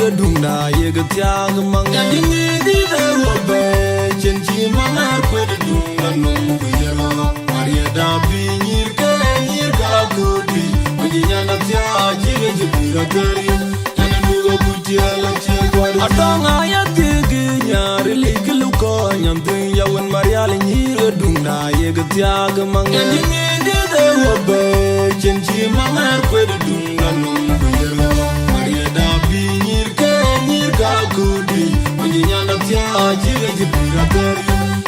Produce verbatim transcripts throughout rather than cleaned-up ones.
Duŋda yek thiaak maŋ. Nyan cï ŋic dït ë ɣöt bɛ̈ɛ̈i, cïn cï maŋ ɣär kuet duŋda nɔm ku ye rɔ̈ɔ̈k. Mariëda bï nyïïr ke nyïïr ka köödï, ku cï nyanda thiaak cï ɣec pïïr athäri. Nyan ë duk akuc tiɛɛl acie kuat. Atɔŋ aya thiëëk ë nyaar ë lic kë lukɔɔny, nyan dhëŋ ya wën Marial nyïïr ë duŋda yek thiaak maŋ. Nyan cï ŋic dït ë ɣöt bɛ̈ɛ̈i, cïn cï maŋ ɣär kuet duŋda nɔm ku ye rɔ̈ɔ̈k. Mariëda bï nyïïr ke nyïïr ka köödï, ku cï nyanda thiaak cï ɣec pïïr athäri.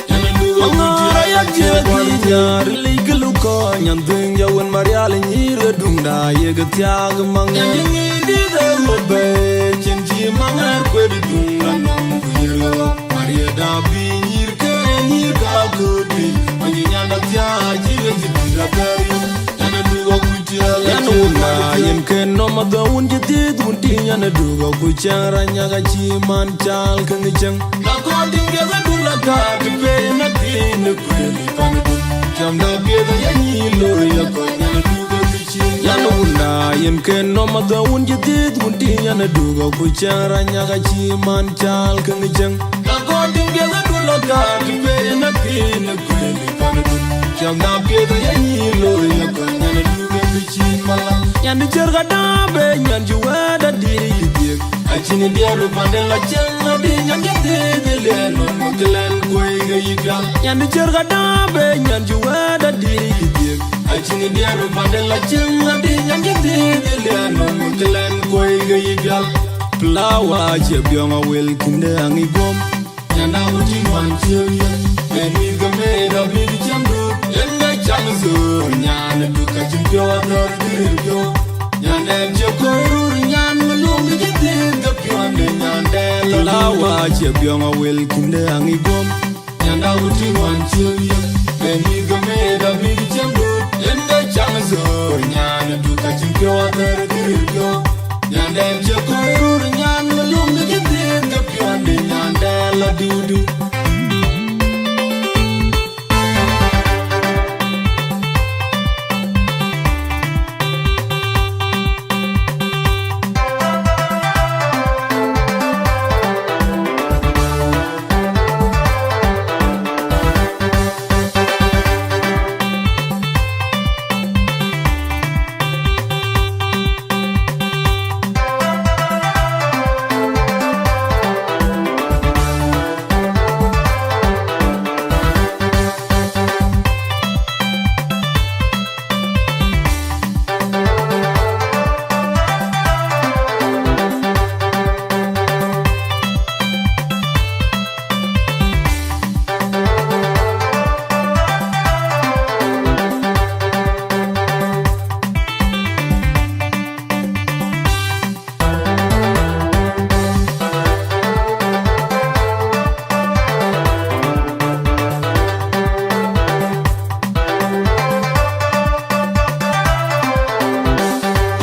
Nyan ë duk akuc tiɛɛl acie kuat. Aŋɔ̈ɔ̈r aya thiëëk ë nyaar ë lic kë lukɔɔny, nyan dhëŋ ya wën Marial nyïïr ë duŋda yek thiaak maŋ. Nyan cï ŋic dït ë ɣöt bɛ̈ɛ̈i, cïn cï maŋ ɣär kuet duŋda nɔm ku ye rɔ̈ɔ̈k. Mariëda bï nyïïr ke nyïïr ka köödï, ku cï nyanda thiaak cï ɣec pïïr athäri. Nyan ë duk akuc tiɛɛl acie kuat. Yan wunda yen ke nɔm adhɔ̈ŋ wun cï dhiëëth wun tïŋ, nyan ë duk akuc cäŋ rany nyak acï man caal ke ŋic cäŋ. Na kɔn tïŋ dhiëth adun la kaat pei na thiin ë kuëël ë pan adun. Cam da piɛth aya nyïïn looi ya kɔc, nyan ë duk akuc cï. Yan wunda yen ke nɔm adhɔ̈ŋ wun cï dhiëëth wun tïŋ, nyan ë duk akuc cäŋ rany nyak acï man caal ke ŋic cäŋ. Na kɔn tïŋ dhiëth adun la kaat pei na thiin ë kuëël ë pan adun. Cam da piɛth aya nyïïn looi ya kɔc, nyan ë duk akuc cï mala. Nyan dï cär ka dääp ë nyan cï wɛ̈ɛ̈t adï yï dhiëk. Acïn diɛɛr ë panden la cieŋ adï, nyan cï dhiëëth ë liɛɛr nɔn ke lɛn kuëi ke yï pial. Nyan dï cär ka dääp ë nyan cï wɛ̈ɛ̈t adï yï dhiëk. Acïn diɛɛr ë panden la cieŋ adï, nyan cï dhiëëth ë liɛɛr nɔn ke lɛn kuëi ke yï pial. Flower cie biɔŋ awel kïnde aŋic guɔ̈m. Nyanda wun tïŋ wan cie wiëk, ben mïth ke meet abïk cäm duut, yen ke cam thöör, nyan ë duk acïn piɔ̈u athäär kë ril piɔ̈u. Nyandɛn cie kɔc rur, nyan ë luŋ ke cï dhiëëth ke piɔ̈nde, nyandɛn la duut. Flower cie biɔŋ awel kïnde aŋic guɔ̈m. Nyanda wun tïŋ wan cie wiëk, ben mïth ke meet abïk cäm duut, yen ke cam thöör, nyan ë duk acïn piɔ̈u athäär kë ril piɔ̈u. Nyandɛn cie kɔc rur, nyan ë luŋ ke cï dhiëëth ke piɔ̈nde, nyandɛn la diudiu.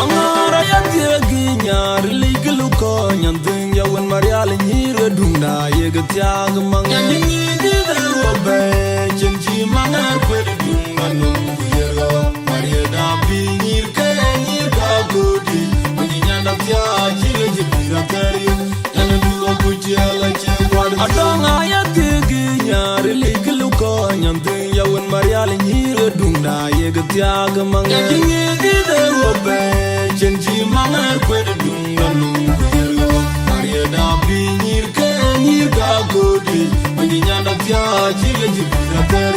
Aŋɔ̈ɔ̈r aya thiëëk ë nyaar ë lic kë lukɔɔny, nyan dhëŋ ya wën Marial nyïïr ë duŋda yek thiaak maŋ. Nyan cï ŋic dït ë ɣöt bɛ̈ɛ̈i, cïn cï maŋ ɣär kuet duŋda nɔm ku ye rɔ̈ɔ̈k. Mariëda bï nyïïr ke nyïïr ka köödï, ku cï nyanda thiaak cï ɣec pïïr athäär. Nyan ë duk akuc tiɛɛl acie kuat. Atɔŋ aya thiëëk ë nyaar ë lic kë lukɔɔny, nyan dhëŋ ya wën Marial nyïïr ë duŋda yek thiaak maŋ. Nyan cï ŋic dït ë ɣöt bɛ̈ɛ̈i, cïn cï maŋ ɣär kuet duŋda nɔm ku ye rɔ̈ɔ̈k. Mariëda bï nyïïr ke nyïïr ka köödï, ku cï nyanda thiaak cï ɣec pïïr athäär.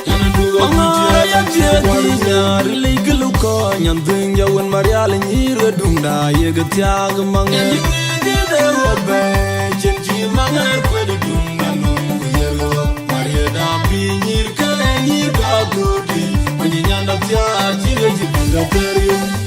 Nyan ë duk akuc tiɛɛl acie kuat. Aŋɔ̈ɔ̈r aya thiëëk ë nyaar ë lic kë lukɔɔny, nyan dhëŋ ya wën Marial nyïïr ë duŋda yek thiaak maŋ. Nyan cï ŋic dït ë ɣöt bɛ̈ɛ̈i, cïn cï maŋ ɣär kuet duŋda nɔm ku ye rɔ̈ɔ̈k. Mariëda bï nyïïr ke nyïïr ka köödï, ku cï nyanda thiaak cï ɣec pïïr athäär.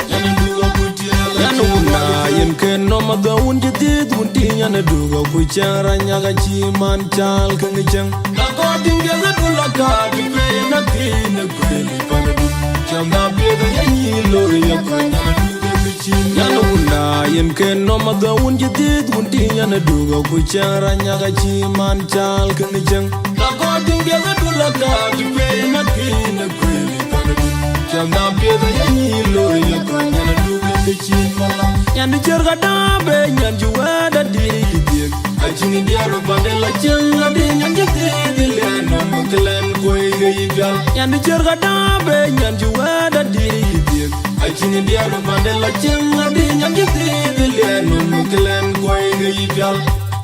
Nyan ë duk akuc tiɛɛl acie kuat. Yan wunda yen ke nɔm adhɔ̈ŋ wun cï dhiëëth wun tïŋ, nyan ë duk akuc cäŋ rany nyak acï man caal ke ŋic cäŋ. Na kɔn tïŋ dhiëth adun la kaat pei na thiin ë kuëël ë pan adun. Cam da piɛth aya nyïïn looi ya kɔc, nyan ë duk akuc cï. Yan wunda yen ke nɔm adhɔ̈ŋ wun cï dhiëëth wun tïŋ, nyan ë duk akuc cäŋ rany nyak acï man caal ke ŋic cäŋ. Na kɔn tïŋ dhiëth adun la kaat pei na thiin ë kuëël ë pan adun. Cam da piɛth aye nyïïn looi ye kɔc nyan aduk ke cïn mala. Nyan de ciɛr ka da be nyan cï wɛ̈ɛ̈t adï dhiëk. Acïn diɛɛr pande la cieŋ adï nyan cï thiëëth lɛɛn nɔm ke lɛn kuɔi ke yï pial. Nyan de ciɛr ka da be nyan cï wɛ̈ɛ̈t adï dhiëk. Acïn diɛɛr pande la cieŋ adï nyan cï thiëëth lɛɛn nɔm ke lɛn kuɔi ke yï pial.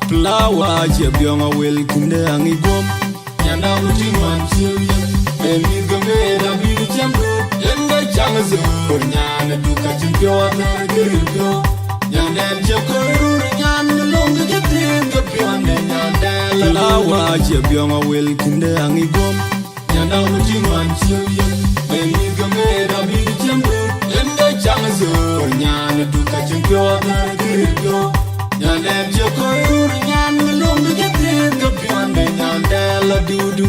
Flower acie biɔŋ awel kinde aŋic guɔm. Nyanda wutic man ciëu yeth, ee mïth ke mëët abïk cam duut, yen ke caŋ ë thöör, nyan ë duk ka cïn piɔ̈u athɛɛr ke ril piɔ̈u. Nyandɛn cie kɔc rur, nyan ë löŋ ke cï thiëëth ke piɔ̈nde, nyandɛn la Flower acie biɔŋ awel kinde aŋic guɔm. Nyanda wutic man ciëu yeth, ee mïth ke mëët abïk cam duut, yen ke caŋ ë thöör, nyan ë duk ka cïn piɔ̈u athɛɛr ke ril piɔ̈u. Nyandɛn cie kɔc rur, nyan ë löŋ ke cï thiëëth ke piɔ̈nde, nyandɛn la dudu.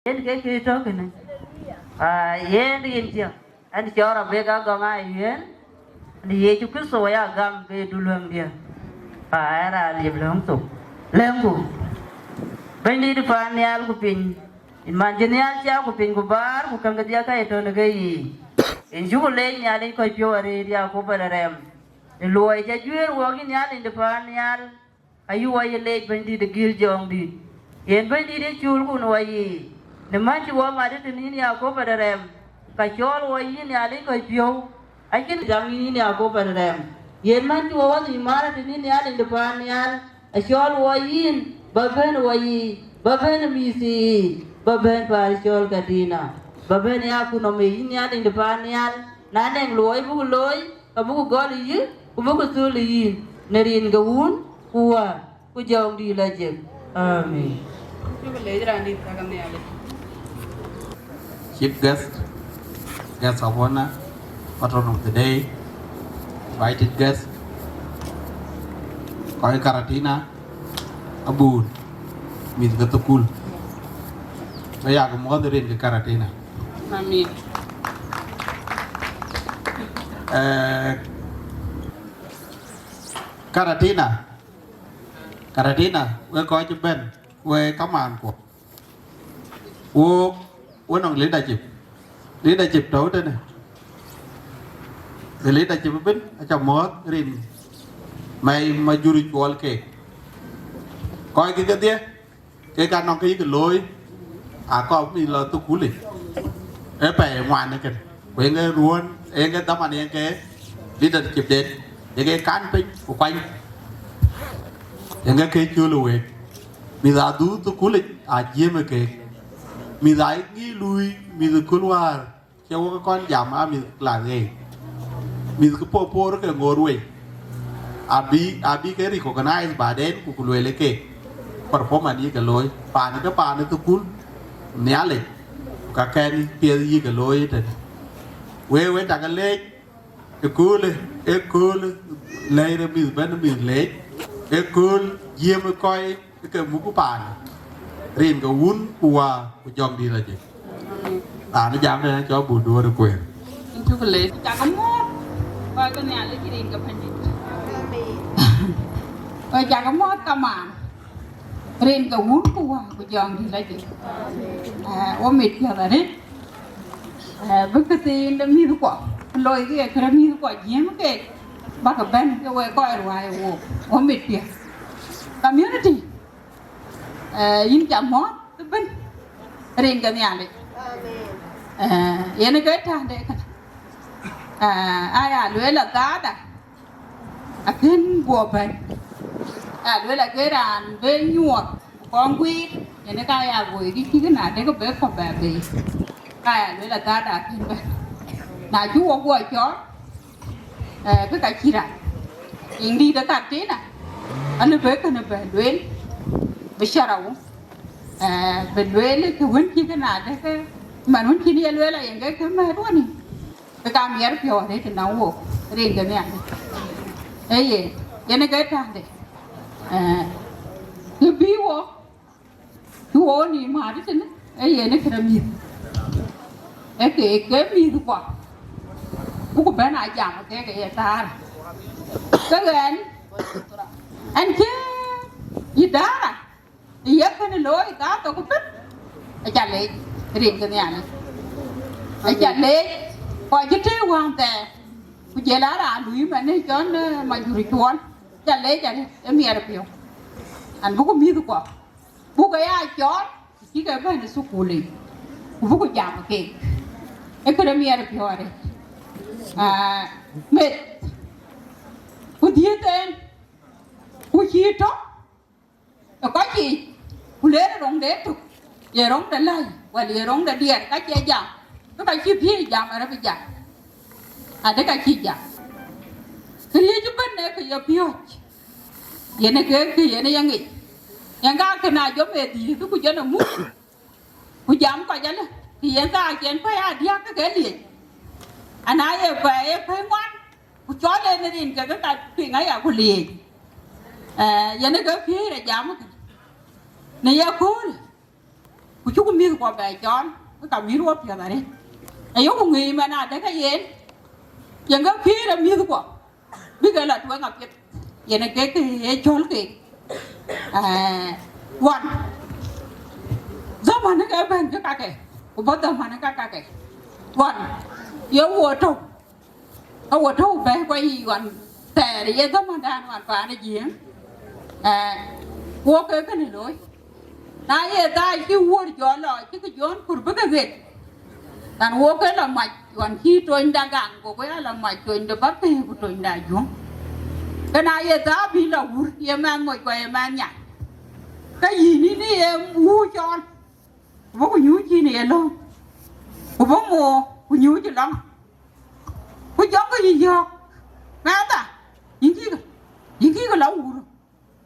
Yen ke kë tɔ̈ kënë. Aa, yen rin cï, ɛn cɔɔr abek agɔŋ aa yen, ɛn Yecu Kërtho aya gam ke duluäŋdiɛ̈. Aa, ɛn raan liep lɔ̈ŋ thok. Lɛ̈ŋku. Bɛ̈nydït paan nhial ku piny, yïn man cï nhial cak ku piny ku bäär ku käŋ kedhie ka ye tɔ̈ në keyiic. Yïn cuk leec Nhialic kɔc piɔ̈u arëët ya ku bɛ̈n rɛm. Në luɔi ca juëër wɔk yïn Nhialic de paan nhial. Ayï wɔ ye leec Bɛ̈nydït ë gil jɔŋdït. Yen Bɛ̈nydït ye cuulkun wɔ yiic, në man cï wɔ mat ë tënïn Yakop ë rɛm, ka cɔɔl wɔ yïn Nhialic kɔc piɔ̈u, acïn jam yïn Yakop ë rɛm. Yen man cï wɔ wɔ nhïïm määr ë tënïn Nhialic de paan nhial, acɔɔl wɔ yïn, ba bɛ̈n wɔ yiic, ba bɛ̈n mïth yiic, ba bɛ̈n paan cɔɔl Kadina, ba bɛ̈n ya ku nɔm ë yïn Nhialic de paan nhial, na nɛŋ luɔi buk looi, ka buk gɔl ë yï, ku buk thöl ë yïn, në rin ke Wun, ku Wä, ku Jɔŋdït Lajik. Amen. Cuk leec raandït ka Nhialic. Chief guest, guest of honor, patron of the day, invited guest, kɔc Karatina, abun, mïth ke thukul. Ba yak muɔ̈th rin ke Karatina. Amen. Eh, Karatina, Karatina, we kɔc bɛ̈n, we kamaan kuɔ. Wo, we nɔŋ leadership. Leadership tɔ̈u tënë. The leadership ëbën, aca muɔ̈th rin mɛi ma jur cuɔl keek. Kɔc kï kedhie, kek anɔŋ kë yïk looi, akɔɔr mïth lɔ thukulic. Ë pɛɛi ŋuan ëkën. Ku yen ke ruɔ̈ɔ̈n, yen ke dhaman yen ke leadership den. Yen ke kan piny, ku kuany. Yen ke ke cöl ë week. Mïth adhuk thukulic, ajiëëm ë keek. Mïth aa ŋic luui, mïth ë köl wäär. Cie wok kɔn jam aa mïth class eight. Mïth kë por por ke ŋoot wei. Abi, abi ke recognize baden ku ku lueel ke performance yï ke looi. Paan ke paan thukul Nhialic. Ka kɛn piɛth yï ke looi tënë. Wek, wek cak leec, ëköölë, ëköölë lɛ̈i rë mïth bɛ̈n mïth leec. Ëkööl jiëm kɔc ke muk paan, rin ke Wun ku Wä ku Jɔŋdït Lajik. Raan jam tënë cɔl Bul Duɔ̈ɔ̈r Kuëër. Yïn cuk leec. Cak muɔ̈th, kɔc ke Nhialic rin ke Bɛ̈nydït. Amen. Kɔc cak muɔ̈th kamaan, rin ke Wun ku Wä ku Jɔŋdït Lajik. Eh, wo mit piɔ̈ɔ̈th arëët. Eh, bï këthiin de mïthkuɔ, looi ke ye kërë mïthkuɔ jiëm keek, bäk bɛ̈n ke we kɔc ruääi wook, wo mit piɔ̈ɔ̈th. Community, eh, yïn ca muɔ̈th ëbën, rin ke Nhialic. Amen. Eh, yen ke täŋde kënë. Eh, aya lueel adhaada, akën guɔ bɛ̈n. Aya lueel ake raan bë nyuɔɔth, kɔn guiir, Yen ka ya woi kë cïk na dek bɛ kɔ̈k bɛ bei. Ka ya luel adhaarda kën bɛ̈n. Na cï wok guɔ cɔɔl, eh, kë ka cï rac. Yen dïït ë katina, alë bë kënë bɛ lueel, bï cä rou. Eh, bï lueel kë wën cïk na dek, man wën cïn ye lueel ayen ke kë mɛ̈ɛ̈t wën. Ke ka miɛt piɔ̈u arëët ënɔŋ wok, rin ke Nhialic. Ee yen, yen ke täŋde. Eh, kë bï wok, kë wok nïïm määt tënë, ee yen këde mïth. Ee ke, ke mïth kuɔ. Buku bɛ̈n a jam ke ke ye thaar. Ke ɣɛn, ɛn cï yï daara, ye kënë looi ka thok piny. Aca leec, rin ke Nhialic. Aca leec, kɔc cï tëë wään thɛɛr. Ku jël a raan lui man ë cɔn, eh, Majur Cuɔl. Aca leec arëët, ë miɛt piɔ̈u. An, buku mïth kuɔ. Bukë ya cɔɔl, cï ke bɛ̈n ë thukul yic. Ku buku jam keek. Ee këde miɛt piɔ̈u arëët. Ah, meth. Ku dhiëëth en. Ku cïï tɔ̈ ë kɔc yiic, ku leer ë roŋde tök, ye roŋde läi, wala ye roŋde diɛɛr, ka cie jam, ke ka cï bï jam arëp jam, adë ka cï jam. Këriëëc ëbɛ̈n ee kë ye piööc, yen ë ke kë yen ë ye ŋic. Yen ka kë na jɔ meth dhiëëth, ku jɔ në muk, ku jam kɔc alë, kë yen thaar cï en pɛ̈i adiäk ke ke liec. Ana ye pɛ̈i, ye pɛ̈i ŋuan, ku cɔl en rin ke ke ka piŋ aya ku liec. Eh, yen ë ke piëëc rɔt jam kë. Në ye kööl, ku cuku mïth kuɔ bɛ cɔɔl, ke ka mïth wɔ piɔ̈ɔ̈th arëët. Ayoku ŋic man adë ke yen, yen ke piëëc rɔt mïth kuɔ, bï ke lɔ tueŋ apiɛth. Yen ë ke kë ye cɔl keek. Eh, wan, dhaman ke bɛ̈n ke kakë, ku bɔ̈ dhaman ke kakë. Wan, ye wo tök. Ka wo tɔ̈u bɛ̈ɛ̈i kɔc yiic ɣɔn thɛɛr ye dhamandan ɣɔn paan ë Jiëëŋ, eh, wok ke kënë looi. Na ye thaai cï wuɔ̈r jɔ lɔ, cï ke jɔn kur bï ke ɣet. Kan wok ke lɔ mac ɣɔn cï tonyda gaŋ, goku ya lɔ mac tony de bäk piny ku tony de ajuɔ̈ŋ. Ke na ye thaa bï lɔ wur, ye mɛnh moc kua ye mɛnh nya. Ke yïn, yïn ye wuu cɔɔl, ku bɔ̈ ku nyuuc cïn ye löŋ, ku bɔ̈ moor ku nyuuc ë lɔŋ. Ku jɔŋkï yï yɔ̈ɔ̈k, mɛnhda, yïn kïkë, yïn kïkë lɔ wur,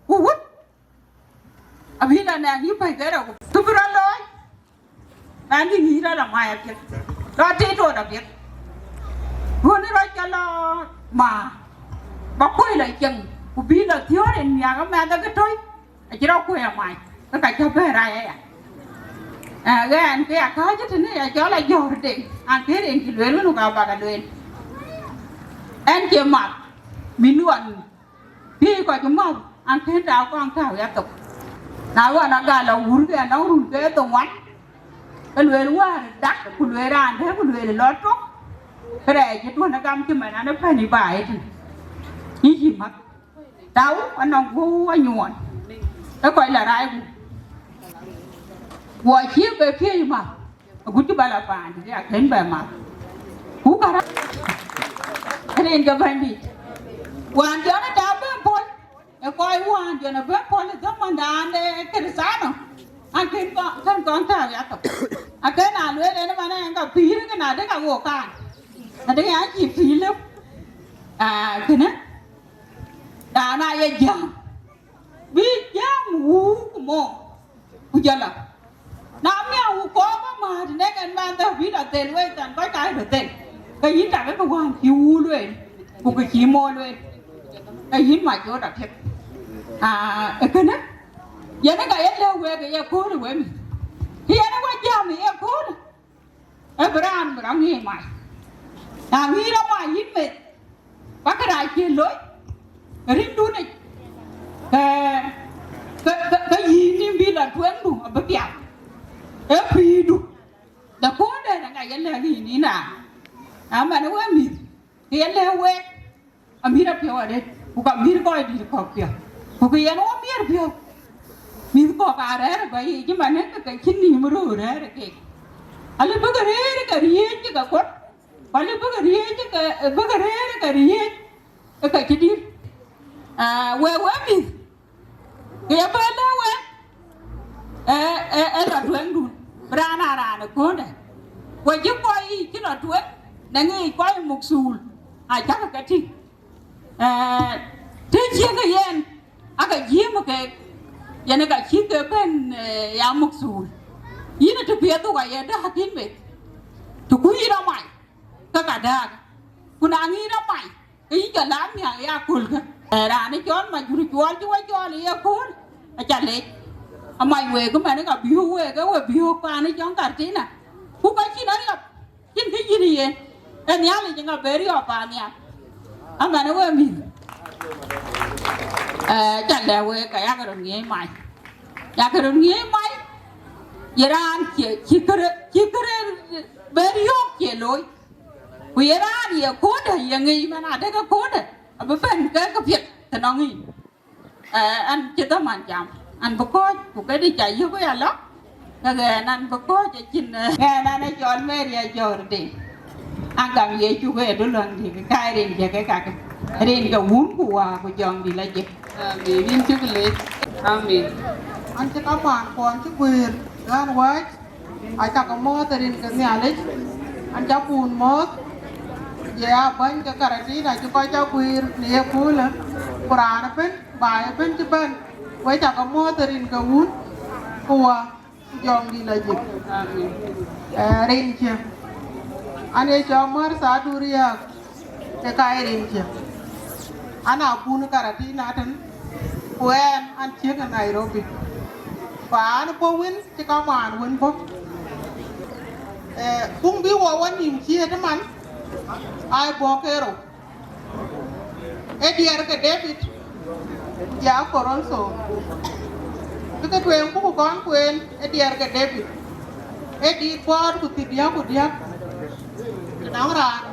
ku wut abï lɔ nɛn yï pɛ̈i ke rou, kë bï rɔt looi, mɛnhdi, yïn rɔt lɔ mac apiɛth, rɔt tit rot apiɛth. Duɔ̈në rɔt cä lɔ maar, ba kuöc lɔ cieŋ, ku bï lɔ thiöör en miäk ë mɛnh ë kë tɔ̈i. Acï rɔt kuöc amac, ke ka cä bɛ̈n rac aya. Aa, ɣɛn ke ya kääc tënë ya cɔl Ajɔ̈ɔ̈r Deŋ, an, kë rin cï lueel wën, ka bak a lueel. Ɛn cie math, mïn ɣɔn piëëc kɔc math, an, kën tɔ̈u kɔn tääu ya thok. Na ɣɔn agal lɔ wur, ke anɔŋ run ke dhoŋuan, ke lueel wäär dak, ku lueel raan dɛ̈, ku lueel lɔ tök, ke rɛɛc ë tuɔ̈n ë gam cï man an, ë pɛ̈n ë baai tënë. Yïn cï math. Tau anɔŋ guɔ̈u anyuɔɔn, ë kɔc la raai gup. Guɔ cï be piëëc math, agut cï ba la paandït, ya kën bɛ math. Ku kara rin ke Bɛ̈nydït. Wään jɔn ë tau bɛ̈n pɔ̈l, ë kɔc wään jɔn ë bɛ̈n pɔ̈l ë dhamandan ë Kërthiano, an, kën kɔn, kën kɔn tääu ya thok. Akën a lueel en man en ka pïïr, kën adï ka ɣo kaan. Adï ya cï pïïr lëu. Aa, kënë. Raan aye jam, bï jam wuu ku mɔ̈u, ku jɔl la. Na miäk wuu kɔɔr bä määt, nek ɛn mɛnhde bï lɔ thel wei than kɔc ka röt thel, ke yïn tak ke wään cï wuu lueel, ku ke cï mɔ̈u lueel, ke yïn mac ɣöt apiɛth. Aa, ë kënë, yen ë ka ye lëu wek ë ye köölë wek mïth. Yen ë wek jam ë ye köölë. Ee bï raan bï rɔt ŋic mac. Na ŋic rɔt mac yïn meth, ba kërac cï loi ë rindunë, ke, ke, ke, ke yïn nïm bï lɔ tueŋdu abï piath. Ee pïïrdu. Lɔ kööldɛn aŋa ye lɛ̈k yïn, yïn raan. Aman, wek mïth, ke ye lɛ̈k wek. Amïth apiɔ̈u arëët, ku ka mïth kɔc dït kɔ̈k piɔ̈u, ku kë yen wo miɛt piɔ̈u. Mïth kɔ̈k aa rɛ̈ɛ̈r ë bä yiic, cï man ë ke cïn nïïm röör rɛ̈ɛ̈r ë keek. Alë bï ke rëër ë ke riëëc cï ke kuɔ̈t, ku alë bï ke riëëc cï ke, bï ke rëër ë ke riëëc ë ke cï dït. Aa, wek, wek mïth, ke ye bɛ̈n lɛ̈k wek, Ë, ë, ë lɔ tueŋdun, bï raan aa raan ë kööndë. Ku cï kɔc yiic cï lɔ tueŋ, në ŋic kɔc muk thuul, acäkï ke tïŋ. Ë, të ciëkë yen, ake jiëëmë keek, yen ka cï ke bɛ̈n, ë, ya muk thuul. Yïn ë të piɛth dhuk aye däk kïn meth, të kuc yïn rɔt mac, ke ka dääk. Ku na ŋic rɔt mac, ke yïn jɔ lath nhiäk ya aköölkë. Ë, raan ë cɔl Majur Cuɔl cï we cɔl ë ye kööl, aca lec. Amac week ëmɛn ka biöök week, ë we biöök paan ë cɔŋ Kartina. Ku ka cïn ariɔp, cïn kë yïn yen. Ë Nhialic ŋa bë riɔp paan nhial? Aman ë we mïth. Ë, ca lɛ̈k week ka yak röt ŋiëc mac. Yak röt ŋiëc mac. Ye raan cie, cï kërë, cï kërë bë riɔ̈ɔ̈k cie looi. Ku ye raan ye kööldë, ye ŋic man adekë kööldë, abï bɛ̈n ke ke piɛth të nɔŋ yic. Ë, an cï dhaman jam, an bï kɔ̈ɔ̈c, ku këdï ca yök ya lɔ, ke ɣɛn an bï kɔ̈ɔ̈c acïn, ë, ɣɛn an ë cɔl Mary Ajɔ̈ɔ̈r Deŋ. An gam Yecu ke du lɔ̈ŋdï, ke kaai rin jɛ ke kakë. Rin ke Wun ku Wät ku Jɔŋdït lɔ jek. Amin. Yïn cuk leec. Amin. An cï kamaan kuɔn cï guëër, ɣän wääc. Aca ke mɔ̈ɔ̈th ë rin ke Nhialic, an, cä kun mɔ̈ɔ̈th, ye aa bäny ke Karatina cï kɔc cä guiir në ye köölë, ku raan ëbën, baai ëbën cï bɛ̈n, we ca ke mɔ̈ɔ̈th ë rin ke Wun, ku Wät, ku Jɔŋdït lɔ jik. Amin. Ee, rin cï. An, ye cɔk Martha Aduriak, ke ka ye rin cï. An, a kun Karatina tën, ku ɛn, an, ciëk ë Nairobi. Paan bɔ̈ wën cï kamaan wën bɔ̈. Ee, buŋ bï wɔ wɔ nïïm ciëët ëman, aa bɔ̈ ke rou. Ee diɛɛr ke David, ya Korintho. Bï ke tueŋ buk kɔn kueen, ee diɛɛr ke David. Ee diit bɔɔt ku thiërdiäk ku diäk. Nɔŋ raan,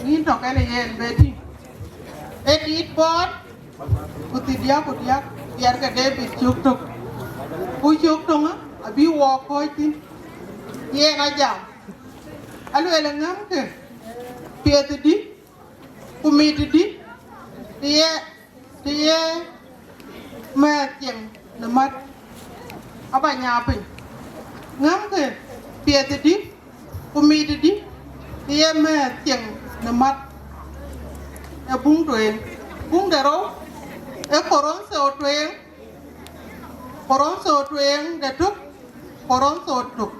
nïn tɔ̈ kɛn ë yen bë tïŋ. Ee diit bɔɔt, ku thiërdiäk ku diäk, diɛɛr ke David cök tök. Ku cök töŋ abï wɔ kɔ̈ɔ̈c thïn. Yen ajam. Alueel ë ŋämkë piɛth dï, ku mit dï, të ye, të ye mɛ̈ɛ̈th cieŋ në mät, aba nyaa piny. Ŋämkë piɛth dï, ku mit dï, të ye mɛ̈ɛ̈th cieŋ në mät. Ee buŋ tueŋ. Buŋ de rou, ee Korintho tueŋ, Korintho tueŋ de tök, Korintho tök.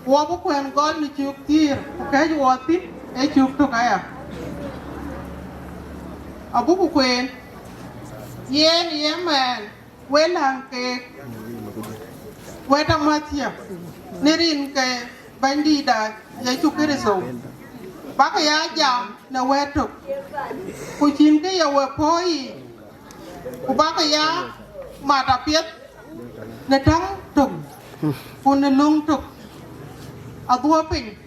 Wɔ bï kuɛ̈n gɔl në cök thiëër, ku kɛ̈c wɔ thïn, ee cök tök aya. Abuk kueen, yen ye mɛɛn, we läŋ keek, wɛ̈t amäthia, në rin ke Bɛ̈nydïïtda Yecu Kërtho, bäkï ya jam në wɛ̈t tök, ku cïn kë ye we pɔ̈ɔ̈i yiic, ku bäkï ya mat apiɛth në täŋ tök, ku në löŋ tök, adhuɔ̈k piny.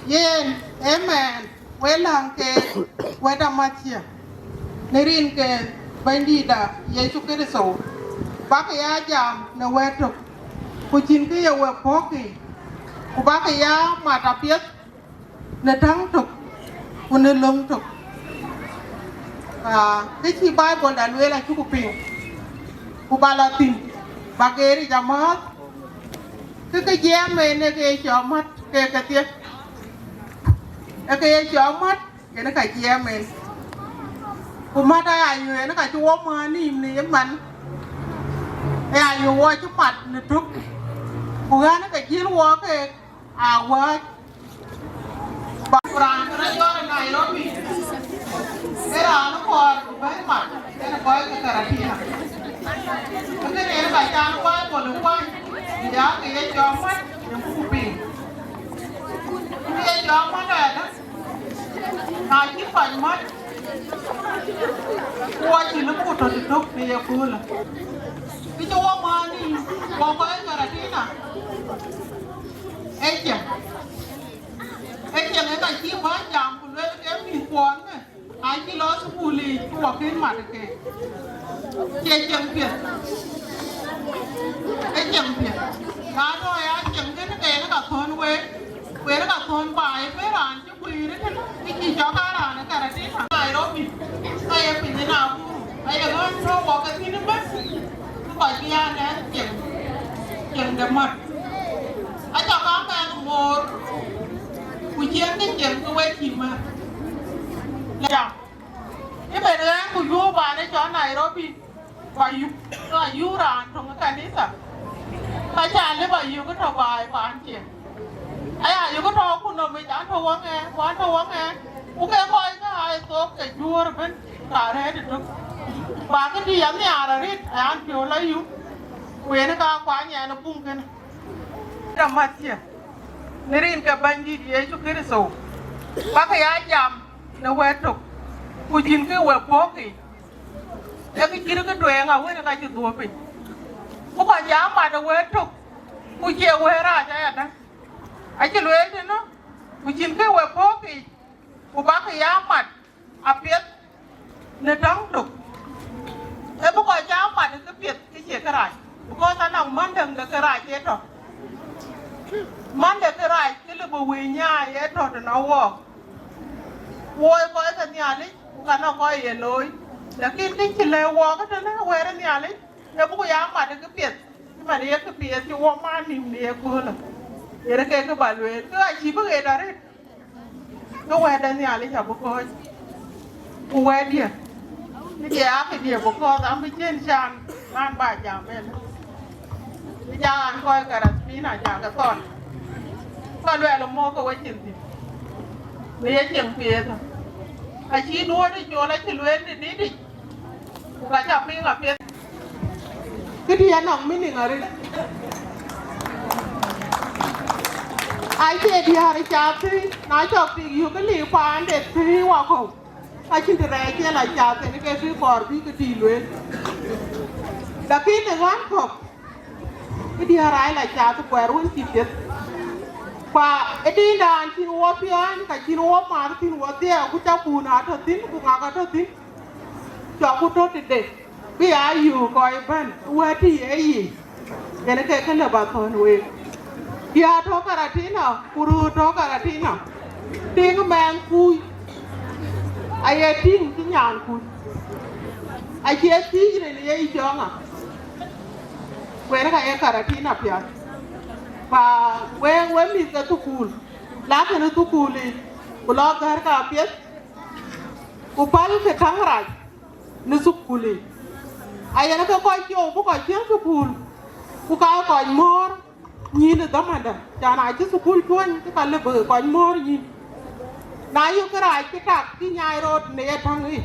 Yen ëmɛɛn, we läŋ keek wɛ̈t amäthia, në rin ke Bɛ̈nydïïtda Yecu Kërtho, bäkï ya jam në wɛ̈t tök, ku cïn kë ye we pɔ̈ɔ̈k yiic, ku bäkï ya mat apiɛth në täŋ tök, ku në löŋ tök. Aa, kë cï Bible da lueel acuk piŋ, ku ba lɔ thïn, ba geeric amääth, kë ke jiɛɛm en ee ke ye cɔk mät ke kedhie, ee ke ye cɔk mät, yen ka jiɛɛm en. Ku mät aya yök en ka cï wɔ määr nïïm në ye man, aya yök wɔ cï mat në tök, ku ɣän ke jiël wɔ keek aa wääc. Ba ku raan kë rɔt jɔt ë Nairobi, ee raan kɔɔr ku bɛ̈n mat, en kɔc ke Karatina. Kënë en ka can Bible kuany, bï ya ke ye cɔk mät në buk piny. Kë ye cɔk mät ënë, na cï kɔc mät, ku wɔ cïn ë kut tɔ̈ tök në ye köölë. Kë cï wɔ määr nïïm, wɔ kɔc Karatina, ee cieŋ. Ee cieŋ ë ka cï bä jam ku luel ke mïthkuɔn ke, acï lɔ thukul yiic ku wɔ kën mat ke. Cie cieŋ piɛth. Ee cieŋ piɛth. Na tɔ̈ ya cieŋ kënë ke yen ka thɔ̈n week, ku yen ka thɔ̈n baai ëbën raan cï guiir ëtënë, kë cï cɔk aa raan ë Karatina Nairobi, ka ye piny ë Nakuru, aye ɣän tɔ̈ wɔ ke thïn ëbën, ku kɔc bï aa nɛn cieŋ. Cieŋ de mat. Aca ka mɛnh moor, ku cieŋ de cieŋ ke wek cï mat. Ya, ëbɛ̈n ɣɛn ku yuöör baan ë cɔl Nairobi, ku ayuk, ku ayuk raan töŋ ë kanitha. Ka ca lëp ayök tɔ̈ baai paan cieŋ. Aya yök tɔ̈ ku nɔm yic, an tɔ̈ wäŋ ë, ku an tɔ̈ wäŋ ë. Ku ke kɔc ke aa ye thok ke juöör ëbën, ka rɛ̈ɛ̈t ëtök. Ba këdï ya nhiaar arëët, an piɔ̈u la yum. Ku yen ka kuany ɛn ë buŋ kënë. Dë mäthkiɛ̈ në rin ke Bɛ̈nydït Yecu Kërtho, bäkï ya jam në wɛ̈t tök, ku cïn kë we puɔ̈k yiic, ee kë cït kë tueŋ awën ka cï dhuɔ̈k piny. Ku kɔc ya mat ë wɛ̈t tök, ku cie wëër rac ayadäŋ. Acï lueel tënë, ku cïn kë we puɔ̈k yiic, ku bäkï ya mat apiɛth në täŋ tök. Ee bï kɔc cä mat ë këpiɛth kë cie kërac, because anɔŋ mändäŋ de kërac ee tɔ̈. Män de kërac kë lëu bï wëi nyaai ee tɔ̈ tënɔŋ wɔɔk. Woi kɔc ke Nhialic, ku ka nɔŋ kɔc ye looi. Lakin kë cï lɛ̈k wɔɔk ëtënë wɛ̈ɛ̈r ë Nhialic, ee bï ku ya mat ë këpiɛth, cï man ye këpiɛth cï wɔ mat nïïm në ye köölë. Yen ke kë ba lueel, kë acï bï ɣet arëët. Ke wɛ̈t de Nhialic abï kɔ̈ɔ̈c, ku wɛ̈tdiɛ̈, ke diɛ̈ aa këdiɛ̈ bï kɔ̈ɔ̈th, an bï cïn can man ba jam ënë. Bï jam an kɔc Karathpina aca ke thɔn, ka luɛl mɔ̈u ke we cin thïn, në ye cieŋ piɛth. Acï duɔ̈ɔ̈t ë col acï lueel dït dït yic, ku ka ca piŋ apiɛth. Këdï anɔŋ meaning arëët. Acie diäär ë cath thïn, na cɔk tik yök ë liu paande thïn wakɔ̈u, acïn të rɛɛc ë la cath thïn ke kë kɔɔr bï këdï lueel. Lakin ë ɣän kɔ̈k, ë diäär aa la cath kuɛɛr wën cï piɛth. Ku ë dindan cïn wo piɔ̈ɔ̈ny, ka cïn wo mat thïn wo dhiɛɛu, ku cakun atɔ̈ thïn, ku ŋak atɔ̈ thïn. Cɔk ku tɔ̈ tëde, bï aa yöök kɔc ëbɛ̈n wɛ̈t tï ye yic, yen ke kë lëu ba thɔ̈n week. Diäär tɔ̈ Karatina, ku röör tɔ̈ Karatina, tiŋ mɛnhkun, aye tïŋ cï nyankun, acie thiëc rin ye yic cɔŋ ŋa, ku yen ka ye Karatina piath. Pa wek, wek mïth ke thukul, lakï në thukul yic, ku lɔ gäär ka piɛth, ku pälkï käŋ rac në thukul yic. Ayen ke kɔc cöu bï kɔc cïn thukul, ku ka kɔc mɔ̈ɔ̈r nyïn ë dhamandä, can acï thukul cuɔ̈ny, ke ka lëu bï kɔc mɔ̈ɔ̈r nyïn. Na yök kërac kë tak kï nyaai rot në ye täŋ yic,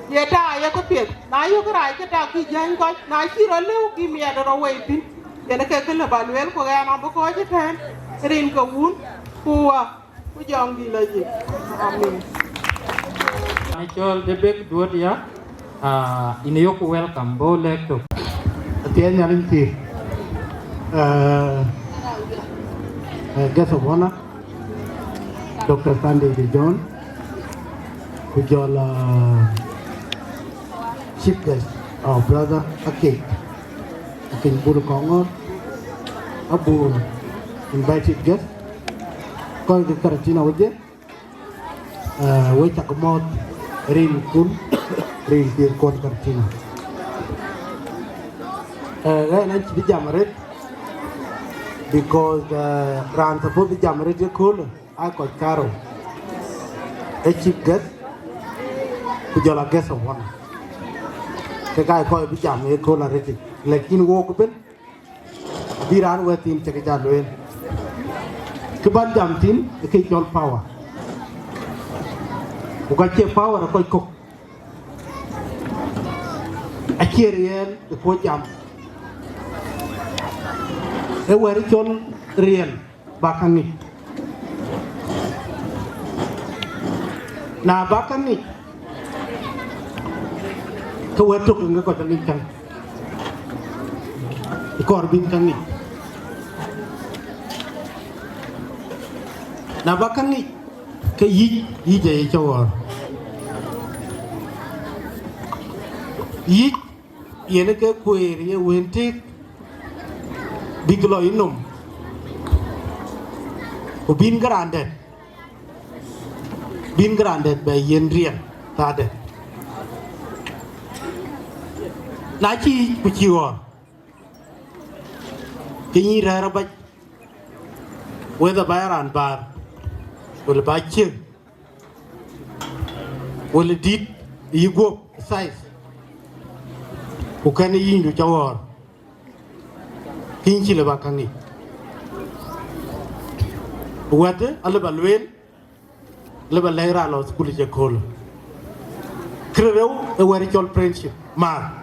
ye tak ye këpiɛth. Na yök kërac kë tak kï jäny kɔc, na cï rɔt lëu kï miɛt rɔt wei thïn. Yen ke kë lëu ba lueel, ku ɣɛn abï kɔ̈ɔ̈c ëtɛ̈ɛ̈n, rin ke Wun, ku Wä, ku Jɔŋdït Lajik. Amen. An cɔl Debek Duɔt ya, ah, yïn yok welcome, bɔ̈ lɛ̈k tök. Athiɛɛny Nhialic pïïr. Eh, eh, guest of honor, Doctor Sunday de John, ku jɔl, ah, chief guest, our brother Akec, Akec Bul Kɔŋɔ̈ɔ̈r, abun invited guest, kɔc ke Karatina wodhie, eh, we cak mɔ̈ɔ̈th rinkun, rin piɛthkuɔn Karatina. Eh, ɣɛn acï bï jam arëët, because, eh, raan suppose bï jam arëët ye köölë, aa kɔc karou, ee chief guest, ku jɔl a guest of honor. Kek aa kɔc bï jam ye kööl arëtic, lakin wok ëbën, abï raan wɛ̈t thïn cï ke jal lueel. Kë bän jam thïn, ë kë cɔl power. Ku ka cie power ë kɔc kök. Acie riɛl ë kuɔ̈c jam. Ë wɛ̈t cɔl riɛl. Ba ka ŋic. Na ba ka ŋic, ke wɛ̈t tök ŋic kɔc aŋic käŋ, kɔɔr bïn ka ŋic. Na ba ka ŋic, ke yic, yic aye cä ɣɔ̈ɔ̈r. Yic yen ke kueer ye wëën tëëk, bïk lɔ yï nɔm, ku bïn ke raan dɛ̈t, bïn ke raan dɛ̈t bɛ yiën riɛl thaa dɛ̈t. Na cï yic ku cï ɣɔ̈ɔ̈r, Yïn rɛ̈ɛ̈r abac, whether ba raan bäär, wala ba ciëŋ, wala dït yï guɔ̈p size, ku kɛn yïndu ca ɣɔ̈ɔ̈r, kïn cï lëu ba käŋ ŋic. Wɛ̈t alëu ba lueel, lëu ba lɛ̈k raan lɔ thukul ë cï kööl. Kërë rou ë wɛ̈t cɔl friendship, määth.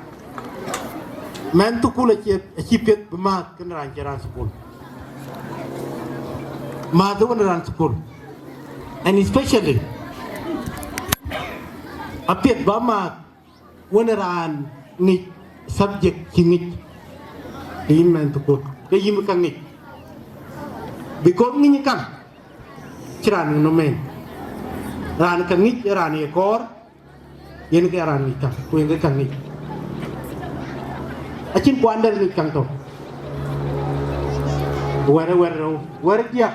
Mɛnh thukul acï, acï piɛth bï määth kënë raan cï raan thukul. Määth ë wën raan thukul. And especially, apiɛth ba määth wën raan ŋic subject cï ŋic, ke yïn mɛnh thukul, ke yïn ka ŋic. Because ŋic käŋ, cï raan ŋic nɔm en. Raan ka ŋic, raan ye kɔɔr, yen ke raan ŋic käŋ, ku yen ke ka ŋic. Acïn kuan dɛ̈t ŋic käŋ tök. Wɛ̈t ë wɛ̈t rou, wɛ̈t diäk.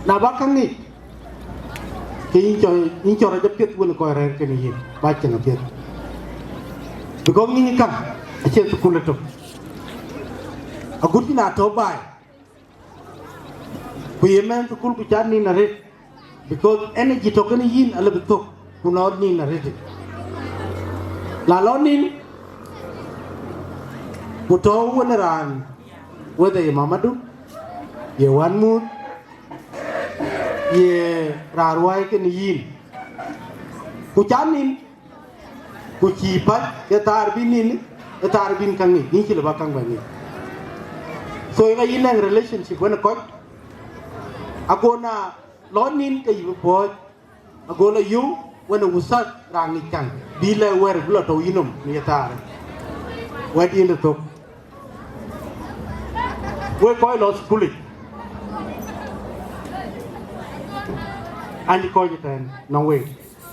Na ba käŋ ŋic, ke yïn cɔl, yïn cɔl rɔt apiɛth wën kɔc rɛ̈ɛ̈r kënë yïn, ba cieŋ apiɛth. Because ŋic käŋ, acie thukul ëtök. Agut yïn a tɔ̈u baai, ku ye mɛnh thukul ku cat nin arëët, because energy tɔ̈ kënë yïn alëu bï thök, ku nɔɔt nin arëët. La lɔ nin, ku tɔ̈u wën raan, whether ye mamadu, ye wänmuuth, ye raan ruääi kënë yïn, ku cat nin, ku cïï päc, ke thaar bï nin, ë thaar bïn käŋ ŋic, yïn cï lëu ba käŋ bɛ ŋic. So, yen ayï nɛ̈ŋ relationship wën ë kɔc, ago na lɔ nin ke yï bï puɔ̈ɔ̈c, ago la yöu wën ë wuthath raan ŋic käŋ, bï lɛ̈k wɛ̈t bï lɔ tɔ̈u yïnɔm në ye thaar. Wɛ̈t yen ë thök. Wek kɔc lɔ thukulic, anï kɔc ëtɛ̈ɛ̈n nɔŋ wek,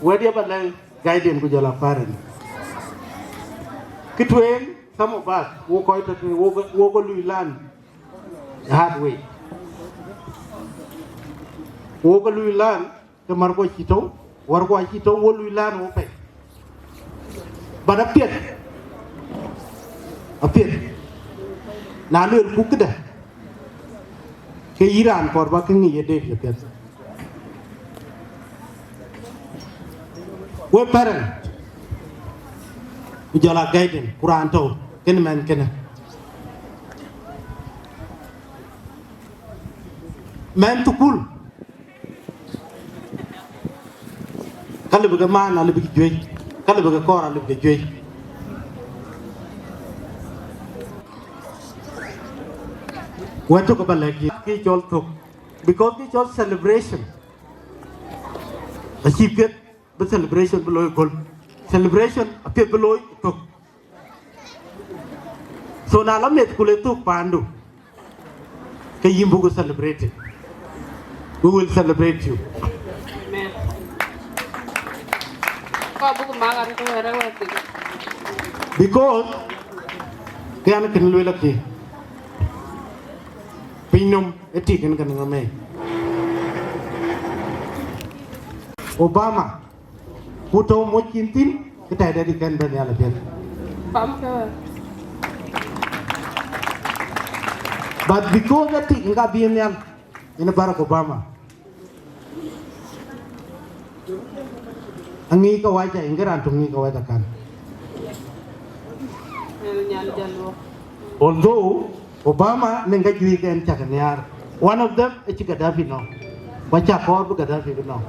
wɛ̈t ye ba lɛ̈k guardian ku jɔl a parent. Kë tueŋ, some of us, wo kɔc tɔ̈ tënë, wo, wo, wo lui learn the hard way. Wo ke lui learn, ke märkuɔ cï tɔ̈u, wärkuɔ cï tɔ̈u, wo lui learn wo pɛ̈i. But apiɛth, apiɛth, na luelku këdë, ke yïn raan kɔɔr ba kë ŋic ye deet ye piɛth. We parent, ku jɔl a guardian, ku raan tɔ̈u kënë mɛnh kënë. Mɛnh thukul, ka lëu bï ke maan, alëu bï ke juëc, ka lëu bï ke kɔɔr, alëu bï ke juëc. Wɛ̈t tök ba lɛ̈k yïn, kë cɔl thök, because kë cɔl celebration, acï piɛth bï celebration bï looi göl. Celebration apiɛth bï looi thök. So na la meth ku le thök paandu, ke yïn buk celebrate. We will celebrate you. Amen. Kɔc buk maŋ arëët wɛ̈ɛ̈r ë wɛ̈ɛ̈r thïn. Because ke an, kën lueel akï, piny nɔm ë tik en kën ŋamei. Obama, ku tɔ̈u moc cin thïn, ke tɛ̈dɛ̈t kën bɛ̈n nhial apiɛth. Pam ke. But because ë tik ŋa bï nhial, yen Barack Obama. Aŋic kawaja, yen ke raan tök ŋic kawaja kan. Yen nyan Jaluo. Although Obama nɛ̈ŋ ka juëc kɛn cak nhiaar. One of them acï Gaddafi nɔ̈k. Ku acä kɔɔr bï Gaddafi bï nɔ̈k.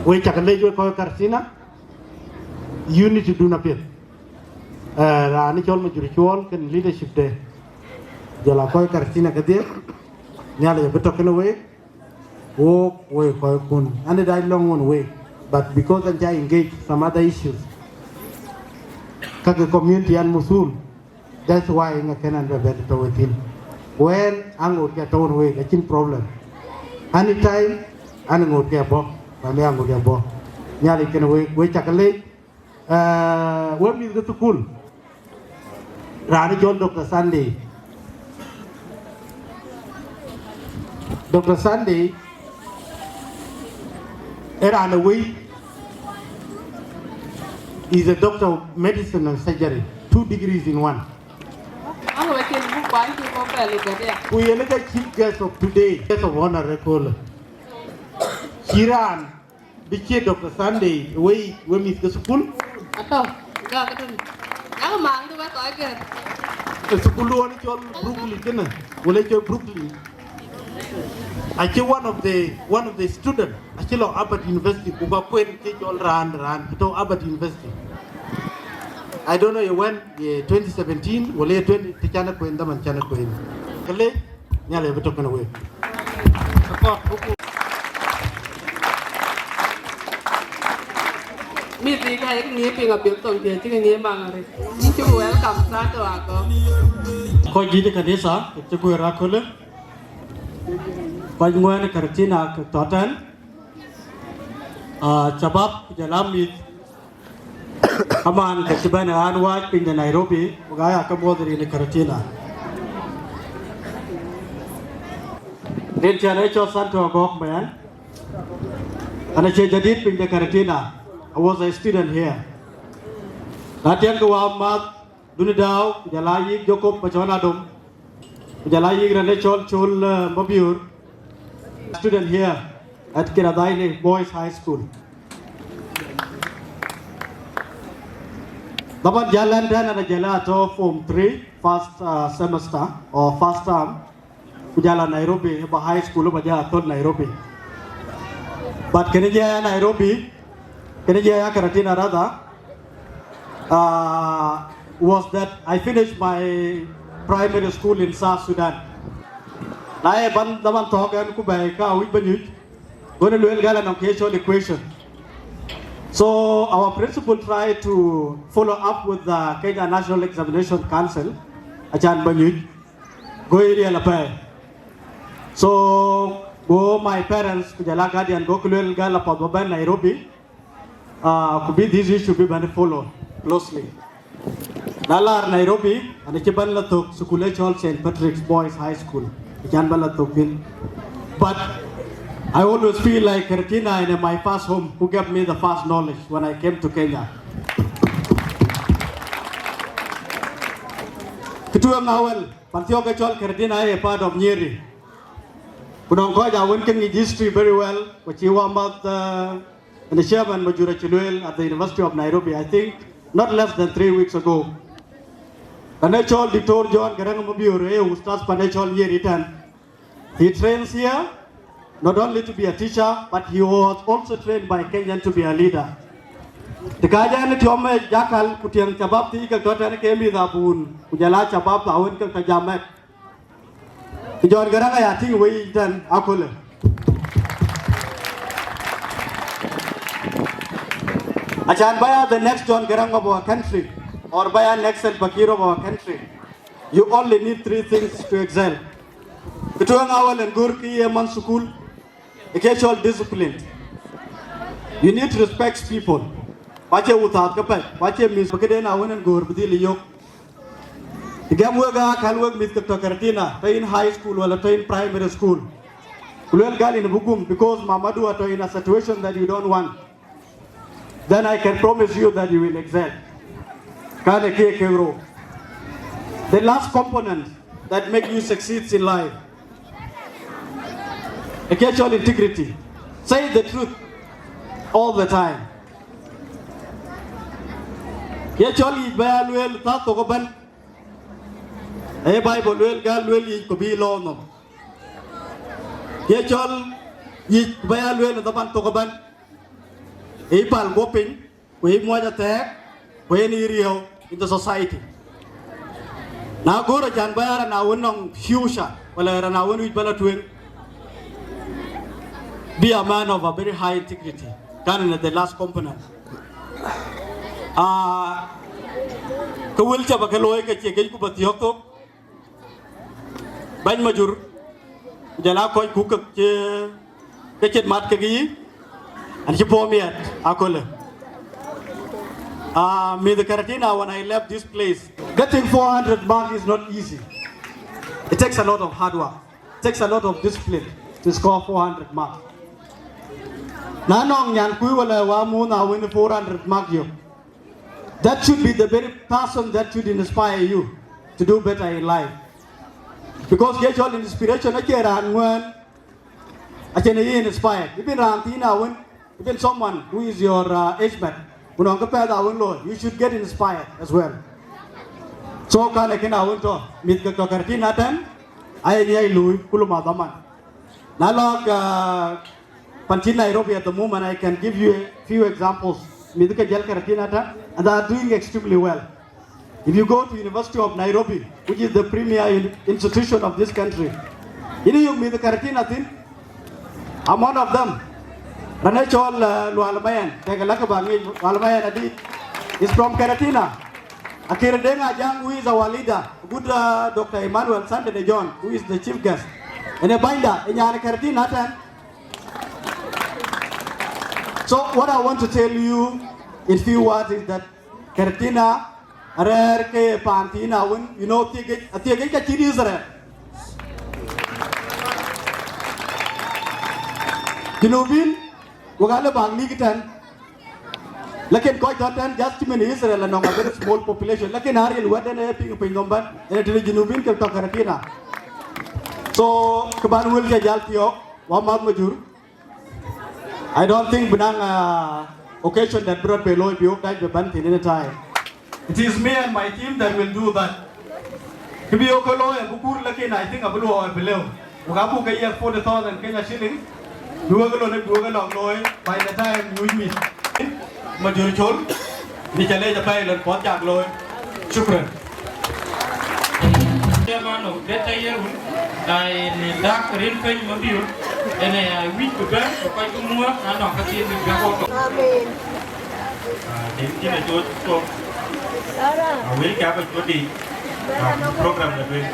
We cak lec we kɔc Karsina, unity dun apiɛth. Eh, raan cɔl Majur Cuɔl kën leadership de. Jɔl a kɔc Karsina kedhie, Nhialic abï tɔ̈ kënë week. Wok, wek kɔckun, an, dac lɔŋ wun wek, but because an ca engage some other issues, ka ke community an musul, that's why ŋa kën an bɛ bɛ̈n tɔ̈ wek thïn. Wɛn aŋoot ke tɔ̈ wun wek, acïn problem. Anytime, an ŋoot ke bɔ̈, ba mi aŋoot ke bɔ̈. Nhialic kën wek, wek cak lec. Eh, we mïth ke thukul, raan cɔl Doctor Sunday. Doctor Sunday ee raan ë wëi, He's a doctor of medicine and surgery, two degrees in one. Ku yen ka chief guest of today, guest of honor ëköölë. Cï raan bï cie Doctor Sunday wei we mïth ke thukul. Atɔ̈, gak tën. Yak maŋ de wek kɔc gɛ̈t. Ë thukul ɣɔn cɔl Brooklyn kënë, wala cɔl Brooklyn. Acï one of the, one of the student, acï lɔ Harvard University, ku ka kuen cï cɔl raan, raan, cï tɔ̈ Harvard University. I don't know, ye wën, ye twenty seventeen, wala ye twenty, të can kuen, dhaman can kuen. Kële, Nhialic abï tɔ̈ kënë wek. Mïth ë ka yek ŋiëc piŋ apiɛth thoŋ thiëëc cï ke ŋiëc maŋ arëët. Yïn cuk welcome Santo Agɔk. Kɔc dït ë kanitha, kek cï guëër aköölë. Kɔc ŋuɛ̈ɛ̈n ë Karatina kek tɔ̈ tɛ̈n. Ah, shabab, ku jɔl a mïth. Aman, ke cï bɛ̈n ë raan wääc piny de Nairobi, ku ka ya ke muɔ̈th rin ë Karatina. Rin cän ë cɔl Santo Agɔk mɛn. An acie jadid piny de Karatina. I was a student here. Na tiɛŋkë wämäth Duni Dau, ku jɔl a yïk Jacob Macɔn Adom, ku jɔl a yïk raan ë cɔl Col, eh, Mabior, student here at Kiradhaini Boys High School. Dhaman jäl ɛn tɛ̈n, an ajɔl a tɔ̈ form three, first, uh, semester or first term, ku jɔl a Nairobi, ba high school, ba jɔl a thöl Nairobi. But kënë jɔl ya Nairobi, kënë jɔl ya Karatina rather, uh, was that I finished my primary school in South Sudan. Na ye ban dhaman thɔ̈k ɛn ku bɛ̈ɛ̈i ka wïc ba nyuc, ɣɔn ë lueel gal anɔŋ kë cɔl equation. So our principal tried to follow up with the Kenya National Examination Council, acän ba nyuc, go ë riɛl apɛi. So go my parents, ku jɔl a guardian, go kë lueel gal apath ba bɛ̈n Nairobi, ah, ku bï this issue bï bɛ̈n follow closely. Na laar Nairobi, an acï bɛ̈n la thök school ë cɔl Saint Patrick's Boys High School, acän bɛ̈n la thök thïn. But I always feel like Karatina in my first home, who gave me the first knowledge when I came to Kenya. Këtueŋ awël, pan thiɔ̈k ke cɔl Karatina aye part of Nyeri. Ku nɔŋ kɔc awën ke ŋic history very well, ku cï wämäth, uh, and the chairman Majura cï lueel at the University of Nairobi, I think not less than three weeks ago. Raan ë cɔl Doctor John Garang Mabior, ë ustaz pan ë cɔl Nyeri tɛ̈n. He trains here not only to be a teacher, but he was also trained by Kenyan to be a leader. Të ka jɛn tiɔm ë jakal ku tiɛŋ shabab thii ke tɔ̈ tɛ̈n ke mïth abun, ku jɔl a shabab awën ke tɔ̈ jam ë. Ku John Garang aya tïŋ wei tɛ̈n aköölë. Acän ba ya the next John Garang of our country, or ba ya next Salva Kiir of our country, you only need three things to excel. Këtueŋ awël, en göör kë ye man thukul, ë ke cɔl discipline. You need to respect people. Ku acie wuthath ke pɛc, ku acie mïth bï këden awën en göör bï dhil yök. Të gɛm wek aa kal wek mïth ke tɔ̈ Karatina, tɔ̈ in high school wala tɔ̈ in primary school, ku luel gal in bï gum, because mamadu atɔ̈ in a situation that you don't want, then I can promise you that you will excel. Kan ë kek kek rou. The last component that make you succeed in life, ë ke cɔl integrity. Say the truth all the time. Ye cɔl yic ba ya lueel thaa thok ëbɛ̈n. Ee Bible lueel, gal lueel yic ku bï lɔ nɔm. Ye cɔl yic ba ya lueel në dhaman thok ëbɛ̈n. Ee pal guɔ piny, ku ye muɔc athɛɛk, ku yen ye riëëu in the society. Na göör acän ba ya raan awën nɔŋ future, wala raan awën wïc ba la tueŋ, be a man of a very high integrity. Kan në the last component. Ah, ke wël ca ba ke looi ke cie kec ku ba thiɔ̈k thok. Bɛ̈ny Majur, ku jɔl a kɔc ku ke cï, ke cït mat kekë yï, an cï puɔ̈u miɛt aköölë. Ah, mïth Karatina, when I left this place, getting four hundred mark is not easy. It takes a lot of hard work. It takes a lot of discipline to score four hundred mark. Na nɔŋ nyankui wala wä muɔ̈th awën four hundred mark yök, That should be the very person that should inspire you to do better in life. Because ye cɔl inspiration acie raan ŋuɛ̈ɛ̈n, acïn ye inspired. Even raan thiin awën, even someone who is your uh, age mate, ku nɔŋ kë pɛth awën looi, you should get inspired as well. So kan ë kën awën tɔ̈, mïth ke tɔ̈ Karatina tɛ̈n, aye ŋiɛc luui, kulu ma dhaman. Na lɔk uh, pan cï Nairobi at the moment, I can give you a few examples. Mïth ke jäl Karatina tɛ̈n, and they are doing extremely well. If you go to University of Nairobi, which is the premier in- institution of this country, yïn yök mïth Karatina thïn, I'm one of them. Raan ë cɔl uh, Lual Mayen, tɛ̈k lak ba ŋic Lual Mayen adï, is from Karatina. Akir Deng Ajang, who is our leader, good uh, Doctor Emmanuel Sunday de John, who is the chief guest. Ënë bänyda, ë nyan Karatina tɛ̈n. So what I want to tell you in few words is that Karatina arɛ̈ɛ̈r ke paan thiin awën, you know, athiëëc, athiëëc ka cït Israel. Junubin, wek aa lë bäk lïk tɛ̈n. Lakin kɔc tɔ̈ tɛ̈n, just cïmën Israel anɔŋ a very small population. Lakin a riɛl wɛ̈t ënë ye piŋ piny nhom bɛ̈n, ënë tëde Junubin ke tɔ̈ Karatina. So, kë ban wël cä jäl thiɔ̈k, wa math ma jur. I don't think bï naŋ uh, occasion that bï rɔt bɛ looi bï wok dac bɛ bɛ̈n thïn anytime. It is me and my team that will do that. Kë bï yok ke looi abï kur, lakin I think abï luɔɔi bï lëu. Ku ka buk ke yiɛth forty thousand Kenya shilling, bï wek lon, bï wek lɔŋ looi by the time nyuc mïth. Ma jur col, ni ca lec apɛi lon puɔth cak looi. Shukran. Chairman of Greater Yirol, na en dak rin piny ma biur, en aya wïc ku bɛ̈n ku kɔc ku muɔ̈ɔ̈th na nɔŋ ka thiëëc bï bɛ̈n wok. Amen. Ah, den cïn a jɔt kok. A wël ka ba jɔt di, ah, program da ben.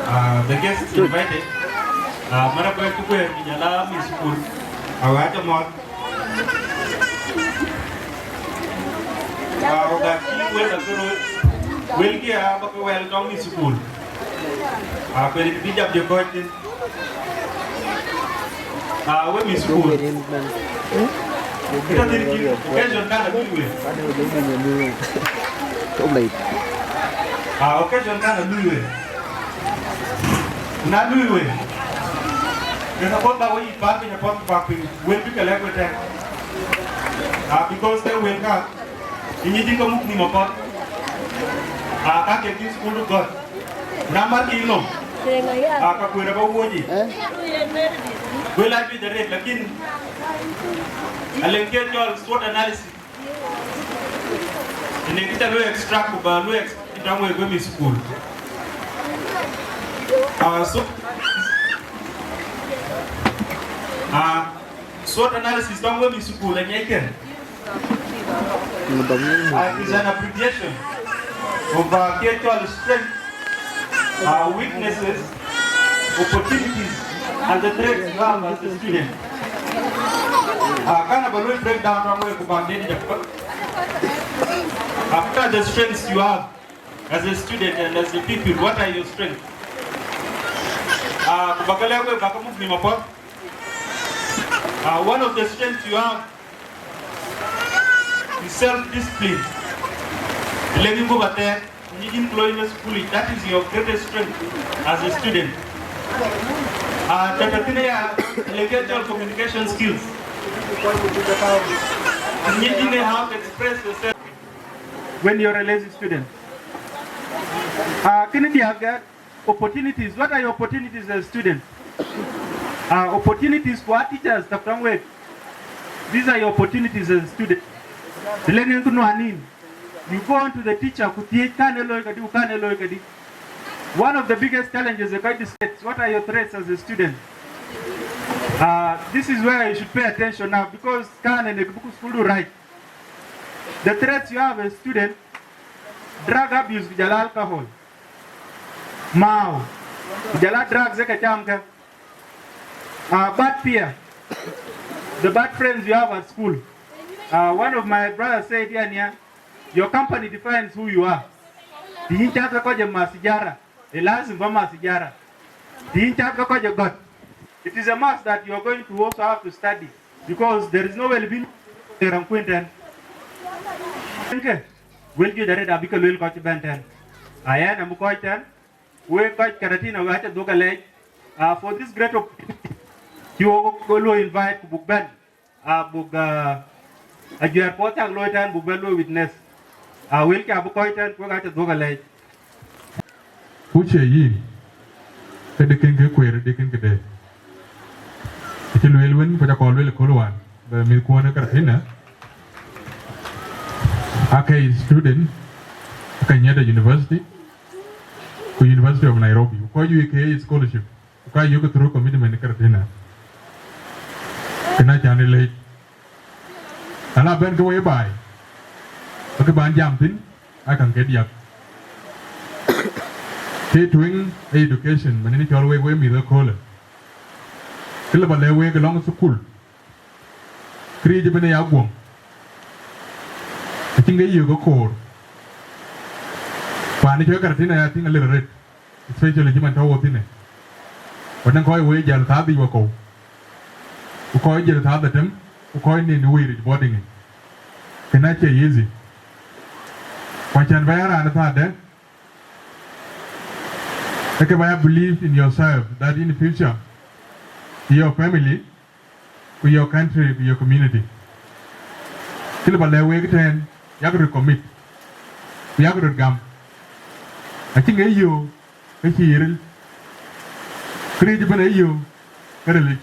Ah, the guests invited. Ah, mara kuɛɛr ku kuɛɛr ku jala mi school. A wä ca mɔth. Wow, that key well a good. Well, yeah, but well, don't miss school. Ah, very big up your question. Ah, we miss school. Kita diri ki occasion kana lui we. Too late. Ah, occasion kana lui we. Na lui we. Kena pot ba we ipa kena pot ba pin. We bi kala we tek. Ah, because they will come. Ini di ka muk ni mapat. Ah, ka ke this school got. Na mar ki no. Ah, ka kwera ba woji. We la bi dare lakin. Alen ke jol SWOT analysis. Ini kita lu extract ba lu extract we go mi school. Ah, so. Ah, SWOT analysis tɔŋ we mi school a nyɛc kën. Ah, it is an abbreviation of uh, actual strength, uh, weaknesses, opportunities, and the threats you have as a student. Uh, kana ba lu break down tɔŋ we ku ba den jap. After the strengths you have as a student and as a people, what are your strengths? Uh, ku ba ka lɛ̈k we ba ka muk ni mapat. Uh, one of the strengths you have is self-discipline. Learning go batek, nyijin kloine school, that is your greatest strength as a student. Uh, tata kine ya intellectual communication skills. Nyijin how to express yourself when you're a lazy student. Uh, kini diaga Opportunities. What are your opportunities as a student? Uh, opportunities for teachers, Doctor Ngwek. These are your opportunities as a student. The learning to know anin. You go on to the teacher, ku thiëëc kan e looi kadi, ku kan e looi kadi. One of the biggest challenges in the state, what are your threats as a student? Uh, this is where you should pay attention now because kan e ne buku school do right. The threats you have as a student, drug abuse, ku jala alcohol. Mao, ku jala drugs e ke cam ke. Uh, bad peer, the bad friends you have at school. Uh, one of my brothers said here, near, your company defines who you are. Tiyin chat ka kɔc e ma sigara, e lazim ba ma sigara. Tiyin chat ka kɔc e gɔt. It is a must that you are going to also have to study because there is no well-being in Rankwin ten. Okay. Wël juëc arëët abï ke lueel kɔc cï bɛ̈n tɛ̈n. Ayɛn abï kɔc tɛ̈n, wek kɔc Karatina, wek acä dhuɔ̈k alɛɛc, uh, for this great opportunity. Cï wok ke luɔi invite ku buk bɛ̈n, uh, buk, uh, ajuɛɛr puɔth cak looi tɛ̈n buk bɛ̈n luɔi witness. Uh, wëlkï abï kɔc tɛ̈n, wek acä dhuɔ̈k alɛɛc. Ku cie yïn, ke dï kën ke kueer, dï kën ke dee. Acï lueel wën, ku ca kɔn lueel ëkööl wään, bɛ mïthkuɔn ë Karatina, aake student, ke Kenyatta University, ku University of Nairobi. Ku kɔc juëc ke scholarship, ku ka yök through commitment ë Karatina. Kënë acän ë leec. Na la bɛ̈n ke wei baai, ke kë ban jam thïn, aa käŋ ke diäk. Ke tueŋ ë education, man ë cɔl wek, wek mïth ëköölë. Kë lë ba lɛ̈k wek ë lɔŋ thukul, këriëëc ëbën ë ya guɔ̈m. Acïn ke yök ë koor. Paan ë cɔl Karatina aya tïŋ alël arëët, especially cï man tɔ̈ wok thïnë. Wën ë kɔc wei jäl thaa dhïc wakɔ̈u, ku kɔc jäl thaa dhetem, ku kɔc nin ë wei ric boarding yic. Kënë acie easy. Ku acän ba ya raan ë thaa dɛ̈, ee ke ba ya believe in yourself that in future, your family, ku your country, ku your community. Kë lë ba lɛ̈k wek tɛ̈n, yak röt commit, ku yak röt gam. Acïn ŋic yöök ke cïï ril, këriëëc ëbën ë yöök ke rilic.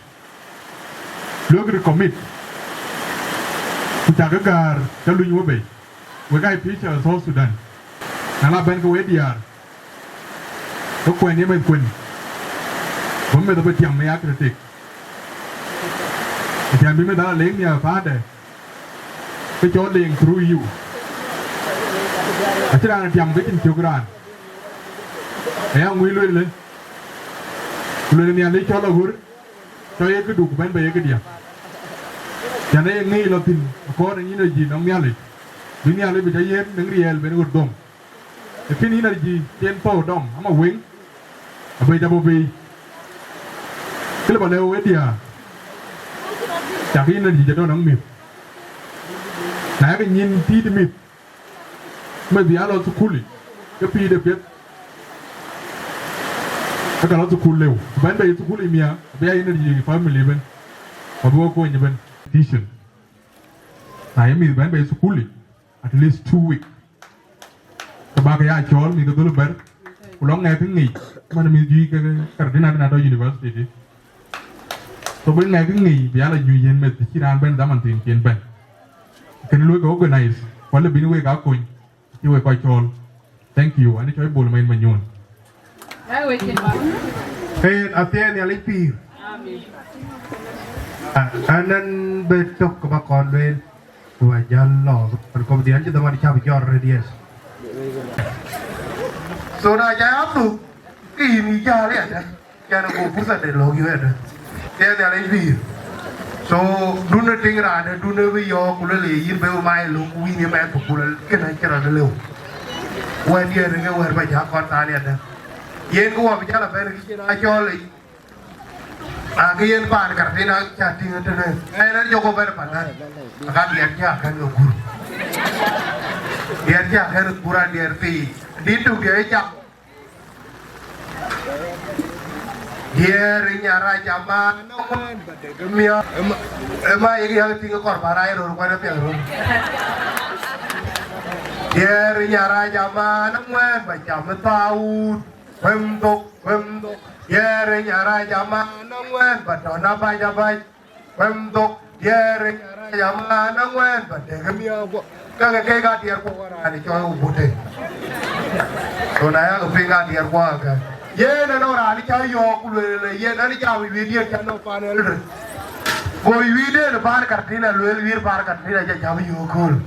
Luɔ̈kë röt commit, ku cakë gäär cä luny we bei. Wek aa future South Sudan. Na la bɛ̈n ke wek diäär, ke kuɛn ye meth kuën, bä meth abï tiam ë ya critic. Acän bï meth ala leŋ nhiaar paandɛ, ke cɔl leŋ through you. Acïn raan tiam ke cïn cök raan. Aya ŋuc lueel, ku lueel Nhialic cɔl aɣör, cɔl ye këdu ku bɛ̈n bei ye këdiɛ̈. Cän ee ye ŋic lɔ thïn akɔɔr ë energy nɔŋ Nhialic, bï Nhialic bï cä yiëën në riɛl ben ɣöt dom. Ë kën energy cï en thou dɔm ama wëŋ, abëc abɔ̈ bei. Kë lë ba lɛ̈k wek diäär, cak energy cï tɔ̈ nɔŋ mïth. Na yakë nyin tiit mïth, meth bï ya lɔ thukul yic, ke pïïr de piɛth, ke ka lɔ thukul lëu. Ku bɛ̈n bei thukul yic miäk, abï ya energy family ëbën, ku abï we kony ëbën. Vision. Na ye mïth bɛ̈n bei thukul yic, at least two week, ke bäk ya cɔɔl mïth ke dhöl bɛ̈r, ku lɔ ŋɛk ŋic, man mïth juëc ke Karatina na tɔ̈ university. So bï ŋɛk ŋic bï ya lɔ nyuc yen meth cï raan bɛ̈n dhaman thiin cï en bɛ̈n. Kën luɔ̈k ke organize, ku alë bïn wek aa kony, cï wek kɔc cɔɔl. Thank you. Ani cɔl Bol Mayen Manyuɔn. Ee, athiɛɛn Nhialic pïïr. Amen. Ah, anɛn bï tök ke ba kɔn lueel, ku ba jäl lɔ, an kɔm dhiɛl cï dhaman cä bï jɔt rëët, yes. So na ca ya thuk, ke yïn yï jäl yadë, can go pursa de lɔ̈k yï yadë. Athiɛɛn Nhialic pïïr. So, dunë tiŋ raan, dunë bï yɔ̈ɔ̈k, ku lueel yïn bï mai luk wïn ye mɛn thukul, kënë acïn raan lëu. Wɛ̈t diɛɛr ke wɛ̈t ba cä kɔn thaal yadë. Yen ke wɔ bï jäl abɛ̈n kë cïn acɔl yic. Aa, ke yen paan Karatina cä tïŋ ëtënë. Ɣɛn ë jɔk ëbɛ̈n pandan. Aka diɛt cä kɛ̈n ke gur. Diɛt cä kɛ̈n ke gur, a diɛt thii. Dit tuk diɛt cak. Diɛt ë nyarac aman ë ŋuɛ̈ɛ̈n ba dek ë miɔ̈ɔ̈r. Ëma, ëma yek yak tïŋ ë kɔr ba rac röör kuɛn ë piɛth röör. Diɛt ë nyarac aman ë ŋuɛ̈ɛ̈n ba cam ë thaawut. Kuem dhok, kuem dhok, diɛɛr ë nyarac aman ë ŋuɛ̈ɛ̈n ba tɔ̈ na bac abac. Kuem dhok, diɛɛr ë nyarac aman ë ŋuɛ̈ɛ̈n ba dek ë miɔ̈ɔ̈k guɔ. Kake kek aa diɛɛr kuɔ raan ë cɔɔl ku bute. So na yak piŋ aa diɛɛr kuɔ ake. Yen anɔŋ raan ë cä yɔ̈ɔ̈k ku lueel ë yen an, jam ë wiëëdiɛ̈n cä nɔŋ paan Eldoret. Go wiëëden paan Karatina lueel wiëër paan Karatina cä jam yöök kööl.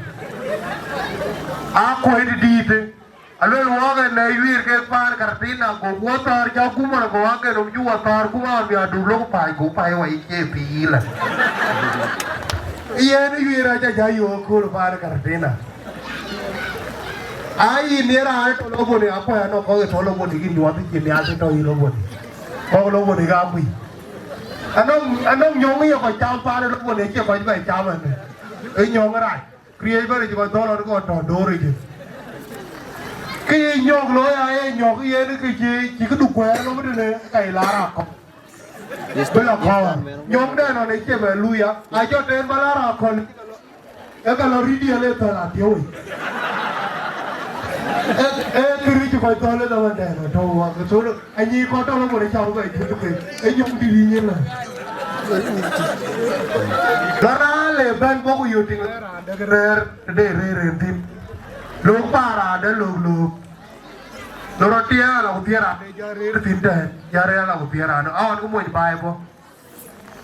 Aa kuɔ̈c dïïtë. Aluel wɔɔk ë nɛy wiir kek paan Karatina, go wɔ thɔ̈ɔ̈r cä kumär, go wä ke rom cï wɔ thɔ̈ɔ̈r kumär bï aduk lok pac, go pac wä yic cie piila. Yen wiir acä cä yöök kööl paan Karatina. Aa yïn ye raan tɔ̈ lɔ buni, akuɔ̈c anɔŋ kɔc tɔ̈ lɔ buni, yïn nyuɔɔth cï nhial të tɔ̈ yïn lɔ buni. Kɔ̈k lɔ buni ka kuc. Anɔŋ, anɔŋ nyɔ̈ŋ ye kɔc cam paan lɔ buni, cie kɔc bɛ cam ɛn. Ë nyɔ̈ŋ rac. Këriëëc bɛ̈n cï kɔc thɔ̈l ɣɔn kɔn tɔ̈ dooric. Kë ye nyɔk looi, aye nyɔk yen kë cï, cï këdu kuɛɛr lɔ bï tënë ka ye la raak kɔ̈k. Bï la kɔɔr. Nyɔkdɛn nɔn ë cie bɛ luui ya. Acɔl tɛ̈n bä la raak kɔ̈l. Ë ka lɔ rït diɛl ë thɔl athiëëu wei. Ë, ë kë rïc kɔc thɔl ë dhaman dɛn ë tɔ̈u wak ë thol. Anyi kɔc tɔl ë bɔ̈ ë cam kɔc tït ke. Ë nyɔk dït yï nyin lä. Lɔ raan le bɛ̈n bɔ̈ ku yöt tiŋ raan dek rɛ̈ɛ̈r tëde rëër en thïn. Lok paar raan dek lok lok. Lɔ rɔt tiɛɛl ala ku thiëër raan dek jɔ rëër thïn tɛ̈ɛ̈n. Jɔ rëër ala ku thiëër raan. Aɣɔn ke mony baai bɔ̈.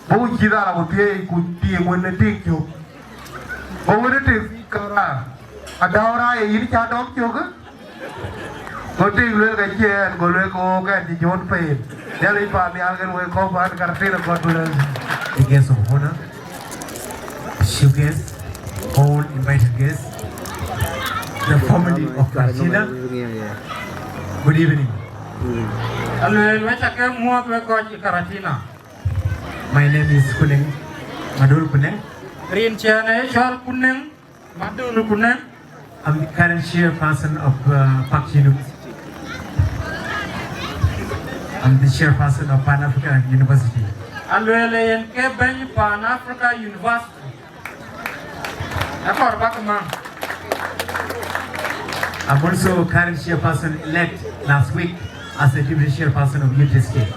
Bä ku cï dhal aku thiëëc ku tiiŋ wën ë tik cök. Go wën ë tik thiic kära, adäu rac ë yïn cä dɔm cök ë? Go tik luel ke ciɛɛn, go luel ke ɣook ɛn cï John Payne. Nhialic path nhial kën wek kɔ̈k bän Karatina, God bless. The guests of honor, chief guests, all invited guests, the family of Karatina, good evening. Aluel wek ca ke muɔ̈th wek kɔc Karatina. My name is Kuneng Madol Kuneng. Rin ciɛɛn ë cɔl Kuneng Madol Kuneng. I'm the current chairperson of uh, Pak University. I'm the chairperson of Pan Africa University. Aluel yen ke bɛ̈ny Pan Africa University. Akɔr bak maŋ. I'm also current chairperson elect last week as a deputy chairperson of Unity State.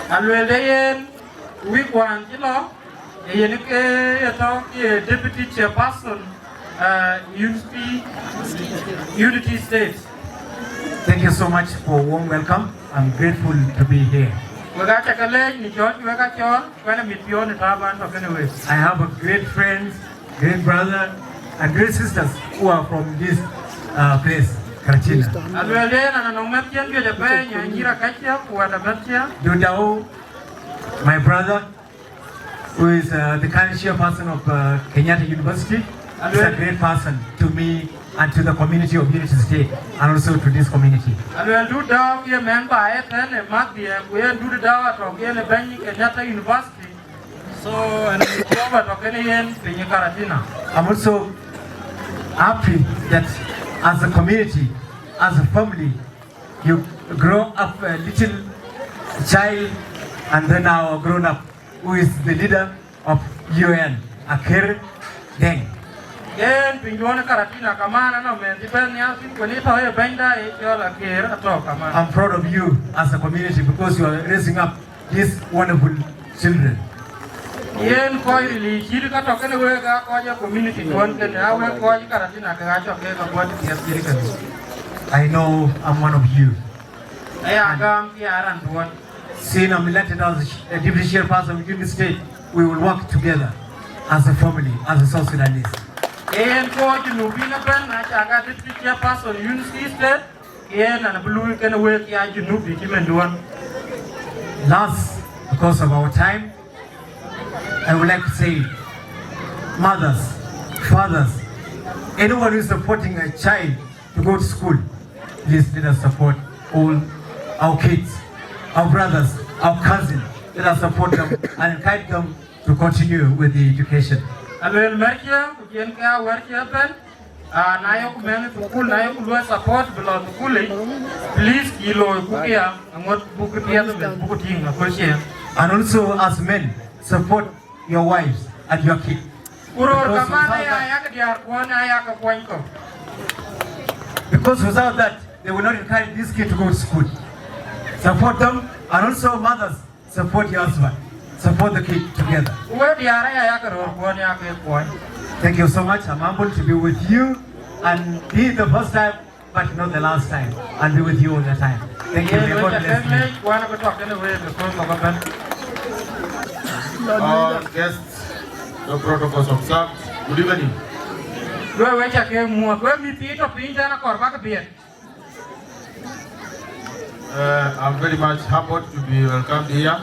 Aluel de yen wik wään cï lɔ, ë yen ke ye tɔ̈ ye deputy chairperson, uh, Unity, Unity State. Thank you so much for a warm welcome. I'm grateful to be here. Wek aca ke leec në cɔl cï wek a cɔɔl, ku ɛn amit piɔ̈u në taban tɔ̈ kënë wek. I have a great friends, great brother, and great sisters who are from this uh, place, Karatina. Aluel yen an anɔŋ mɛ̈th cien juëc abɛ̈ɛ̈ny, nyïïr akackiɛ̈ ku wɛ̈t abɛ̈thkiɛ̈. Dudau, my brother, who is uh, the current chairperson of uh, Kenyatta University, is a great person to me and to the community of Unity State and also to this community. Aluel Dudau ye mɛn ba ye tɛ̈n ë mäthdiɛ̈, ku yen Dudau atɔ̈ yen ë bɛ̈ny Kenyatta University. So, ɛn Jehovah tɔ̈ kënë yen piny Karatina. I'm also happy that as a community, as a family, you grow up a little child and then now a grown up who is the leader of U N, Aker Deng. Yen piny duɔn Karatina kaman anɔŋ mɛn cï bɛ̈n nhial thïn, ku ni tɔ̈ ye bɛ̈nyda ye cɔl Aker atɔ̈ kaman. I'm proud of you as a community because you are raising up these wonderful children. Yen kɔc ril cït ka tɔ̈ kënë wek aa kɔc ë community duɔn kënë, aa wek kɔc Karatina ke aa cɔk kek abuɔt piɛth cït kënë. I know I'm one of you. Aya gam ke aa raan duɔn. Since I'm elected as a deputy chairperson of Unity State, we will work together as a family, as a South Sudanese. Yen kɔc Junubin ëbɛ̈n, na cak a deputy chairperson Unity State, yen an abï luui kënë wek ya Junubi cï mɛn duɔn. Last, because of our time, I would like to say, mothers, fathers, anyone who is supporting a child to go to school, please let us support all our kids, our brothers, our cousins. Let us support them and encourage them to continue with the education. Aluel mɛ̈rkiɛ̈, ku cïn ke awärkiɛ̈ ëbɛ̈n. Ah, na yok mɛnh thukul, na yok luɔi support bï lɔ thukul yic, please, yï looi buk ya, aŋot buk piɛth ëbɛ̈n, buk tïŋ aköl ciëën. And also as men, support your wives and your kids. Ku röör kaman aya yak diäär kuɔn aya ke kuɔny kɔ̈k. Because without that, they will not encourage these kids to go to school. Support them, and also mothers, support your husband. Support the kid together. Ku wek diäär aya yak röör kuɔn yak ke kuɔny. Thank you so much. I'm humbled to be with you and be the first time, but not the last time. I'll be with you all the time. Thank you. May God bless you. Kuan abï tɔ̈ kënë wek ë kööl kɔ̈k ëbɛ̈n. All guests, the protocols observed. Good evening. Luɔi wek ca ke muɔ̈th, wek mïth thii tɔ̈ piny tɛ̈n akɔr bäk biɛt. Uh, I'm very much humbled to be welcomed here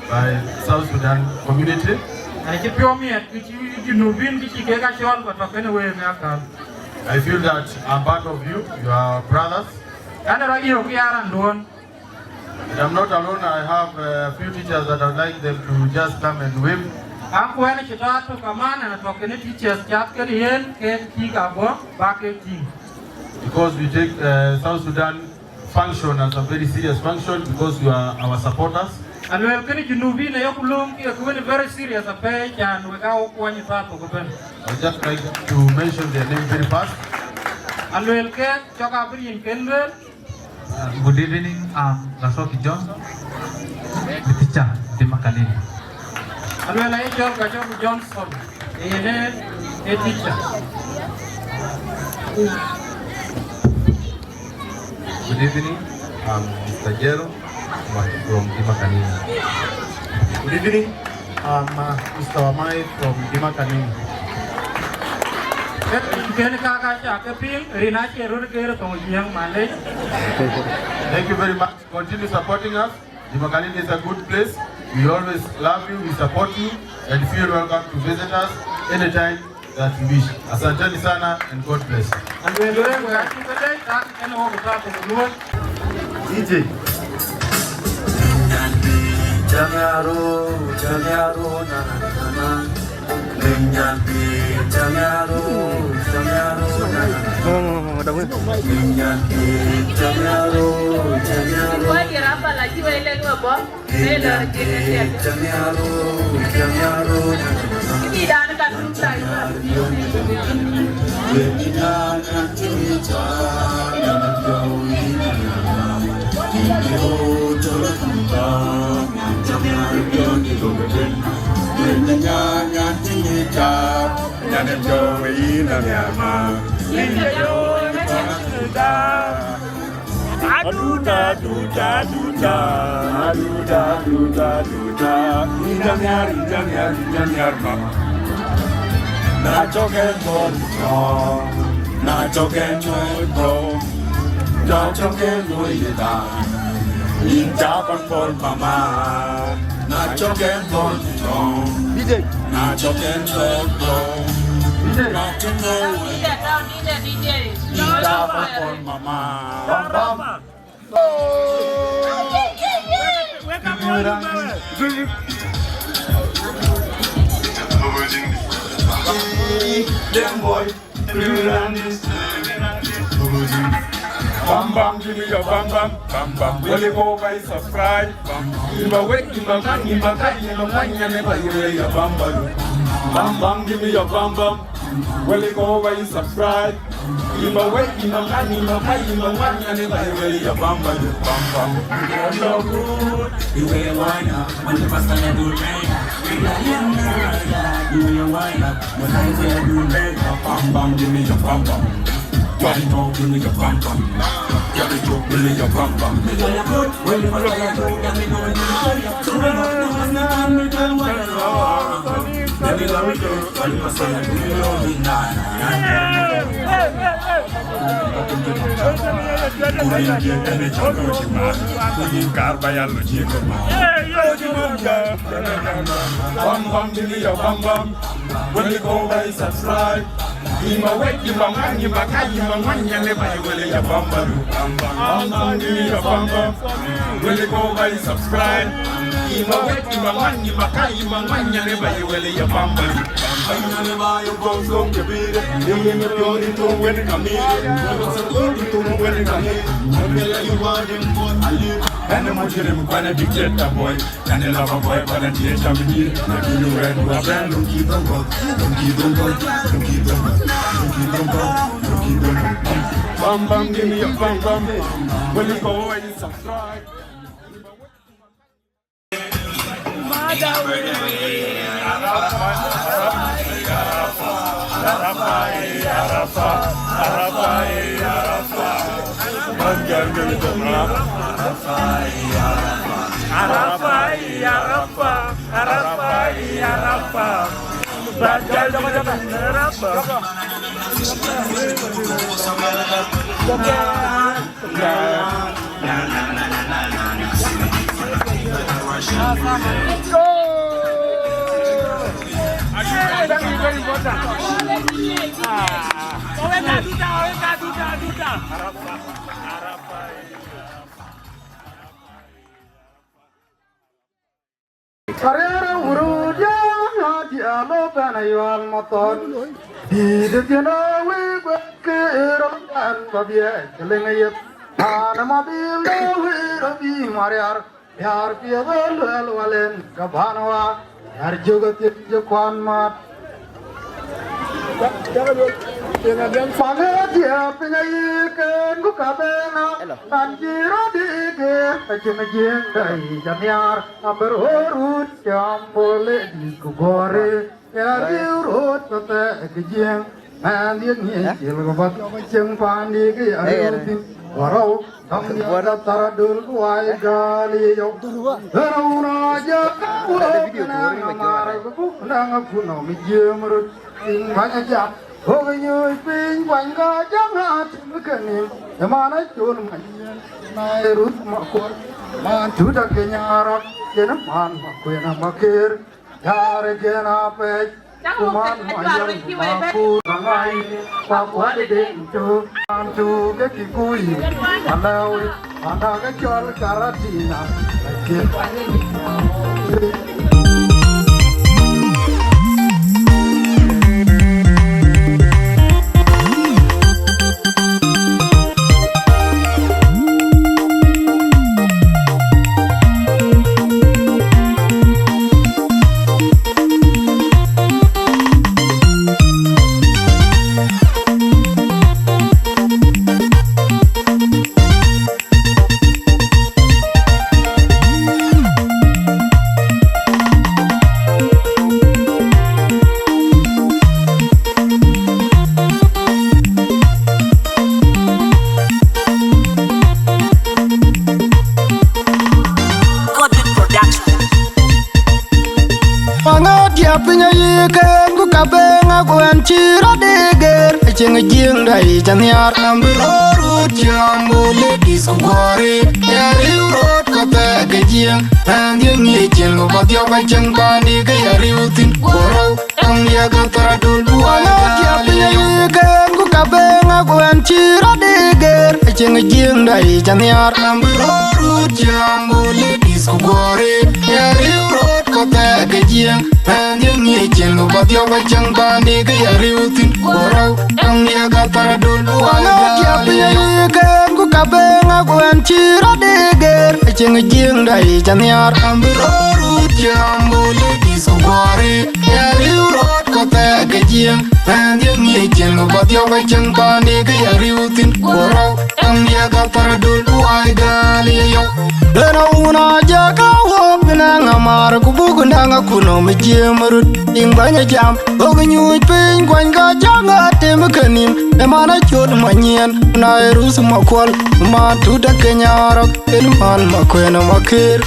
by South Sudan community. Acï piɔ̈u miɛt kë cï Junubin kë cï kek a cɔl ba tɔ̈ kënë wek ë akäl. I feel that I'm part of you, you are brothers. An rɔt yök ya raan duɔn. But I'm not alone, I have a few teachers that I'd like them to just come and wave. Akuɛn cï tɔ̈ atök kaman an tɔ̈ kënë teachers cath kënë yen kek cïk abɔ̈ ba kek tïŋ. Because we take uh, South Sudan function as a very serious function because you are our supporters. Aluel kënë Junubin ayok lööm ke këwën very serious apɛi can wek aa wok kuɔny thaa thok ëbën. I just like to mention their name very fast. Aluel ke cɔk abï rin ken lueel. Uh, good evening, I'm Gasoki John, the teacher, the Makalini. Aluel aye cɔl Gasoki Johnson, yen e teacher. Good evening, I'm Mister Jero from Dimakanini. Good evening, I'm uh, Mister Wamai from Dimakanini. Ken kaka ca ke piŋ, rin acie röt ke röt thoŋ jiäŋ malec. Thank you very much. Continue supporting us. Dimakanini is a good place. We always love you, we support you, and feel welcome to visit us anytime that you wish. Asanteni sana and God bless. Aluel wek wek acï ke lec, tak en wok thaa thok luɔi. D J. Aduda, aduda, aduda, aduda, aduda, aduda. Inda miar, inda miar, inda miar, mama. Na choke bor, na choke bor. Jɔ cɔk en luɔi yï dha, yïn cä kɔn pɔ̈l mama. Na cɔk en thɔn tɔŋ, na cɔk en thɔn tɔŋ. Na cɔk en luɔi yï dha, yïn cä kɔn pɔ̈l mama. Bam, bam. Dem boy. Bam bam, give me your bam bam, bam bam. Weli ko by subscribe. Bam bam. Imba wek, imba man, imba kai, imba man, ya ne ba yule ya bam bam. Bam bam, give me your bam bam. Weli ko by subscribe. Imba wek, imba man, imba kai, imba man, ya ne ba yule ya bam bam, bam bam. Iwe wana, manje pasana dulmena. Iwe wana, manje pasana dulmena. Bam bam, give me your bam bam. Bam bam, give me your bam bam. Yeah, give me your bam bam. Bam bam, give me your bam bam. When you go by subscribe. Imba wek, imba man, imba kai, imba man, ya ne ba ye wele ya bam bam. Bam bam, bam bam, give me your bam bam. When you go by subscribe. Imba wek, imba man, imba kai, imba man, ya ne ba ye wele ya bam bam. Bam bam, ya ne ba ye go so ke bi de. Dem ne pure into when come here. Go so into when come here. Dem ne you are dem for a live. And the much dem kwana dictator boy. Can you love a boy, but I teach him to do. Now do you red, do I bend, don't keep them go. Don't keep them go. Don't keep them go. Don't keep them go. Don't keep them go. Bam bam, give me a bam bam. When you go and you subscribe. Arere wurut ya, ya dialo bana yual maton. Dït ë thiënë wëi guɛ̈t ke rɔt an bä biɛc ke leŋ ë yeth. Raan ë madhil de wëi rɔt bï mariar, riaar piɛth ë luɛl wal en ke bän wa. Riaar jök ë thiëc jë kuan mat. Paŋ ë diɛɛr piny ayï ken ku ka ben a. Hello. An cï rɔt dï geer, acïn jiëëŋ dai ca nhiaar, abï röör rut cam pol ë dït ku guɔ̈ɔ̈ri. Ë riu röt pathɛɛk ë jiëëŋ, mɛɛn ye ŋiɛc cil ku bä thiɔ̈k ë cieŋ paandï ke ya riu thïn. Warou, dɔm diäk ka thar adöl ku wai gäl ye yɔu. Ënë wun aja ka wëëu ke nɛŋ amar ku buk nɛŋ akun nɔm ë jiëëm röt. Piny bäny ajam, ɣok ë nyuc piny kuany ka jaŋ atim ke nim. Ë man acol many yen, na ë ruth makuɔl. Man tut ake nyaarɔk, yen man makuën amaker. Yar again, Apec. Ku man ma yal ma kur ma ngai. Kwa kwa de de tu. An tu ke ki kui. Alawi. Anda ke chol Karatina. Production. Waŋa diɛ̈ piny ayï ken ku ka beŋa ku ɛn cï rɔt dï geer. Acïn jiëëŋ dai ca nhiaar, am bï röör rut cam bol ë dït ku guɔ̈ɔ̈ri. Ya riu röt ka thɛɛk ë jiëëŋ, ɛn dhiëŋ ye cil ku bä dhiɔp acieŋ paandï ke ya riu thïn. Warou, dɔm diäk ka thar adöl ku wai gäl ye yɔu. Ken ku ka beŋa ku ɛn cï rɔt dï geer. Acieŋ jiëëŋ dai ca nhiaar, am bï röör rut cam bol ë dït ku guɔ̈ɔ̈ri. Ya riu röt ka thɛɛk ë jiëëŋ, ɛn dhiëŋ ye cil ku bä dhiɔp acieŋ paandï ke ya riu thïn. Warou, dɔm diäk ka thar adöl ku wai gäl ye yɔu. Ken ku ka beŋa ku ɛn cï rɔt dï geer. Acieŋ jiëëŋ dai ca nhiaar, am bï röör rut cam bol ë dït ku guɔ̈ɔ̈ri. Ya riu röt ka thɛɛk ë jiëëŋ, ɛn dhiëŋ ye cil ku bä dhiɔp acieŋ paandï ke ya riu thïn. Warou, dɔm diäk ka thar adöl ku wai gäl ye yɔu. Ënë wun aja ka wok bï nɛŋ amar ku buk nɛŋ akun nɔm ë jiëëm röt. Tiŋ bäny ajam, ɣok nyuc piny kuany ka jaŋ atim ke nim. Ë man acol many yen, na ë ruth makuɔl, man tut ake nyaarɔk, yen man makuën amaker.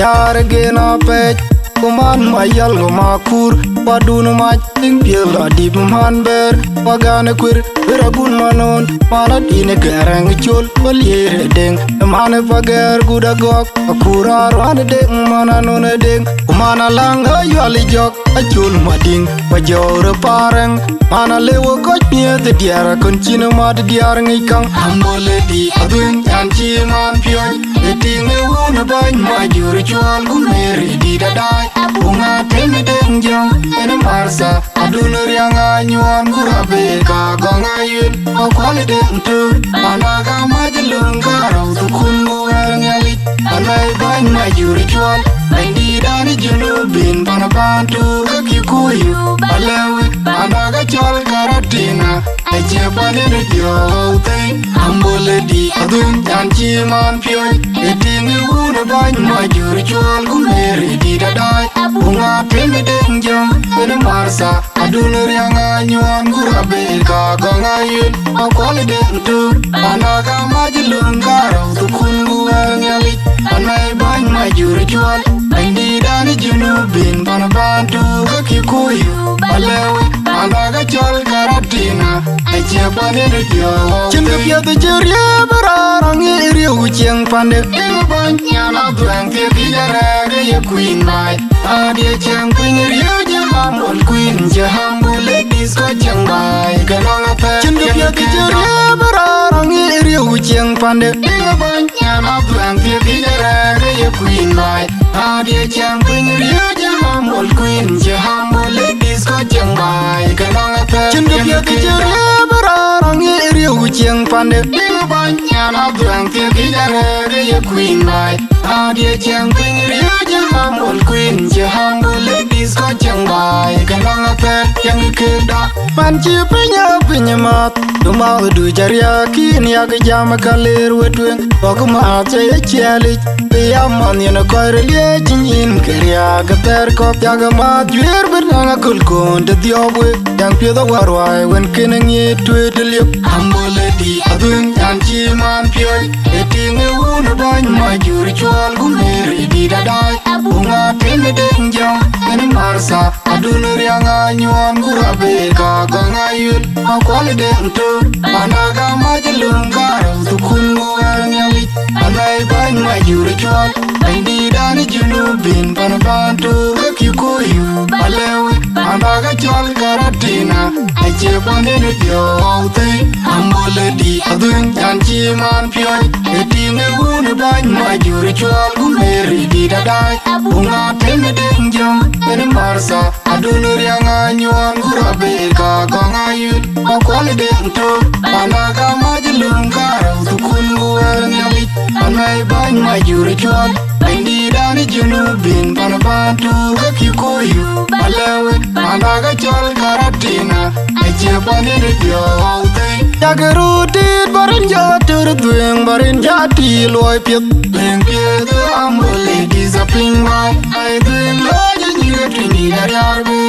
Yar again, Apec, ku man ma yal ku ma kur, wadun mac, tiŋ piëth lɔ dïp man bɛ̈ɛ̈r, wagan ë kuër, bï rɔ gun manon, man adïn ë gɛ̈rɛŋ col, wal ye rë deŋ, ë man ë pagɛ̈ɛ̈r gut agɔ̈k, akur aruan ë deŋ, man anon ë deŋ, ku man alaŋ ë yual ë jɔ̈k, acol madiŋ, wa jɔ̈ɔ̈r ë parɛŋ, man alëu ë kɔc miëth ë diɛɛr, akën cïn ë mat diäär ŋic käŋ, ambol ë dï, adhuëŋ, can cï man piɔ̈c. Ë tiŋ ë wun ë bäny ma jur cuɔl ku Meri dït adaai. Ku ŋa tem ë deŋ jɔŋ en ë Martha, adun riaŋ anyuɔɔn ku Rabeka gɔŋ ayuen. Akuɔl ë deŋ tök, man aka mac ë löŋ karou thukun ku wɛɛr Nhialic. Anai bäny ma jur cuɔl, bɛ̈nydïït an ë Junubin pan ë Bantu ke Kikuyu, Alewi, man aka cɔl Karatina. Acie panin ë diɔ̈ɔ̈u thëi, ambol ë dï adhum can cï man piɔ̈c. Ë tiŋ ë wun ë bäny ma jur cuɔl ku Meri dït adaai. Ku ŋa tem ë deŋ jɔŋ en ë Martha, adun riaŋ anyuɔɔn ku Rabeka gɔŋ ayuen. Akuɔl ë deŋ tök, man aka mac ë löŋ karou thukun ku wɛɛr Nhialic. Anai bäny ma jur cuɔl, bɛ̈nydïït an ë Junubin pan ë Bantu ke Kikuyu, Alewi, man aka cɔl Karatina. Acie panin ë diɔ̈ɔ̈u. Cïn kë piɛth cï riëëu bï raan aŋic riëëu cieŋ pande. Tiŋ bäny nyan adhuɛŋ thiek yic arɛɛk ë ye kuïn baai. Adï cieŋ piny riëëu jë hamul kuïn jë hamul ë disco cieŋ baai. Ke nɔŋ apɛ̈ɛ̈r. Cïn kë piɛth cï riëëu bï raan aŋic riëëu cieŋ pande. Tiŋ bäny nyan adhuɛŋ thiek yic arɛɛk ë ye kuïn baai. Adï cieŋ piny riëëu jë hamul kuïn jë hamul ë disco Kɔc cieŋ baai ke nɔŋ athɛɛr. Cïn kë piɛth kë cï riëëu bï raan aŋic riëëu ku cieŋ pande. Bï bäny nyan Adhuëŋ thiëk kï jare ke ye kuïn baai. Adï cieŋ piny riëëu cï humble queen, cï humble ladies kɔc cieŋ baai ke nɔŋ athɛɛr. Cieŋ kë da man cï piny a piny math. Du math du jariakin yak jam ka ler we tueŋ. Kɔk math cë ye ciɛlic. Bï ya man yen kɔc riliec nyin ke riak thɛɛr kɔk. Yak math juiir bï naŋ aköl kun të dhiɔp we. Jaŋ piɛth awär ruai wën kën ŋic tueet liep. Ambo lady Adhuëŋ nyan cï man piɔ̈c. Ë tiŋ ë wun ë bäny ma jur cuɔl ku mer ë dït adai. Abuŋa tem ë deŋ jɔŋ ën marsa. Adun riaŋ anyuɔn ku rabë ka gɔŋ ayuel. Akuɔl ë deŋ tör. Mana gam acï löŋ karou thukun ku wɛ̈ɛ̈r nhialic. Alai bäny ma jur cuɔl. Bɛ̈nydït an ë junubin pan ban tör ke kï koyu. Alɛ̈u pan bä ke cɔl Karatina. Acie pan en ë piɔ̈u thëi. Ambo lady Adhuëŋ nyan cï man piɔ̈c. Ë tiŋ ë wun ë bäny ma jur cuɔl ku mer ë dït adai. Abuŋa tem ë deŋ jɔŋ ën marsa. Adun riaŋ anyuɔn ku rabë ka gɔŋ ayuel. Akuɔl ë deŋ tör. Mana gam acï löŋ karou thukun ku wɛ̈ɛ̈r nhialic. Alai bäny ma jur cuɔl. Bɛ̈nydït an ë junubin pan ban tör ke kï koyu. Alɛ̈u pan bä ke cɔl Karatina. Acie pan en ë piɔ̈u thëi. Yak röt tit bä rin jɔ tör dhuëëŋ bä rin ja ti luɔi piɛth. Dhuëëŋ piɛth ambo ladies a piny baai. Ai dhuëëŋ lɔc anyïk atuny dït ariar bï.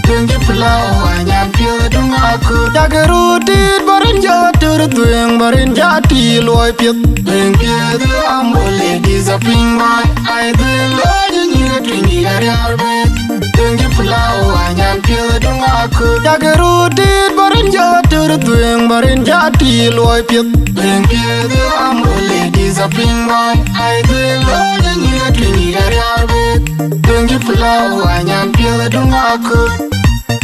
Dhuëëŋ cï pilau anyan piɛth duŋ akut. Yak röt tit bä rin jɔ tör dhuëëŋ bä rin ja ti luɔi piɛth. Dhuëëŋ piɛth ambo ladies a piny baai. Ai dhuëëŋ lɔc anyïk atuny dït ariar bï. Dhuëëŋ cï pilau anyan piɛth duŋ akut. Yak röt tit bä rin jɔ tör dhuëëŋ bä rin ja ti luɔi piɛth. Dhuëëŋ piɛth ambo ladies a piny baai. Ai dhuëëŋ lɔc anyïk atuny dït ariar bï. Dhuëëŋ cï pilau anyan piɛth duŋ akut.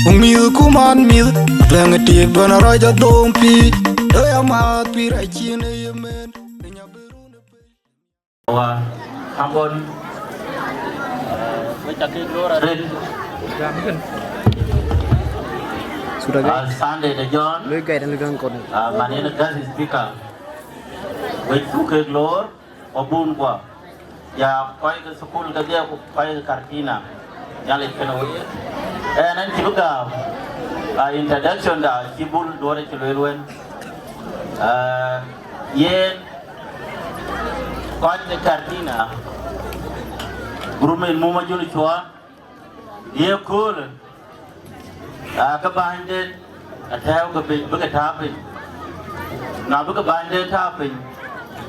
Wok mïth ku man mïth, Adhuëŋ ë tik bɛ̈n rɔc adhom pïïr. Doi amath pïïr acïn ë ye mën, piny abï run ë piny. Wa, ambon. Wek ca kek lor arëët. Suda gai. Ah, Sunday de John. Lui gai dan gan kon. Ah, man yen guest speaker. Wek cu kek lor, wa bun kwa. Ya kɔc ke thukul kedhie ku kɔc ke Karatina. Nhialic kënë wek. Ɛn, ɛn cï bï gääu, ah, introduction da cï bul duɔ̈ɔ̈r cï lueel wën. Ah, yen kɔc ke Karatina, gurum en mum ajul cuɔ, ye köölë, aa, ke bänyden atɛ̈ɛ̈u ke piny, bï ke tääu piny. Na bï ke bänyden tääu piny,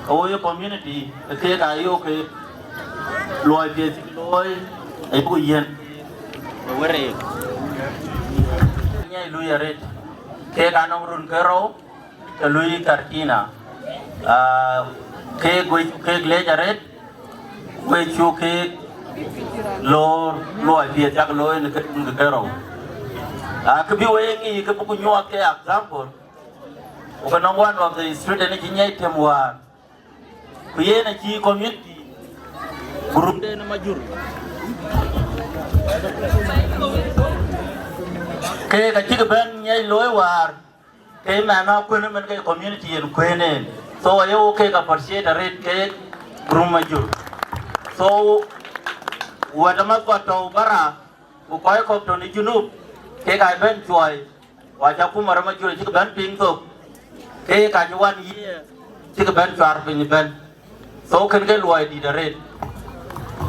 ke wo ye community, ke keek aa yok ke luɔi piɛth cï looi, ayeku yiɛ̈n ë wërëëk. Nyiɛc lui arëët, keek anɔŋ run ke rou, ke lui Karatina. Aa, keek wec, keek leec arëët, wek cuk keek loor luɔi piɛth cak looi në ke, në ke rou. Aa, kë bï wek ŋic, kë bï ku nyuɔɔth ke example, ku ke nɔŋ one of the student cï nyiɛc tem wäär, ku yen acï community group den Majur. Keek acïk bɛ̈n nyiɛc looi wäär, ke mɛn akuën ëmën ke community yen kuën en. So aye wo kek appreciate arëët kek group Majur. So wɛ̈t amath kɔ̈k tɔ̈u bara, ku kɔc kɔ̈k tɔ̈ në Junub, kek aa bɛ̈n cuɔi, ku aca kum arë Majur cïk bɛ̈n piŋ thok, kek acï one year cïk bɛ̈n cuar piny bɛ̈n. So kën ke luɔi dït arëët.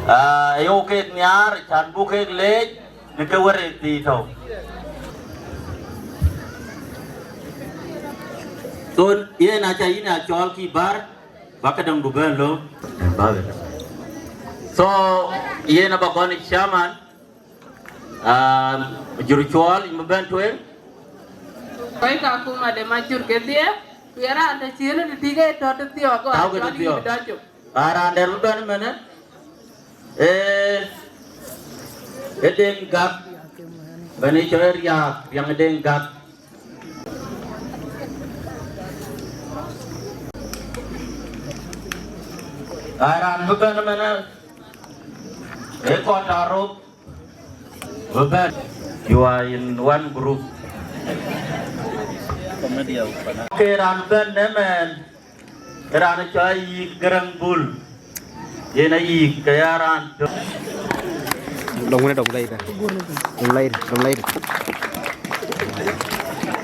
Aa, aye wo kek nhiaar, can buk kek leec në ke wërëëk thii tɔ̈u. So yen aca yïn a cɔɔl kï bär, ba këdäŋdu bɛ̈n lööm. So yen aba gɔn chairman, aa, Majur cuɔɔl, yïn bï bɛ̈n tueŋ. Kɔc ka akuma de Majur kedhie, ku ye raan tɔ̈ cïn ë tëtïk ë tɔ̈ tëthiɔ̈k, go tau ke tëthiɔ̈k. Aa, raan dɛ̈t bï bɛ̈n ëmënë, ee, ee Deŋ Gak, bɛ̈n ë cɔl Riaak, Riaŋ Deŋ Gak. Aa, raan bï bɛ̈n ëmënë, ee Kɔt Arop, bï bɛ̈n. You are in one group. Ke raan bɛ̈n në mɛn, raan cɔl Ayik Garaŋ Bul. Yen Ayik ke ya raan tök. Dom wënë, dom lair. Dom lair, dom lair.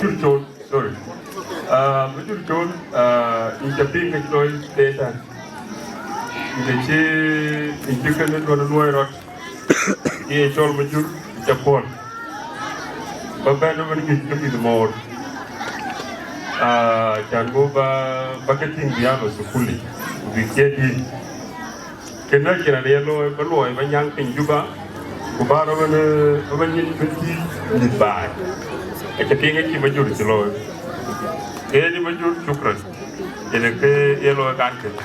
Jur Col, sorry. Ah, Majur Col, ah, yïn ca piŋ ke cï looi tëtɛ̈n. Yïn ke cï, yïn cï kënë duɔ̈n luɔi rɔt. Ye cɔl Majur, ca puɔl. Ba bɛ̈n ëmën ŋic ke mïth moor. Ah, can bɔ̈ ba, ba ke tïŋ bï ya lɔ thukul yic, ku bï ciɛ̈t yïn. Kënë acïn raan ye looi, ba luɔi, ba nyääŋ piny Juba, ku ba rɔt bɛ̈n, eh, ba bɛ̈n nyin bï tïït mïth baai. Aca piŋ acï Majur cï looi. Kënë Majur, shukran. Yen ke ye looi kan kënë.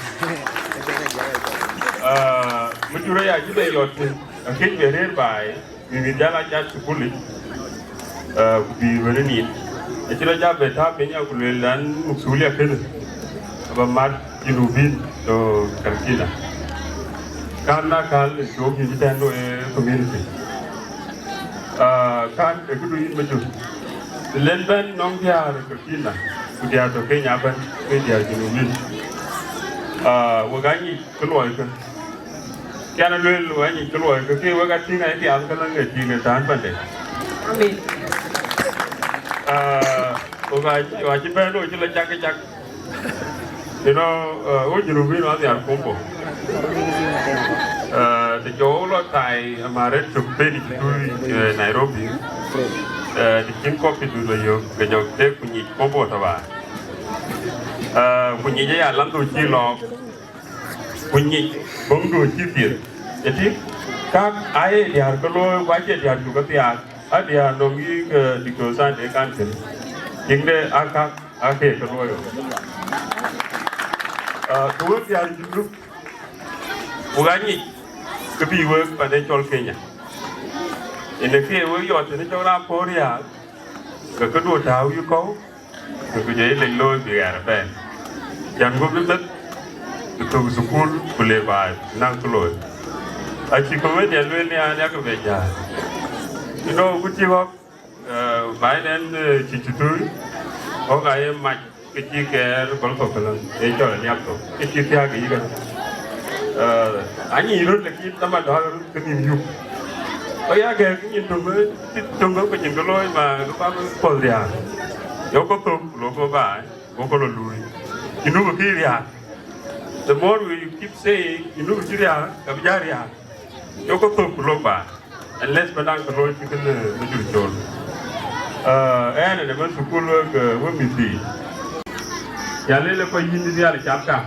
Ah, Majur aya cï bɛ yɔt thïn, akëc bɛ rëër baai. Bï mïth jäl a jat thukul yic, eh, ku bï wënë nin. Acï rɔt jal bɛ tääu piny, aku lueel an, masulia kënë aba mat Junubin tɔ̈ Katrina. Kan na kal ë cök yïn cï tɛ̈n looi ë community. Ah, kan ë këdu yïn Majur. Të len bɛ̈n nɔŋ diäär Katrina, ku diäär tɔ̈ Kenya ëbɛ̈n, ke diäär Junubin. Ah, wek aa nyic kë luɔikë. Can lueel wek aa nyic kë luɔikë, ke wek aa tïŋ aa piath ke läŋ ë tïŋ ë tään pande. Amen. Ah, wek aa, wek aa cï bɛ̈n, wek cï lɔ cak ke cak. You know, uh, wo Junubin wa nhiar Kombo. Uh, të jɔ wo lɔ tai amaret tök peni cï tui, uh, Nairobi. Uh, të cïn kɔc cï dun lɔ yök, ke jɔ tek ku nyic Kombo tɔ̈ ba. Uh, ku nyic aya landu cï lɔ. Ku nyic böŋdu cï piɛth. Ëtï, kak aye diäär ke looi, ku acie diäär cuk ke thiaak. Adiäär nɔm yïk, eh, Doctor Sunday kan kënë. Tiŋde aa kak aa ke ke looi. Ah, ke wek diäär Junub, wek aa nyic, ke bï wek pan ë cɔl Kenya. Yen ë ke wek yɔt tënë cɔk raan puɔ̈u riääk, ke këdu tääu yï kɔ̈u, ke ku jɔ yï lec looi bï ɣɛɛr ëbɛ̈n. Can guöp bï meth, bï thök thukul, ku le baai, naŋ kë looi. Acï comedian lueel ni an, yak bɛ jäl. You know, ku cï ɣɔ̈k, eh, baai nɛn, eh, cï cï tui, ɣɔ̈k aye mac, ke cï kɛɛr gɔl kɔ̈k këlä, ee cɔl aniap thok, ke cï thiääk yï kënë. Eh, anyic röt, lakin thaman dɔ̈ɔ̈r röt ke nïm yup. Ɣɔ̈k ya gɛ̈ɛ̈k nyin töŋ, eh, töŋ ke ku nyin ke looi ma ke bä puɔ̈th riääk. Yɔ̈k kɔ̈k thok, ku lok kɔ̈k baai. Go kɔc lɔ luui. Junub akëc riääk. The more we keep saying, Junub acï riääk, ka bï jal riääk. Yökë thök ku lok baai. Unless bä naŋ kë looi cï kën, eh, Majur Col. Eh, ɛn ënë mɛn thukul wek, eh, wek mïth thii. Ya lëlë kɔc yïn dhial cap kaŋ.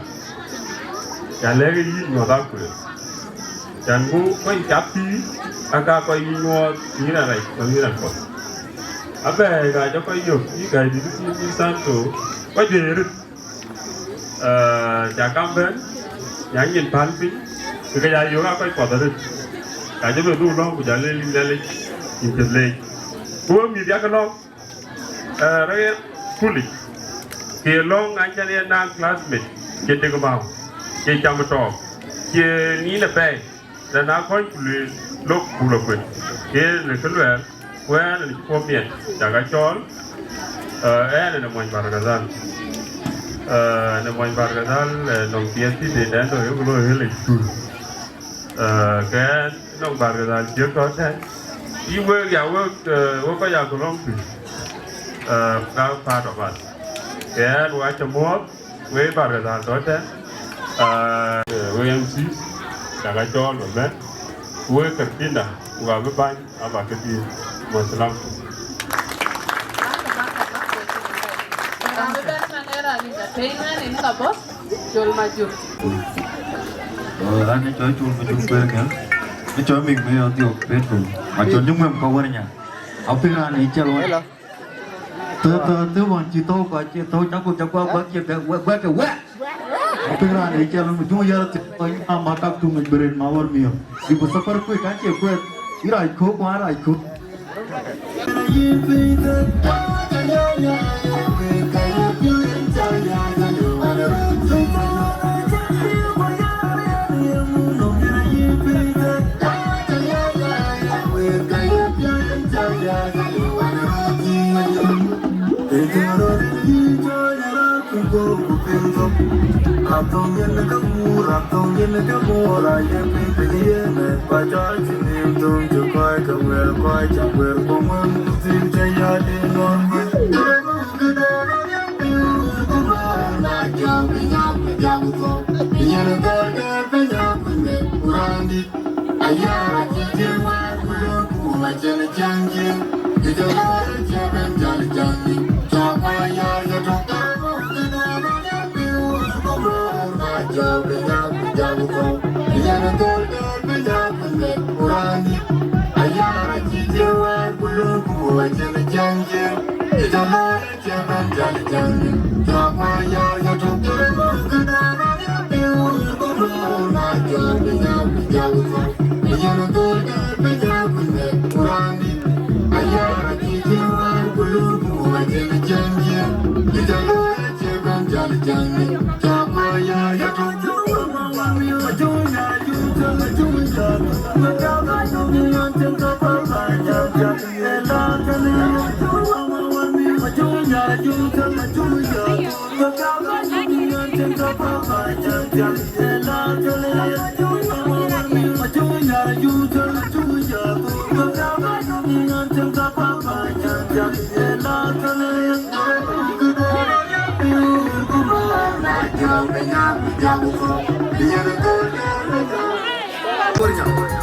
Ya lɛ̈k yïn nyuɔ̈th akuëër. Can ku kɔc cap thii, aka kɔc yï nyuɔɔth, yïn raan rac, nɔm yïn raan puɔth. Abɛ̈ɛ̈i ka jɔ kɔc yök, yï gäi dït thii, yï Santo, kɔc juëc arëët. Eh, ca kam bɛ̈n, nya nyin päl piny, ke ke ya yök aa kɔc puɔth arëët. Ka jɔ bɛ dhuk lɔ̈ŋ, ku ja lël yïn Nhialic, yïn piɛth leec. Ku wek mïth yak lɔ̈ŋ, eh, rɔt ye kulic, ke lɔ̈ŋ an, cän ye naŋ classmate, cie Dek Bau, cie Cam Tɔɔk, cie nin apɛi, rɛn aa kɔ̈ny ku lueel, lok ku lɔ kuet. Yen në kë luɛɛl, ku ɛn ënë cï puɔ̈u miɛt, cak a cɔɔl, eh, ɛn ënë mony Bargazal. Eh, në mony Bargazal, eh, nɔŋ P S C de dɛn tɔ̈, yok looi hël ë cul. Eh, ke ɛn nɔŋ Bargazal ciëk tɔ̈ tɛ̈n. Yï wek ya wek, eh, wek kɔc ya ku lɔ̈ŋ tui. Eh, ka part of us. Ke ɛn wek acä muɔ̈ɔ̈th, wek Bargazal tɔ̈ tɛ̈n. Eh, wek M Cs, cak a cɔɔl bä bɛ̈n. Wek Katrina, wek abï bäny, aba ke dhil. Masalam. Raan ëbɛ̈n man ë raan entertainment ënë ka bɔ̈, Col Majur. Oh, raan ë cɔl Col Majur kueer kɛ̈l. Ë cɔl mik me ɣɔn dhiɔ̈k peet thou. Ma cɔl nyuŋ mem kɔ̈k wär nya. Apïŋ raan ë cɛl wän. Hello. Thou, thou, thou wän cï thou kɔc cï thou, cak ku cak ku guäk cï guäk, guäk ke wɛ̈k. Apïŋ raan ë cɛl wän, juŋ yɛl thïn, thou, ama kak tuŋ yic bï rëët ma wär miɔ̈ɔ̈k. Bï ku thapar kuec ka cie kueer. Yï rac kök, ku an rac kök.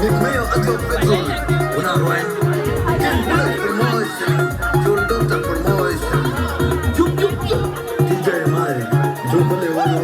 Big Mayo, Atok Petrol, una ruai. Promotion, Jol Doctor Promotion. Juk, juk, juk. D J Mari, Jol Kole Wano.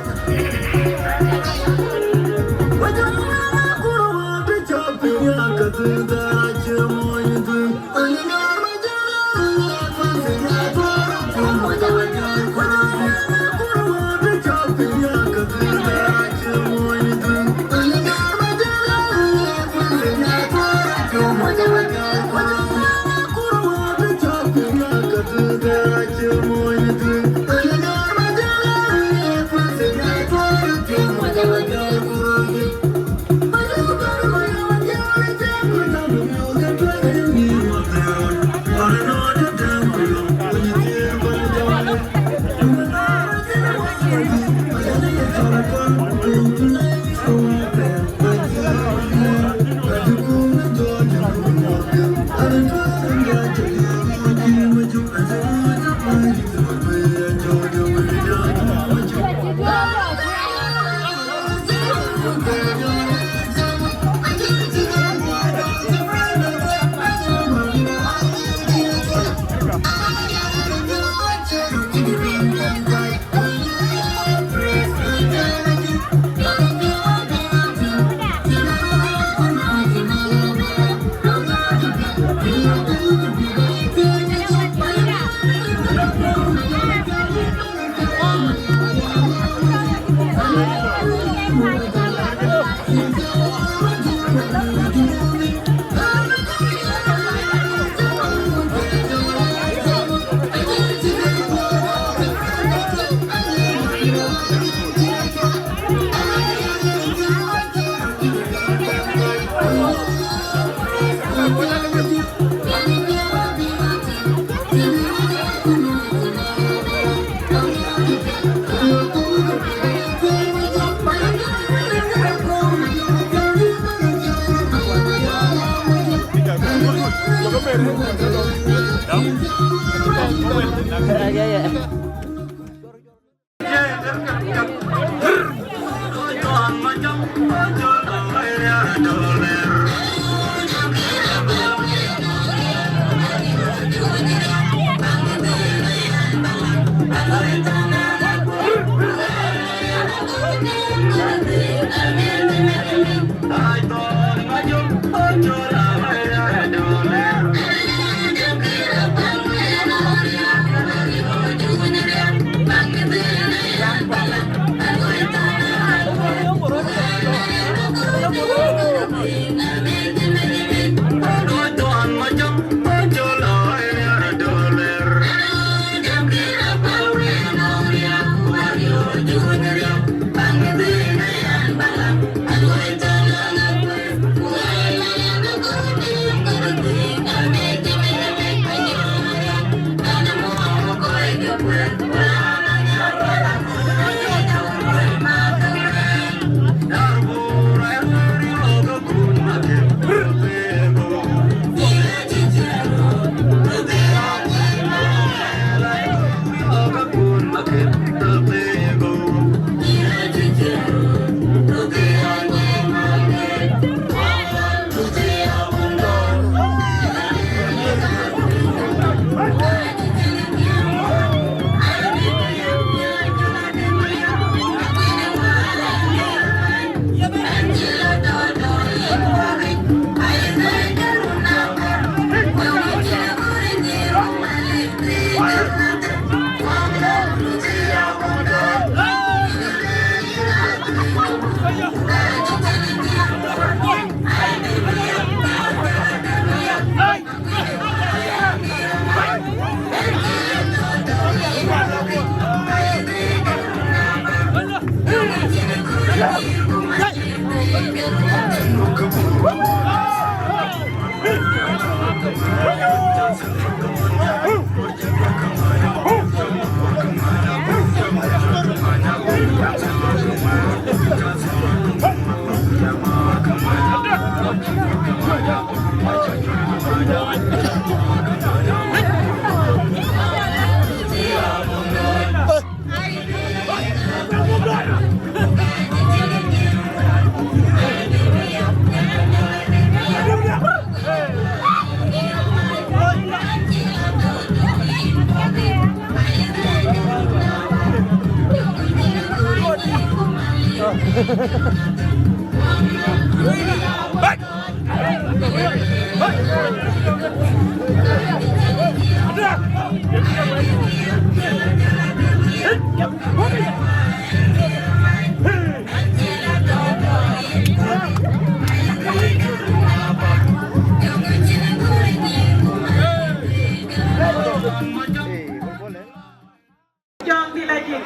Jɔŋdït Ajik.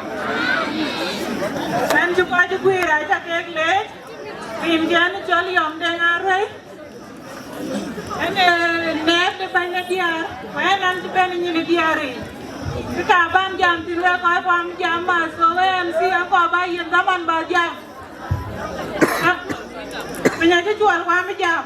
Mɛn cï kɔc guiir aca kek leec, rin kɛn cɔl Yɔm Deŋ Aruei. Ënë nɛɛk de bäny de diäär, ku ënë an cï bɛ̈n nyin ë diäär yic. Kë ka ban jam thïn wek kɔc kuam jam ba, so we M C akɔɔr ba yiën dhaman ba jam. Piny acï cuɔl kuam jam.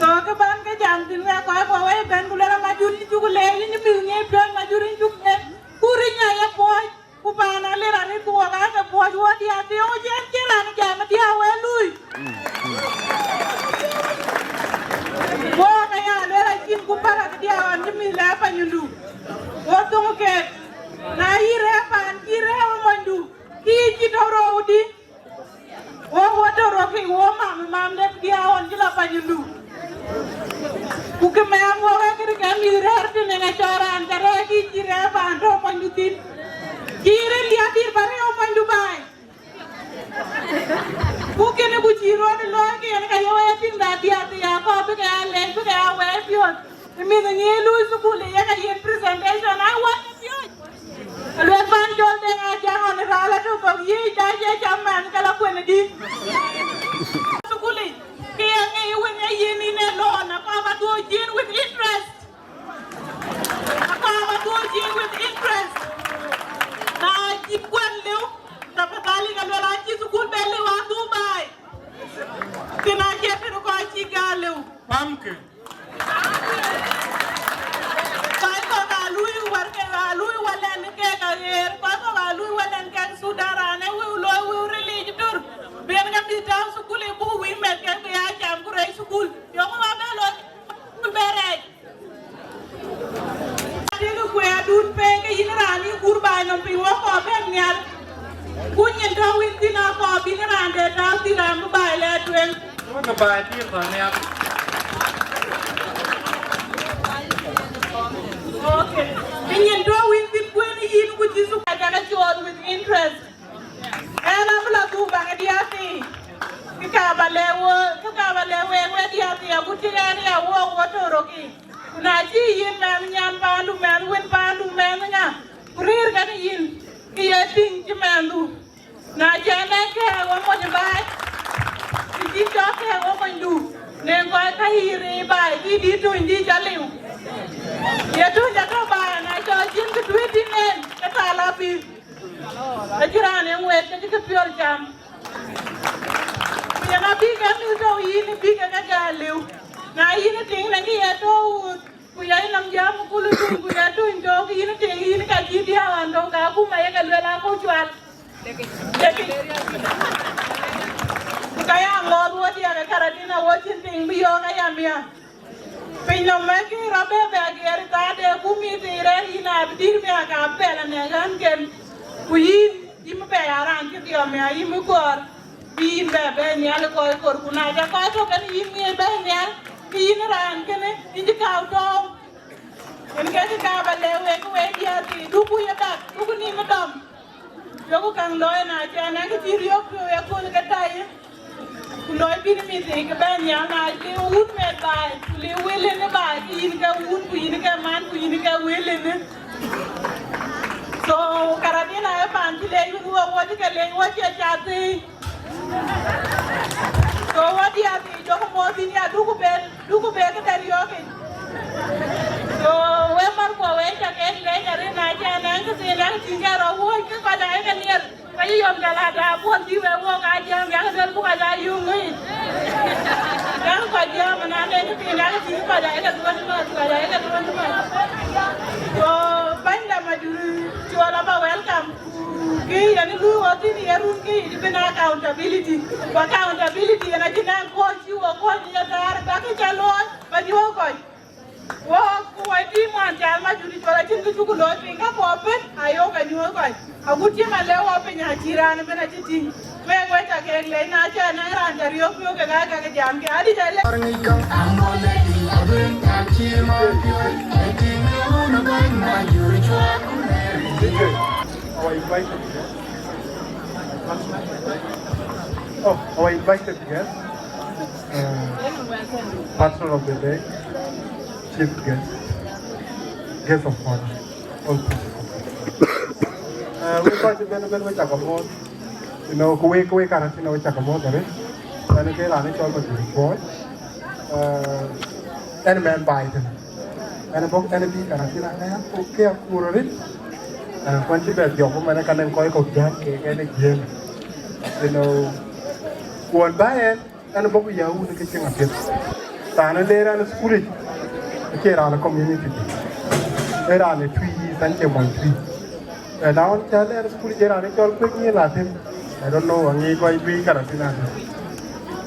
So kë ban ke jam thïn wek kɔc kuɔ wei bɛ̈n ku luel Majur yïn cuk leec, yïn cï mïth ŋiɛc piɔ̈ɔ̈c, Majur yïn cuk leec. Ku ric nya ye puɔ̈c, ku paan alir aril ku wok aake puɔ̈c, wo diäär thiëëu cï en cïn raan jam diäär wee lui. Wo ke ya luel acïn ku päl akë diäär ɣɔn cï mïth lɛ̈k panyindu. Wo thoŋ keek, na yï rɛ̈ɛ̈r paan cï rɛ̈ɛ̈r ë monydu, kï yï cï tɔ̈u rou dï? Wo wo tɔ̈ rɔt kek wo mam, mam de diäär ɣɔn cï la panyindu. Ku kë mɛɛm wok ee këdï ke mïth rɛ̈ɛ̈r tënë ŋa cɔɔr raan ke rɛ̈ɛ̈r kï cï rɛ̈ɛ̈r paan tɔ̈ panydu thïn. Cï rɛ̈ɛ̈r liathir ba rɛ̈ɛ̈r panydu baai. Ku kënë ku cï rɔt looi ke yen ka ye wɛ̈ɛ̈r tïŋ da diäär thii akɔɔr bï ke ya lɛc bï ke ya wɛɛr piɔ̈ɔ̈th. Ë mïth ŋiɛc lui thukul ë yeka yiën presentation a wɛ̈ɛ̈r piɔ̈ɔ̈c. Alueth ban jɔl de ŋa jaŋ ɣɔn ë raal atök thok yiëëc da ye cam mɛnh ke la kuën ë dï. Thukul yic, ke ye ŋic wën ye yiën yïn ë loan, akɔɔr ba dhuɔ̈k yiën with interest. Akɔɔr ba dhuɔ̈k yiën with interest. Na cï kuën lëu, tafadhali ka luel acï thukul bɛ lëu adhuk baai. Kën acie kën kɔc cï gäär lëu. Pamkë. Kɔc kɔ̈k aa luui wär ke, aa luui wälɛn kek aɣeer, kɔc kɔ̈k aa luui wälɛn kek Thudan, raan ee wëu looi wëu ril yic dur. Bï en ke mïth tääu thukul ë buk wïc mɛt kek bï aa cam ku rɛɛc thukul. Yöŋ ë wä bɛ looi thukul bɛ rɛɛc. Adï ke kuɛɛrdun pek ke yïn raan yï kur baai nɔm piny wä kɔɔr bɛ̈n nhial. Ku nyin tɔ̈ wïn thïn akɔɔr bï yïn raan de tääu thïn raan bï baai lɛɛr tueŋ. Ke baai tïïr thɔn nhial. Okay. Ke nyin tɔ̈ wïn thïn kuën yïn ku cï thuk aca ke cool with interest. Ɛn abï la dhuk baŋ ë diäär thii. Kë ka ba lɛ̈k wo, kë ka ba lɛ̈k wek, wek diäär thii, agut cï ɛn ya wok wo tɔ̈ rökï. Ku na cï yïn mɛnh nyan paandu, mɛnh wën paandu, mɛnh ŋa, ku rëër kɛn yïn, kë ye tïŋ cï mɛnhdu. Na cï ɛn lɛ̈k kɛ̈ɛ̈k wo mony baai, kë cï cɔk kɛ̈ɛ̈k wo monydu, neŋ kɔc ka yï rëër baai, kï dït töny dï cä liu. Ye töny atɔ̈ baai, na cɔk cïn kë tueet tïŋ en, ke thaal abï. Acï raan ë ŋuɛ̈ɛ̈t ke cï kë piɔl cam. Ku yen abï ke mïth tɔ̈u yïn bï ke ke gäär lëu. Na yïn ë tiŋ në kë ye tɔ̈u wuth, ku ya yï nɔm jam ë kul ë tuny, ku ya tuny tɔ̈u, ke yïn ë tiŋ yïn ka cï diäär ɣɔn tɔ̈u ka akuma ye ke luel akɔ̈u cual. Ku ka ya ŋɔɔth wo diäk ë Karatina wo cïn tiŋ bï yɔ̈ɔ̈k aya miäk. Piny nɔm ë kë rɔt bɛ bɛ agiɛɛr ë thaade, ku mïth ë rɛ̈ɛ̈r yïn abï dït miäk abï bɛ la nɛ̈k ɣänken. Ku yïn, yïn bï bɛ ya raan cï dhiɔm ya, yïn bï gɔ̈ɔ̈r, bï yïn bɛ bɛ nhial ë kɔc kor, ku na ca kɔc tök kɛn yïn ŋiɛc bɛ nhial, ke yïn raan kënë, yïn cï kääu tɔ̈ɔ̈u. Yen ke kë ka ba lɛ̈k wek, wek diäär thii, duku ye bak, duku nïïm ë dɔm. Duku kaŋ looi na cï anɛ̈ŋ kë cï riɔ̈k piɔ̈u ye kööl ke tɛ̈i. Ku loi bï mïth ke bɛ̈n nhial, na liu wun meth baai, ku liu wëlënë baai, ke yïn ke wun, ku yïn ke man, ku yïn ke wëlënë. So, Karatina ë paan cï leec wun, wo, wo cï ke leec, wo cie cath thii. So, wo diäär thii, jɔku moth yïn ya, duku ben, duku ben këde riɔ̈ɔ̈kic. So, we märkuɔ, we ca kek leec arëët, na cï anɛ̈ŋ kë thiin, an, tïŋ ke rɔt wuɔ̈c, ke kɔc aa ye ke niɛr. Ka yï yɔm jal ada puɔ̈n dhï wek wok aa jiääm, yak duel buk aja yöŋ ŋic. Yak kɔc jiääm ënɔɔnë, ke piny yak tïŋ kɔc ayek duɔ̈n ëmääth, kɔc ayek duɔ̈n ëmääth. Go bänyda Majur Cuɔl aba welcome. Ku kë yen luui wɔ thïn ye run kë yic bïn accountability. Ku accountability yen acïn ɛn kɔc cï wɔ kɔc ye thäär bäk kë ca looi ba nyuɔ̈th kɔc. Wok, ku wai tim wan cal Majur Cuɔl acïn kë cuk looi piny, ka kɔɔr bën ayok anyuɔ̈th kɔc. Agut cï man lɛ̈k wɔ piny acï raan ëbën acï tïŋ. Wek wek ca kek lec, na cä na raan ca riɔ̈k piɔ̈u ke ka ka ke jam ke adï ca lec. D J, our invited guest. Oh, our invited guest. Uh, patron of the day, chief guest, guest of honor, all protocol. Uh, we kɔc ben ben we cakap mɔ̈ɔ̈th. You know, ku we ku we Karatina we cakap mɔ̈ɔ̈th arëët. Ɛn ke raan cɔl Majuur Kuɔɔc. Uh, ɛn mɛn baai tënë. Ɛn bɔ̈ ɛn bï Karatina aya ku ke akur arëët. Uh, kuan cï bɛ dhiɔp mɛn ka nɛn kɔc kɔ̈k jam ke ɛn jiëëm. You know, kuɔn ba ɛn Ɛn bɔ̈ ku ya wun ke cieŋ apiɛth. Raan ë leer ɛn ë thukul yic, acie raan ë community dï. Ee raan ë Twic East, ɛn cie mony Twic. Ë na ɣɔn cä leer ë thukul yic, ee raan ë cɔl Kuec Nyiɛl Atem. I don't know, aŋic kɔc juëc Karatina adï.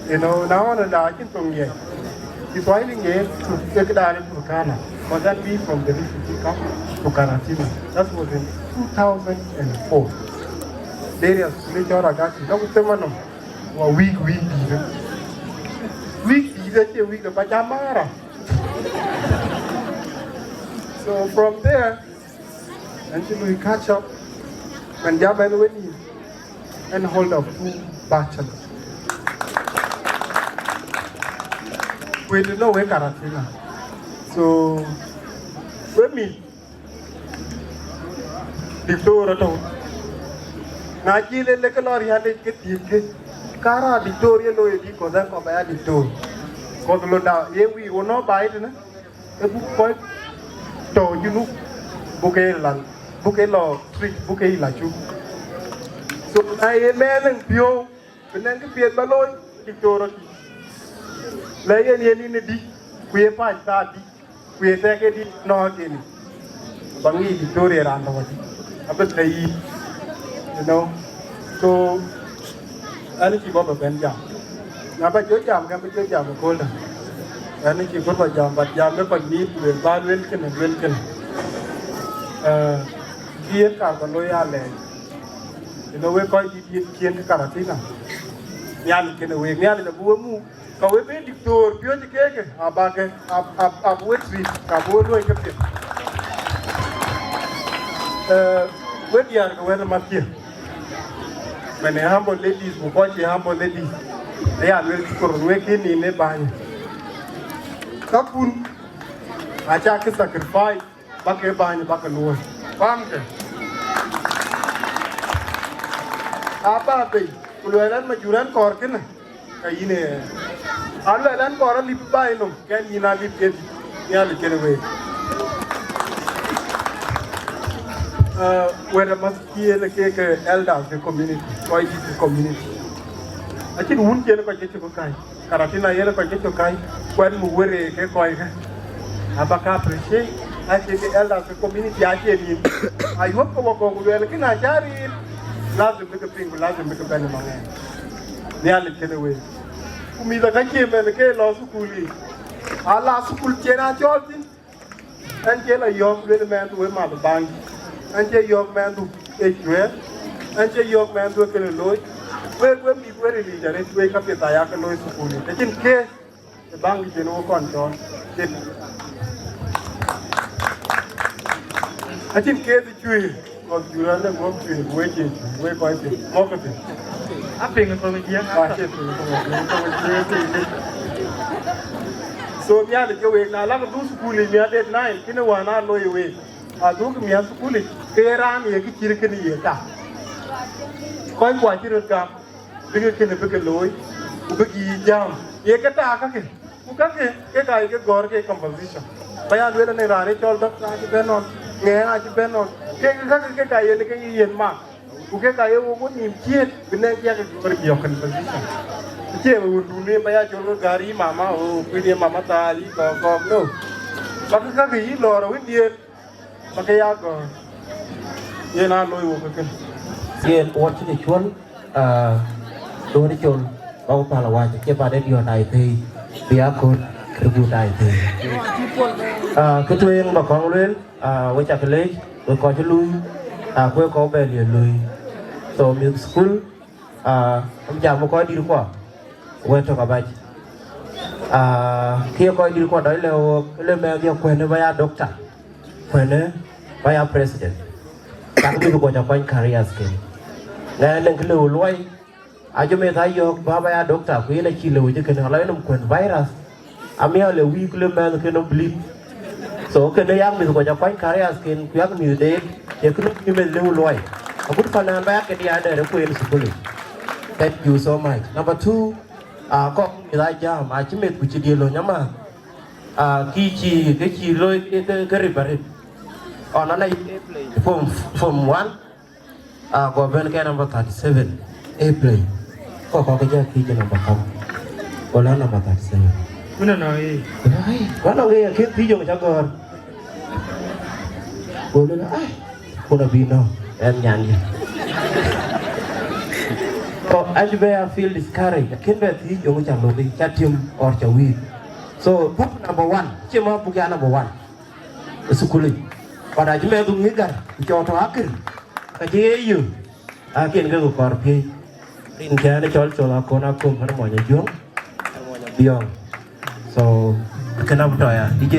You know, na ɣɔn ë da acïn thoŋ ŋiɛc. Kiswahili ŋiɛc, Tur-, ee këdan ë Turkana. But that be from the refugee camp to Karatina. That was in two thousand and four. Derias, ni cɔl Ragaki, dɔk thema nɔm. Wa week, week dïïtë. Week dïïtë acie week de ba jam mara. So from there, ɛn cï lui catch up, man jam ɛn wen yïn, ɛn hold of two bachelors. Ku ënë no we Karatina. So, we mi Diktor atɔ̈. Na cï le lek lɔ riändït ke thiëëckë, ka raan diktor ye looi bï kɔ̈th ɛn kɔ̈k aya diktor. Kɔ̈th londa ye wiir wonɔ baai tënë, ke buk kɔc tɔ̈ Junub, buk ke lal, buk ke lɔ tric, buk ke la cuk. So na ye mɛɛn piɔ̈u, bï nɛn kë piɛth ba looi, diktor akï. Lɛ yen yen yïn ë dï, ku ye pac thaa dï, ku ye thɛɛk ë dï nɔɔk yen. Ba ŋic diktor ye raan tɔ̈ adï, abï thɛɛk yïn, you know. So, ɛn cï bɔ̈ ba bɛn jam. Na ba jɔ jam, kɛn bï jɔ jam ëkööldä. Ɛn cï bɔ̈ ba jam, but jam ë kɔc mïïth, ku luel ba luel kënë, luel kënë. Eh, kï yen kar ba looi alɛɛc. You know, wek kɔc dït yen ciëën ke Karatina. Nhialic kënë week, Nhialic abï we muk. Ka we bï diktor piööcë keek, abäkë, ab-, ab-, abï we treat, ka bï we luɔ̈i ke piɛth. Eh, we diäär ke wɛ̈t ë mäthkiɛ̈. Mɛn ë humble ladies, ku kɔc ë humble ladies. Aya luel kë röt wek kï nin ë bäny. Kakun, acä kï sacrifice. Bäk ke bäny, bäk ke luɔ̈i. Famkë. Aba bei, ku luɛɛl ɛn Majur ɛn kɔɔr kënë, ka yïn ee. A luɛɛl ɛn kɔɔr alip baai nɔm, kɛn yïn alip ke dït, Nhialic kënë week. Eh, wɛ̈t ë mäthkiɛ̈ ke, ke elders ke community, kɔc dït ke community. Acïn wun cïn kɔc ke cï ku käi. Karatina yen kɔc ke cök käi, kuɛn muk wërë ke kɔckë. Aba ka appreciate, acie ke elders ke community acie nïn. Ayuɔ̈p ke wakɔ̈u ku luɛɛl, kën acä riit, lazim bï ke piŋ, ku lazim bï ke bɛ̈n ë maŋɛn. Nhialic kënë week. Ku mïth aka cie mɛn ke lɔ thukul yiic. Ala thukul cïn acɔl thïn. Ɛn cï lɔ yɔ̈ɔ̈k luel mɛnhdu we math baŋ. Ɛn cï yɔ̈ɔ̈k mɛnhdu ë cuëër. Ɛn cï yɔ̈ɔ̈k mɛnhdu ë kënë looi. Wek, wek mïth we ril yic arëët, wek ka piɛth aya ke looi thukul yic. Acïn kees ë baŋ cïn wo kɔn cɔɔl. Cïn. Acïn kees ë cuëër. Kɔc jur ande guɔ̈p cuëëc, wec ye cuëëc, wec kɔc piɛth, mɔ̈kkë piɛth. Apiŋ thoŋ jiëëŋ. Acie piŋ thoŋ jiëëŋ, thoŋ jiëëŋ piŋ dï. So, Nhialic ke week, na lak dhuk thukul yic miäk det nine, kënë wään aa looi week. Adhuk miäk thukul yic, ke ye raan ye kë cït kënë ye tak. Kɔc kuɔ acï röt gam, bï ke kënë bï ke looi, ku bï ke yï jam. Ye ke tak kakë. Ku kakë, ke ka ye ke gɔ̈ɔ̈r ke composition. Ba ya lueel anë raan ë cɔl doctor acï bɛ̈n nɔn, ŋɛɛŋ acï bɛ̈n nɔn. Ke, ke kakë, ke ka yen ke yen mak. Ku ke ka ye wok wo nïïm ciëët, bï nɛŋ kë ya ke gɔ̈ɔ̈r bï yɔ̈k composition. Acie wundun yen ba ya cɔl ke gäär yï mama, o, kuïn ye mama thaal yï kɔ̈k kɔ̈k, no. Ba ke kakë yï lɔɔr awën diëër. Ba ke ya gɔ̈ɔ̈r. Yen aa looi wok ë kënë. Yen wɔ cï ke cuɔl, ah, looi col, ba ku päl awac, acie ba de diɔ̈ɔ̈t ai thëi, bï ya kööl, kë gut ai thëi. Ah, kë tueŋ ba kɔŋ lueel, ah, we cak leec, we kɔc cï luui, ah, ku we kɔ̈k bɛ liël luui. So, music school, Ah, am jam kɔc dït kuɔ, wek tök abac. Ah, kë ye kɔc dït kuɔ dɔc lɛ̈k ɣok, le mɛnh ye kuɛ̈n ba ya doctor, kuɛ̈n ba ya president. Cak mïth kuɔ ca kuany careers ken. Ŋɛk ënɔŋ kë lëu luɔi, acï meth a yɔ̈ɔ̈k ba ba ya doctor, ku yen acï lëu cï kënë, ala yenɔm kuɛ̈n virus. Amiɔl ë wïïk lë mɛnh ke nɔm bleed. So kënë yak mïth kɔc akuany careers ken, ku yak mïth deet, ye kënë bï meth lëu luɔi. Agut fanan ba yak këdï adɛɛr ë kueen thukul. Thank you so much. Number two, ah, kɔk mïth a jam, acï meth ku cï diël lony ama. Ah, kë cï, kë cï looi ke, ke, ke rip arip. Ɣɔn ana form, form one, ah, go bɛ̈n ke number thirty seven, A play. Kɔk kɔk ke jɔ thiëc number kam. Go la number thirty seven. Ku nɔnɔ, ee. Ai, go nɔŋ ke ye kën thiëc yɔŋ ca gɔ̈ɔ̈r. Go lueel, ai, kun abï nɔ̈k, ɛn nyan yï. Kɔk acï bɛ ya feel discouraged. Akën bɛ thiëc yɔŋ ca loki, ca tim or ca weak. So, book number one, cï ma book ya number one. Ë thukul yic. But acï mɛth ŋic gär, ku cɔɔr tɔ̈ akër, ka cï ye yök, akën ke ku kɔɔr piëëc. Rin kɛn ë cɔl cɔl akɔn akɔm, ɣɛn mɔny Ajuɔŋ, ɣɛn mɔny Abiɔŋ. So, kënë abï tɔ̈ ya, D J.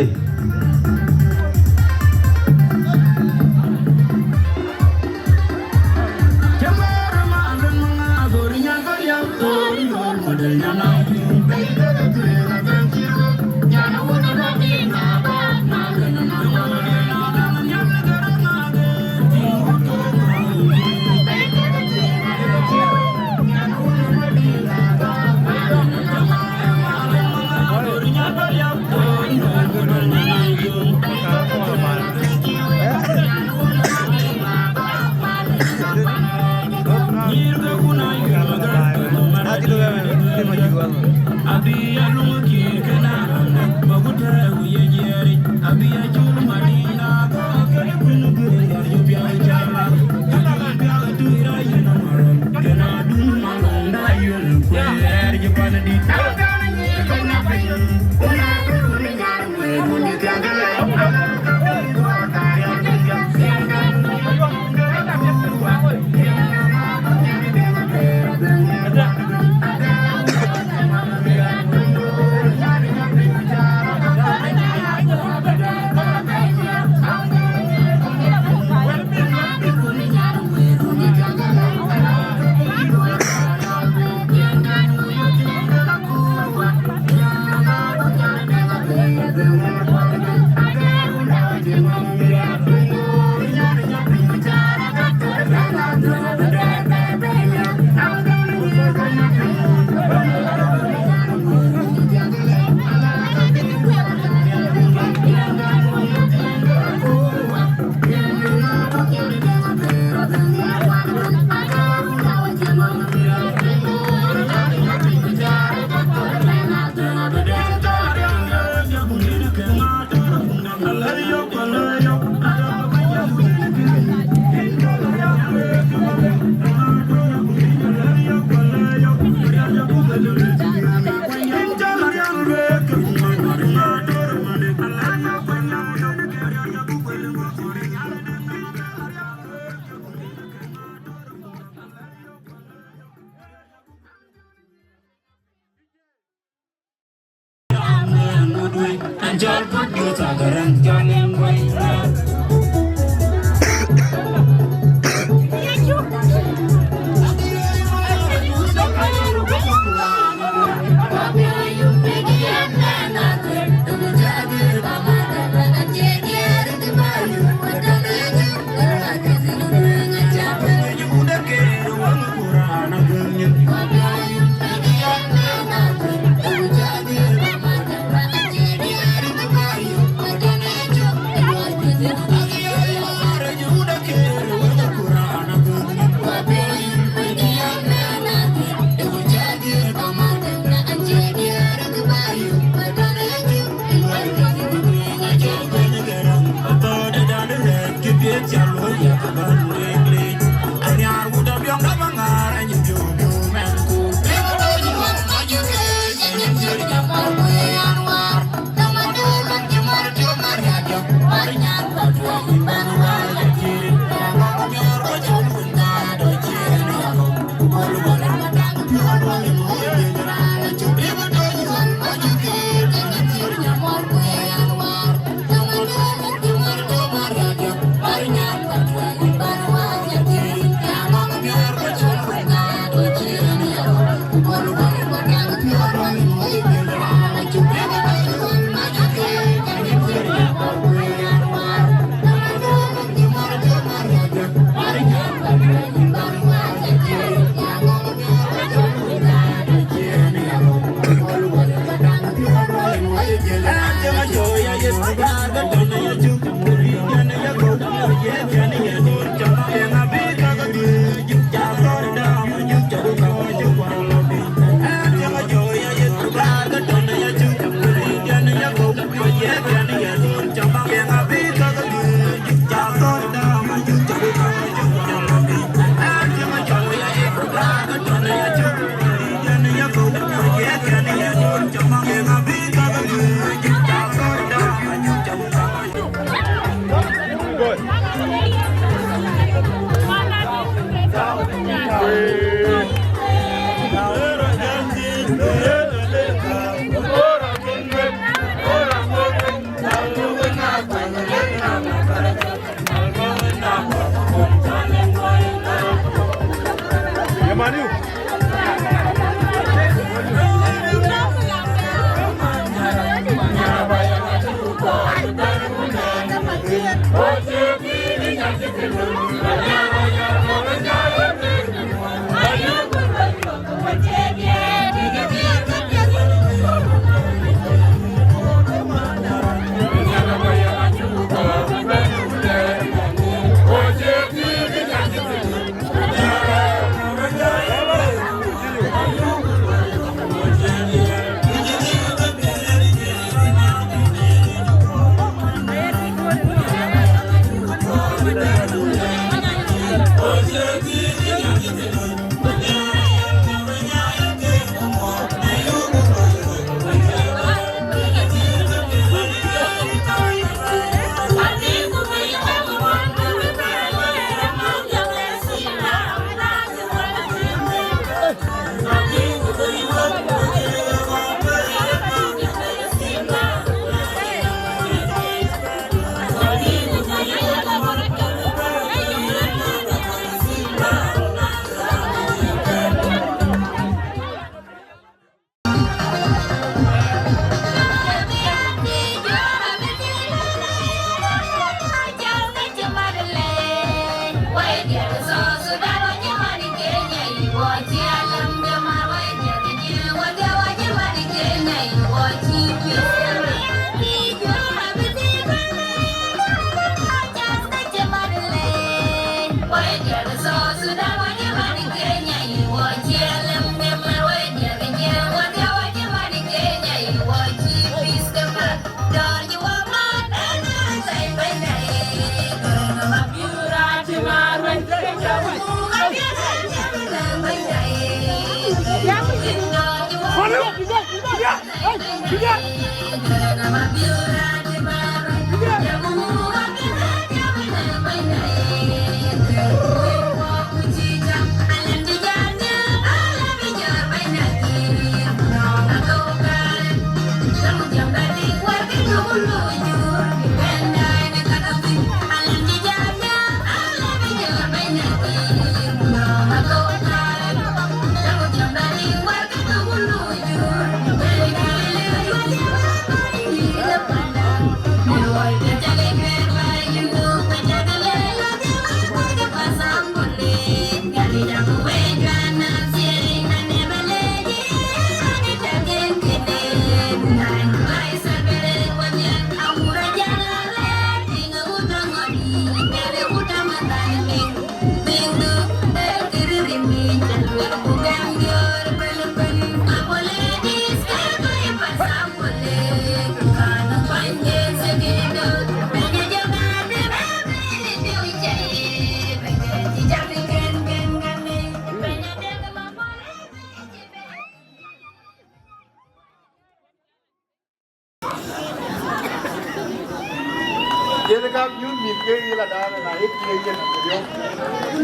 Yen ka nyuth mïth ke yï la dan na ye kï yen yök.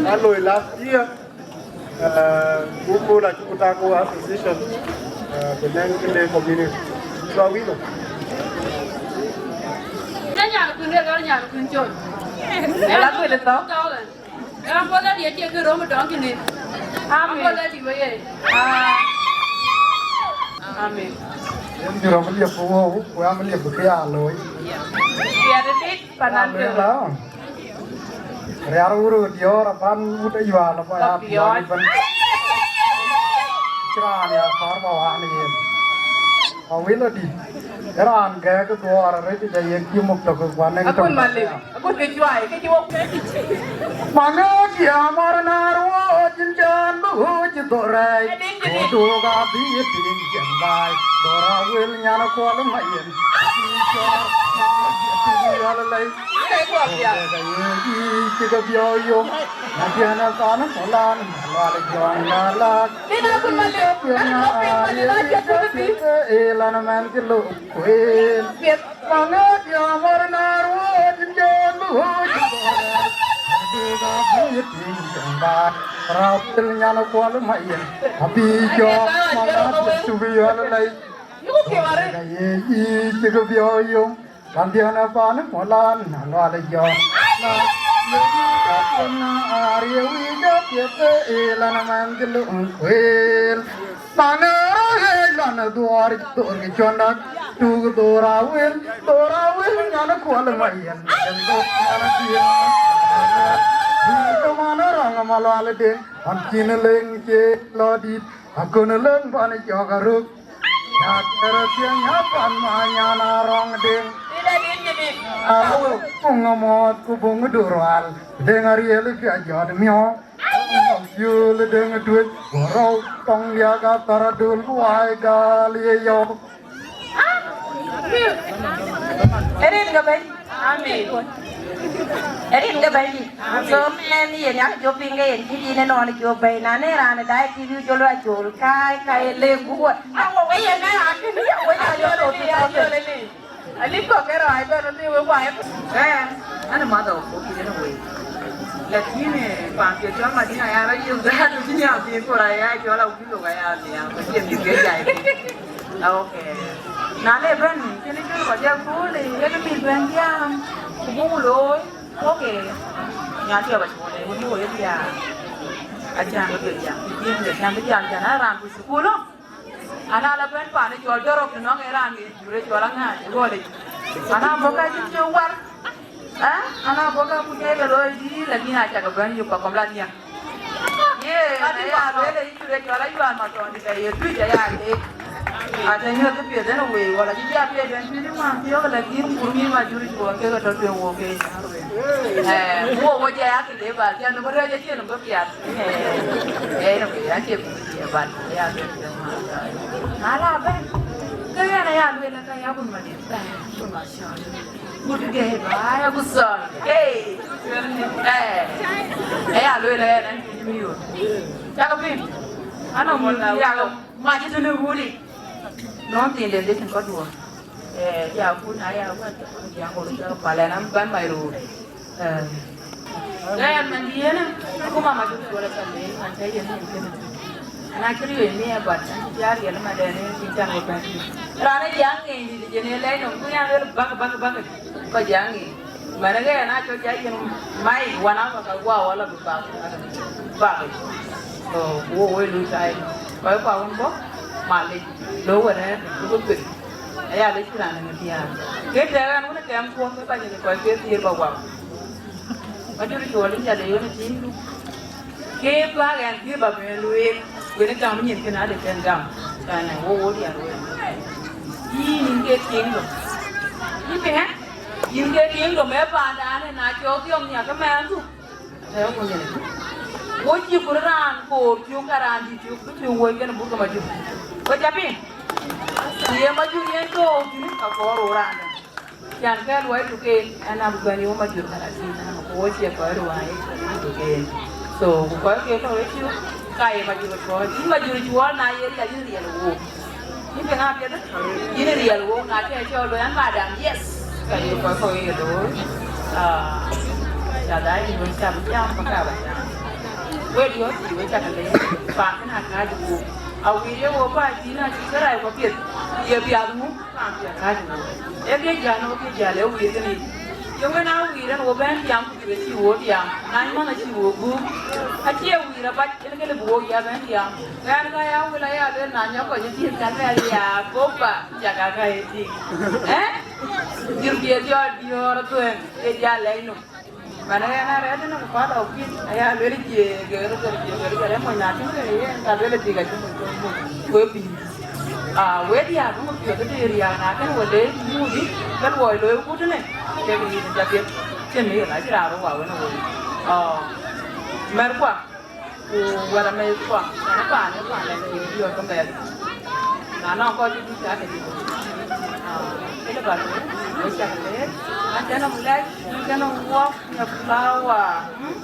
Ka loi last year, eh, ku ku la cu ku tak ku association, eh, bï nɛŋ kë le community. Cua wïn ë. Nya nyar kun de, gal nyar kun col. Ela kuël thɔ̈k. Ram bɔ̈ lɛ̈t ye cie kë röm ë tɔŋ kënë. Amen. Ram bɔ̈ lɛ̈t ye wëye. Ah. Amen. Yen bï röm liep ku wëu, ku am liep bï kë ya looi. Piɛth ë dit panan. Amen. Riar wur diɔ̈ɔ̈r apan wut ayual apa ya piɔ̈ɔ̈c ëbën. Cï raan ya kɔɔr ba wan yen. Awil adï, raan gɛ̈ɛ̈k ë dhuɔɔr arëc, jɔ ye kiëm muk tök, ku anɛŋ tök. Akut Malith, akut ke cuai, ke cï wok. Maŋë diäär mär naar wɔ, cïn cän bï ɣööc ë dhorɛɛc. Adï, ku duk abï ye piŋ cïn baai, dhor awil nyan ë kuɔl ë mayen. Cï cɔɔr, cï yɔl lɛi. Ke kuɔl ya. Ke ye yic cï ke biɔɔ yom. Na tiɛn ë than ë malan, malual jɔŋ na lak. Nina kun Malith, nina kun Malith, nina kun Malith. Ee, lan man cï lok kueen. Piɛth. Maŋë diäär mär naar wɔ, cïn cän bï ɣööc ë dhorɛɛc. Duk abï ye piŋ cïn baai. Rapil nyan kuɔl ma yen. Abi jɔ ma la tu bi yɔl lei. Ka ye yi cik biɔ yom. Pandiana pan molan na lwal jɔ. Ariwi jɔ piete ilan man dilu kwel. Mana rɔ̈ɔ̈c lɔn dhuɔɔr, dhuɔɔr kë cuɔndak, tuk dhuɔɔr awil, dhuɔɔr awil nyan kuɔl ma yen. Mana rɔŋ ma lual deŋ, an cin leŋ cie lɔ dit, akön leŋ pan jɔk aruk. Ya tɛrɛ piɛŋ ya pan ma nyan a rɔŋ deŋ. Aruk, buŋ amɔɔt ku buŋ durual, deŋ ariel pia jɔt miɔɔk. Yul deng tuet, warau tong ya ga tara dul wai gal ye yo. Erin ga bai. Amin. Erin ga bai. So men yen ya jo pinga yen kidi ne non jo bai na ne ran dai kidi jo lo jol kai kai le guwa. Awo we yen na akin ya we ya jo lo ti. Alip kɔ̈k ke rɔɔc bɛ̈n röt ë wek waai. Ɛɛ, an ë madhɔ kɔ̈k kï yen wei. Lakini, eh, paanpiɛth cɔl Madina ya rɔt yök dhadu cï nhiaar piny kor aya cɔl awïl lok aya nhiaar, ku cï yen bï piɛth jai piny. Ah, okay. Na le bɛ̈n, cïn ë cïn kɔc jɔ kööl, ee, yen mïth bɛ̈n jam, ku buk looi, okay. Nya tiɔp acuɔl, ee, wun bï woi ë diaar. Acan bï piɛth jam, cïn bï jam, cän ë raan ku thukul. Ana la bɛ̈n panë cɔl Dɔrɔk të nɔŋ ë raan ŋic jurë cɔl aŋääc ë gɔlic. Ana bɔ̈ ka cï cï war. Ë? Ana bɔ̈ ka kuc ë ke looi dïït, lakin acak bɛ̈n yök pa kɔm la nhiaŋ. Ye, aya lueel ë yï jurë cɔl ayuan ma thɔn dït aye tuc aya leec. Ate nyuɔth kë piɛth en wei, wala cï jia piɛth en tuc man thiɔ̈k, lakin kur mïth ma jurë cuɔɔn kek tɔ tueŋ wok keec. Ë, wo wo jia ya kë le ba, jia nɔm rɛ̈c acï nɔm bï piath. Ë, ë, nɔm rɛ̈c acï Ye ban ya luel ke ma. Ala ben. Ke ya na ya luel ke ya kun ma de. Kun ma sha. Mut ge ba ya ku son. Hey. Eh. Ya luel ya na mi yo. Ya ka bin. Ana mo ya ma ji tun wuri. Non tin de de tin ko duo. Eh, ya kun aya wa ya ko ya pala na ban mai ro. Eh. Ɣɛn man diënë, akuma ma jur cuɔl aca leec, man cä yen yen kënë. Ana cï riɔ̈c miɛɛr, but an cï jal riɛl ëmadɛn ë cïn can wek bɛ̈n. Raan ë jiaŋ ŋeeny dït jënë lɛc nɔm, ku yan luel bäk, bäk, bäk, kɔc jiaŋ ŋeeny. Man ë ɣɛn acɔl ja yen mai, wan aba ka guɔ wala bï bak, bak. So, wo, wo luui tai. Kɔc kua wun bɔ̈, malic, lo wërɛ̈ɛ̈r, duku kuec. Aya lec cï raan ë ŋic diaar. Ke tɛ̈ɛ̈k ɣɛn wun ë kɛm kuɔ̈k, ke bäny ë kɔc ke thiëër ba guam. Majur cuɔl in ca de yen tim. Ke bä ɣɛn bï ba bɛn lueel, wen gam nyin kën ade kën gam. Kan wo wo dian wo. Yïn in ke kingdom. Yïn piŋ ë? Yïn ke kingdom ë paandan ë na cɔɔk thiɔ̈k nhiak ke mɛɛndu. Ë ku nyin. Wo cï kur raan koor cuk ka raan dït cuk bï cuk woi kën buk ke majur. Wo ca piŋ? Ku ye majur yen took thïn ka kɔɔr wo raan dɛ̈. Can kë luɔi tuken, ɛn abï bɛ̈n yök majur thalatin, ku wo cie kɔc ruääi tuken. So, ku kɔc ke tɔ̈ ë cuk, ka ye majur kɔc. Yïn majur cuɔl na ye riɛl, yïn riɛl wook. Yïn piŋ apiɛth, yïn riɛl wook, na cï cɔl luɔi an madam, yes. Ka ye kɔc kɔ̈k ye looi. Ah, ca dhai yïn wën ca bï jam, ka ka bä jam. Wek diɔ̈ɔ̈th thii, wek cak leec, paan kënë akääc wook. Awïr ye wook paan thïn acï kërac kɔ̈k piɛth, ye piath ŋu? Ee ke jäl, ee ke jäl, ee wiir kënë yic. Ke wën aa wiir ɛn wo bɛ̈n tiam, ku cï wo tiam, na mɔn acï wo gup. Acie wiir abac, en ke lëu bï wo ya bɛ̈n tiam. Ɣɛn ka ya wël aya lueel na nyɔk kɔc ë thiëëth ka lueel ya, gopa, cak aka ye tik. Ë? Jur diëër jɔl diɔ̈ɔ̈r athueŋ, ye jäl lɛc nɔm. Mana ɣɛn arɛ̈ɛ̈r tënë ku päl ɔ kuïn, aya lueel cie gɛ̈ɛ̈r gɛ̈ɛ̈r cie gɛ̈ɛ̈r gɛ̈ɛ̈r ë mony na tïŋ ke yen ka lueel tik acï mony kɔn mony ku ë pïïr. Aa, wek diäär bï ŋö piɔ̈ɔ̈th ë tëë riääk na kën wël de mudi ke luɔi looi wut tënë, kek yïn ca piɛth cïn ë yen acï raan röt wa wën ë woi. Aa, mɛ̈rkua. Ku wɛ̈t amɛ̈thkua, ɣɛn ë paan, ë paan ë cï biɔɔr ke mɛɛth. Na nɔŋ kɔc cï dït, ka ke dït. Ah, kënë ba lueel, wek cak leer, an tënë muk lɛc, an tënë wuɔk, nya flower, mm?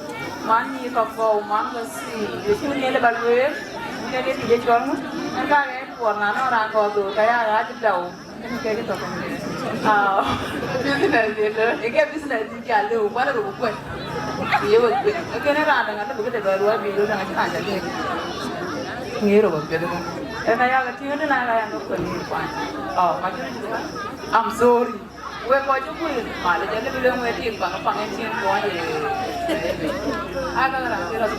Man nyi ka kɔu, man ka thii, ye cï wun ye lë ba lueel, wun ye dït ye cɔl ŋu? An ka ɣɛɛc kuɔɔr na nɔŋ raan kɔɔr dhoor, ka ya ɣaac dau. Kek tɔ̈ kɔn. Ah, business ye lɔ. Ë ke business dït ya lëu, kuat röt ku kuɛt. Ye wek kuɛt. Ë kënë raan däŋ alëu bï këde bɛ luɔi bï luɔi däŋ acïn raan ca gɛ̈k. Ŋiɛc röt bä piɛth ëbɛ̈n. Ë ka yak tïŋ dï na ka yak kuɛt ŋiɛc kuany. Oh, ma cïn cï kuany. I'm sorry. Wek kɔc cï kuëër, malec alëu bï luɛŋ wek tik paŋ paŋ en cïn kuɔny ye. Aka raan cï rɔt.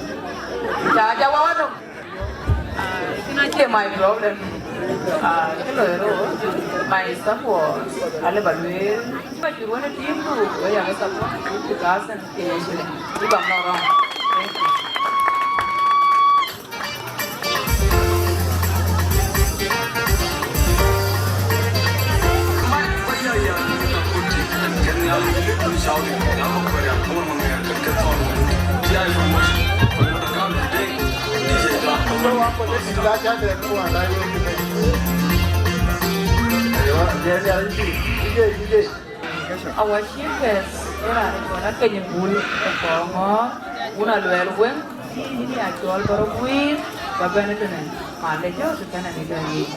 Ca ja wa wa döŋ. Ah, kënë acie my problem. Ah, kë loi rot, my support, alë ba lueel. Ba cï ruɔ̈n ë team du, we ya support two thousand financially. If I'm not wrong. Thank you. Our chief guest, ë raan ë cɔl Akeny Bul ë Kɔŋɔ̈ɔ̈r, wun Aluɛɛl Weŋ, yïn ya cɔl bä rɔ guiir, bä bɛ̈n ëtënë, malec jɔ̈ɔ̈k tëtënë në kɛn yiic.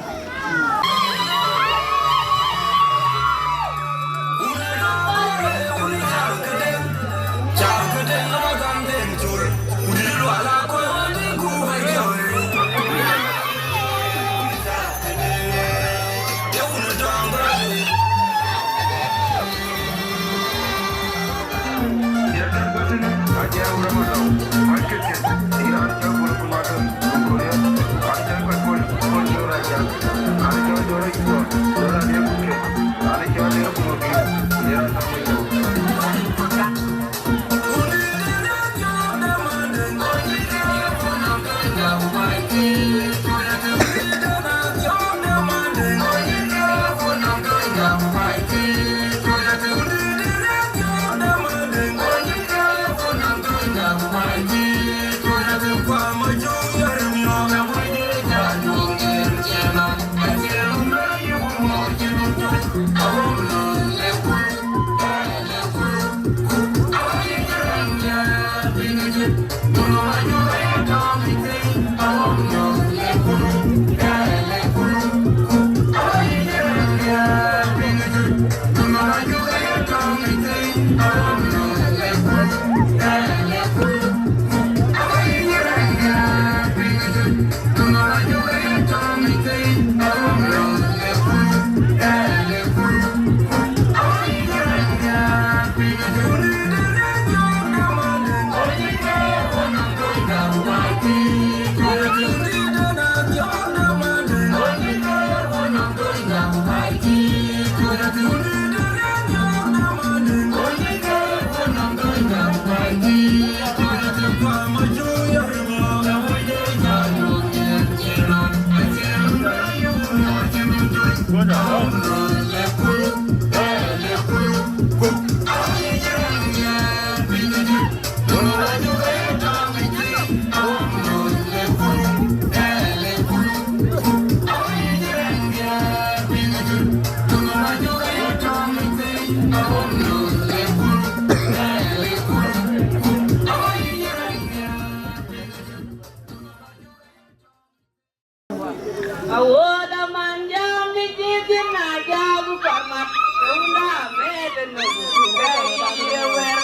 Awuɔ̈ɔ̈t aman jam në cï thïn, na jam ku kɔr mat, ke wunda mɛɛt ë nɔm, ke ye wɛ̈r.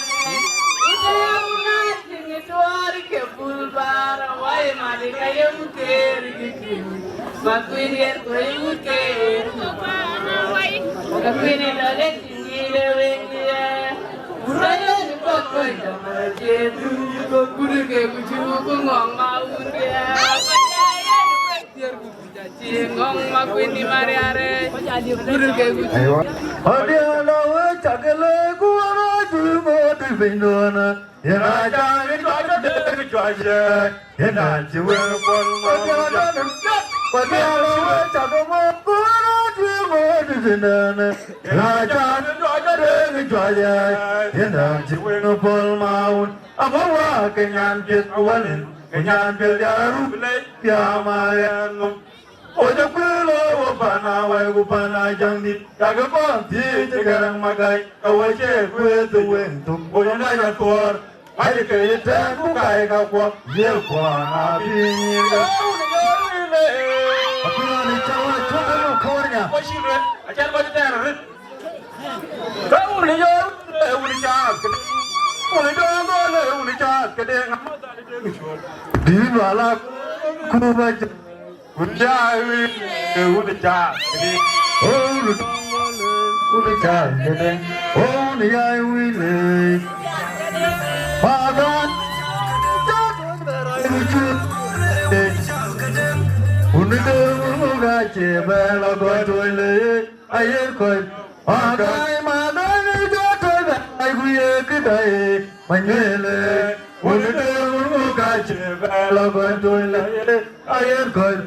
Wunda wunda cïn ë tuɔɔr ke bul baar, awai mat ka ye wut keer kï cïn. Ma kuïn yen ku ye wut keer. Ka kuïn ë lɔ le cïn yï le wëŋ ye. Wunda yen ë kɔk kɔc dɔm, acie dun yï kɔk kudu ke ku cuk ku ŋɔŋ ma wut ye. Aywa. Adiɛn lɔ wek cak lɛ̈k ku wärä juëc ŋoot piny duɔ̈n. Yen a cak ë cuac ë dek cuac ë. Yen a cï wëu pɔ̈l ma wun. Adiɛn lɔ wek cak ŋoot ku wärä juëc ŋoot piny duɔ̈n. Yen a cak ë cuac ë dek cuac ë. Yen a cï wëu pɔ̈l ma wun. Abä wä ke nyan piɛth awäl in, ke nyan piɛth ya ruk lec piaama ɣɛn nɔm. Wo jɔ kuëër lɔ wo pan awai ku pan ajaŋdït, yak kɔn thiëëc ë Gäräŋ Magai, ka wo cie kuëër thï wëŋ thok, wo jɔ mac atuɔɔr, mac ke ye tɛ̈ɛ̈n ku kai ka kuɔk, ye kuɔn abï nyïïr ke. Akuɔn ë cä wä cuk ë nu koor nya. Wo cï luel, acan kɔc tɛɛr arëët. Dït wala ku ba jɔ. Wun ca wïn, wun ca këde. Oh, wun ca këde. Oh, wun ya wïn. Padan. Wun de wun ga che bela go to le. Ayer kɔc. Padan, padan, jɔ to le. Ai ku ye këdai. Manyele. Wun de wun ka che bela go to le. Ayen kɔc.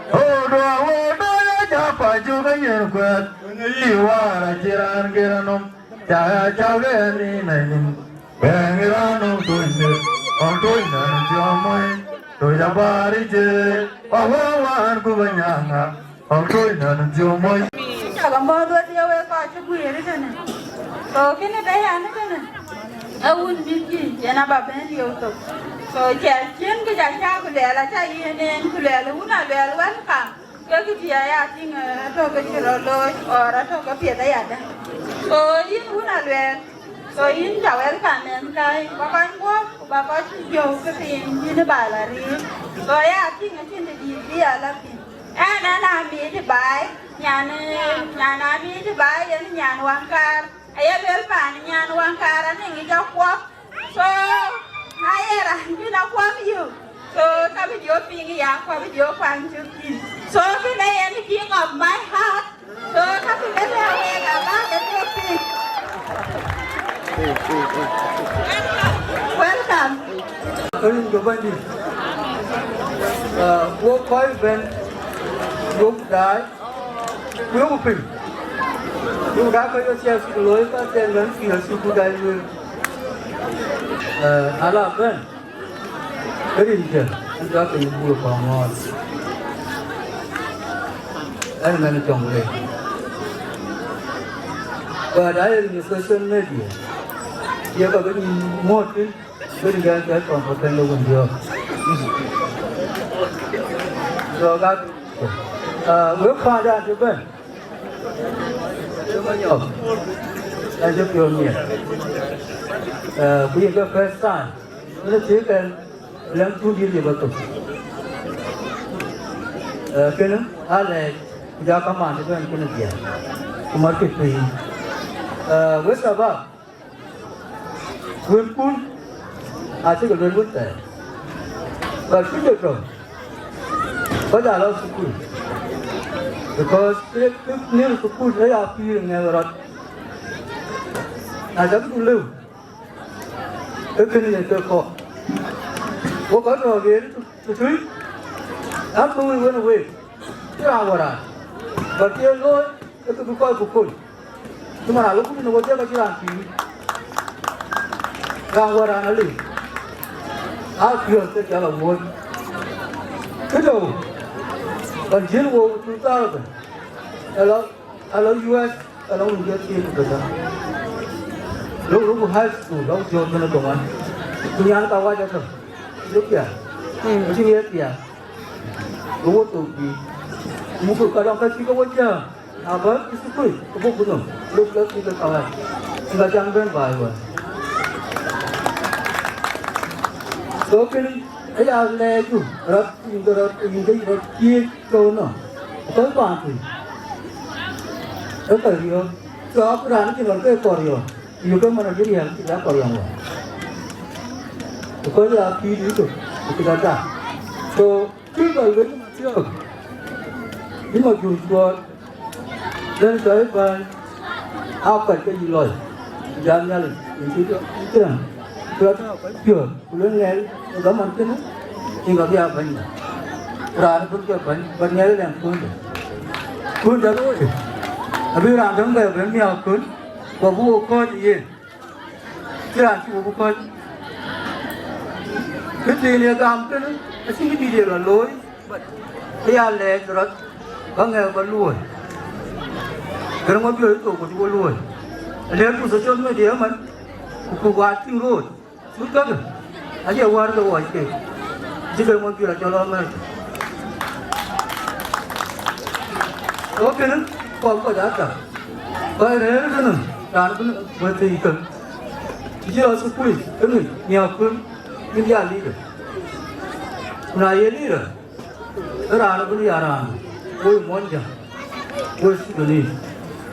O do wo do ya ja pa ju ga yen kwɛt. Ni yi wara jiran gira nom. Ja ya ja ga ni na yin. Bɛn gira nom tuny de. Ɔn tuny na ni jo moi. To ya bari je. Wa wa wan ku ba nyanga. Ɔn tuny na ni jo moi. Cak amɔ̈ɔ̈th wedhie wek kɔc cï guiir ëtënë. So kënë bɛ yan ëtënë. Ee wun mïthkï yen aba bɛ̈n riëëu thok. So cɛl cïn kë ca cä ku luɛɛl, acä yiën en ku luɛɛl wun a luɛɛl welcome. Ke kë tï aya tïŋ, eh, atɔ̈ ke cï rɔt looi or atɔ̈ ke piɛth ayadäŋ. So yïn wun a luɛɛl. So yïn ca welcome en kai, ba kɔc guɔ̈p ku ba kɔc jɔu ke piny yïn ba la riëëu. So ya tïŋ acïn të dït bï a la thïn. Ɛn, ɛn Amït Baai, nyan, nyan Amït Baai, yen nyan Waŋkaar. Aye luel paan nyan Waŋkaar anïŋ yic akuɔp. So, aye raan bïn akuɔp yök. So, ka bï jɔ piŋ ya, ku abï jɔ kuany cök thïn. So, kënë yen king of my heart. So, ka bï lëlë wek aba ke jɔ piŋ. Welcome. Rin ke Bɛ̈nydït, ah, wok kɔc bɛ̈n, wok daai, ku yok piny. Ku ka kɔc ke thiɛɛk cuk looi, ka thiɛɛk bɛ̈n thiëëk cuk ku daai lueel. Eh, ala bɛ̈n, ke rin ke, an cak ke yï bul kɔŋ ŋɔɔt. Ɛn mɛn cɔŋ le. But aye rin social media, ye ka bï nyïn muɔ̈t thïn. Bï gɛn cɔl kɔn kɔ̈k kɛn ke wun diɔ̈ɔ̈k. So, ka, ah, wek paandan cï bɛ̈n. Cï Manyɔk. Ɛn cï piɔ̈u miɛt. Ah, ku yïn ke first time. Wën cï kɛn lɛ̈ŋ tuŋ dït liep athok. Ah, kënë alɛɛc, ku ja kamaan cï bɛ̈n kënë diɛɛr. Ku matkï piny. Ah, wek shabab. Wënkun acï ke luel wën thɛɛr, but cï ke tɔ̈, kɔc aa lɔ thukul, because kek, kek nïn thukul ë ya pïïr ŋɛk rɔt. Na cäkï lëu, ke kënë yen ke kɔ̈k. Wo kɔc tɔ̈ ɣer tëtui, akööl wën week, cï raan wär raan, but ye looi, ke ke bï kɔc ku kony. Cï man alɔ kuc në wodhie ka cï raan pïïr, raan wär raan aliu, aa piɔ̈ɔ̈th ke cɔl awuɔ̈c. Këdou, ɣɔn jiël wok two thousand, alɔ, alɔ U S, alɔ wun jɔ thiëëk ku bɛ̈n. Lok, lok high school, lok jɔt kënë dhoŋuan. Ku nyan ka wac atɔ̈, lok piath. Mm. Acï ŋiɛc piath. Ku wo thok pïïr. Muk ka dɔm ka cï ke wo jääm. Na bä cï thukul, ke buk ku nɔm, lok lɔ cï ke kawac, ŋa cam bɛ̈n baai wä. So kënë aya lɛɛcdu rɔt, yïn ke rɔt, yïn ke rɔt thiëëc ke wo nɔm, ke paan tui, ë ka riɔ̈ɔ̈k. So akut raan cïn ɣɔn ke kɔɔr yɔ̈ɔ̈k, yök ke man adï riɛl cï la kɔɔr yɔ̈ɔ̈k wä. Because ya pïïr yï tök, ku cï ka tak. So, Kë bä luel thiɔ̈k, bï ma jur cuɔɔt, den cɔl bäny, aa kuac ke yï lɔc, jam Nhialic, yïn cï jɔ, yïn cï rɛ̈m, ku rɔt piɔ̈ɔ̈th, ku luel ŋɛk, ë gam man kënë, yïn ka bï aa bɛ̈nyda. Raan ë bï ke bɛ̈ny, bä ŋɛk ë lɛ̈ŋ kuöndë. Kuöndë looi, abï raan däŋ bɛ bɛ̈n miäk kön, ku abï wo kɔ̈ɔ̈c ë yen. Cï raan cï wo bï kɔc. Kë thiin ye gam kënë, acïn kë dït ye lɔ looi, ë ya lɛɛc rɔt, bä ŋɛk bä luööi. Kërë ŋö biööc thok ku cï wo luööi. Alëëkku social media ëmën, ku ku waat tïŋ root, cut kakë, acie wäär ke wɔc keek, cï kërë ŋö biööc acɔl ɣɔn mɛ̈ɛ̈r. Ɣöö kënë, kɔk kɔc aa tak, kɔc rëër kënë. Raan bï wëthii kë, të cï lɔ thukul, kënë nhiäk kën, yïn ya leader. Ku na ye leader, ke raan bï ya raan, woi Muɔnyjäŋ, woi Sudanese.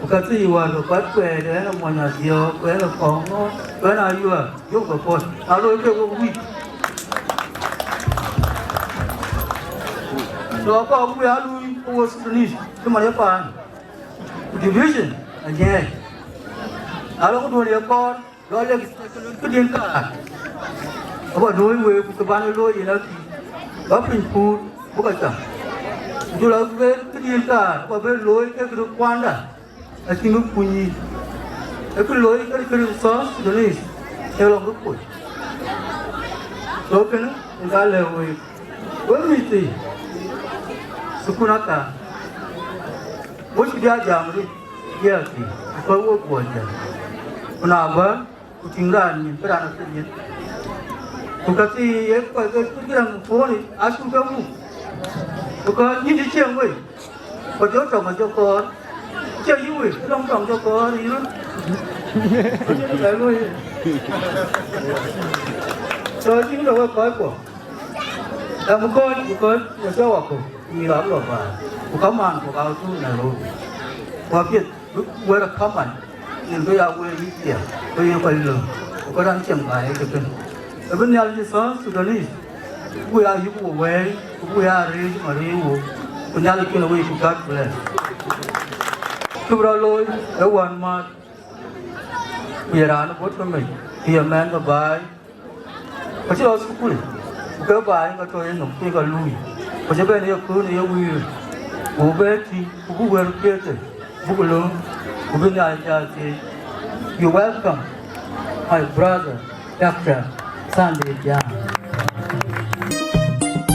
Ku ka thii wäär ke kuat kuɛɛt, ɣɛn ë mony Athiɔ̈ɔ̈k, ku ɣɛn ë kɔ̈k ŋö, ku ɣɛn ë Ayuäär, yökë puɔ̈l. Na looi kek wek wïc. So, akɔɔr bï ya luui, ke woi Sudanese, cï man ye paan. Ku division, anyɛɛi. Na lɔ këduön ye kɔɔr, lɔ lek këdiën kaar. Aba duööc week ku kë bän looi yen akï. Ba piny puur, bï ka cam. Ku jɔl a bï këdiën kaar, aba bï looi ke këde kuanda. Acïn kë kuny yic. Ee kë looi këde këde South Sudanese, ee lɔ kë kuc. So kënë, ë ka lɛ̈k week. Wek mïth thii, thukul aka. Wo cï bï a jam rït, diɛɛr thii, ku kɔc wok guɔ jam. Ku na bä, ku tïŋ raan nyin, bï raan athïn nyin. Ku ka thii, ye kɔc ke kë rɛ̈ŋ puɔ̈n yic, acuk ke muk. Ku ka nyïn cï cieŋ wei, ku jɔ tɔŋ jɔ kɔɔr. Cie yï wei, lɔŋ tɔŋ jɔ kɔɔr, yï röt. Ku cïn bɛ luɔi. So, cïn lɔ wek kɔc kuɔ. Ë mukɔ̈ɔ̈c, mukɔ̈ɔ̈c, mukɔ̈ɔ̈c wakɔ̈u, ku mïth abï lɔ baai, ku kamaan, ku ka tuur Nairobi. Ku apiɛth, bï wɛ̈t akaman, yen bï ya wël wïc piɛth, bï yen kɔc lööm, ku kɔc raan cieŋ baai ë këkën. Ë bï Nhialic ë South Sudanese, bï ya yïk wo wɛ̈ɛ̈i, ku bï ya rëëc ma rëëc wo, ku Nhialic kën wëi, ku God bless. Cï bï rɔt looi, ë wään määth, ku ye raan ë bɔ̈ tëmec, ku ye mɛnh bï baai, Ku cï lɔ thukul, ku ke baai ke tɔ yenhom, ke ka luui. Ku cï bɛ̈n ye köön ye wïïr, ku bï tïŋ, ku bï wël piɛth, buk lööm, ku bï Nhialic jal thiëëc. You welcome, my brother, Doctor Sunday Jang.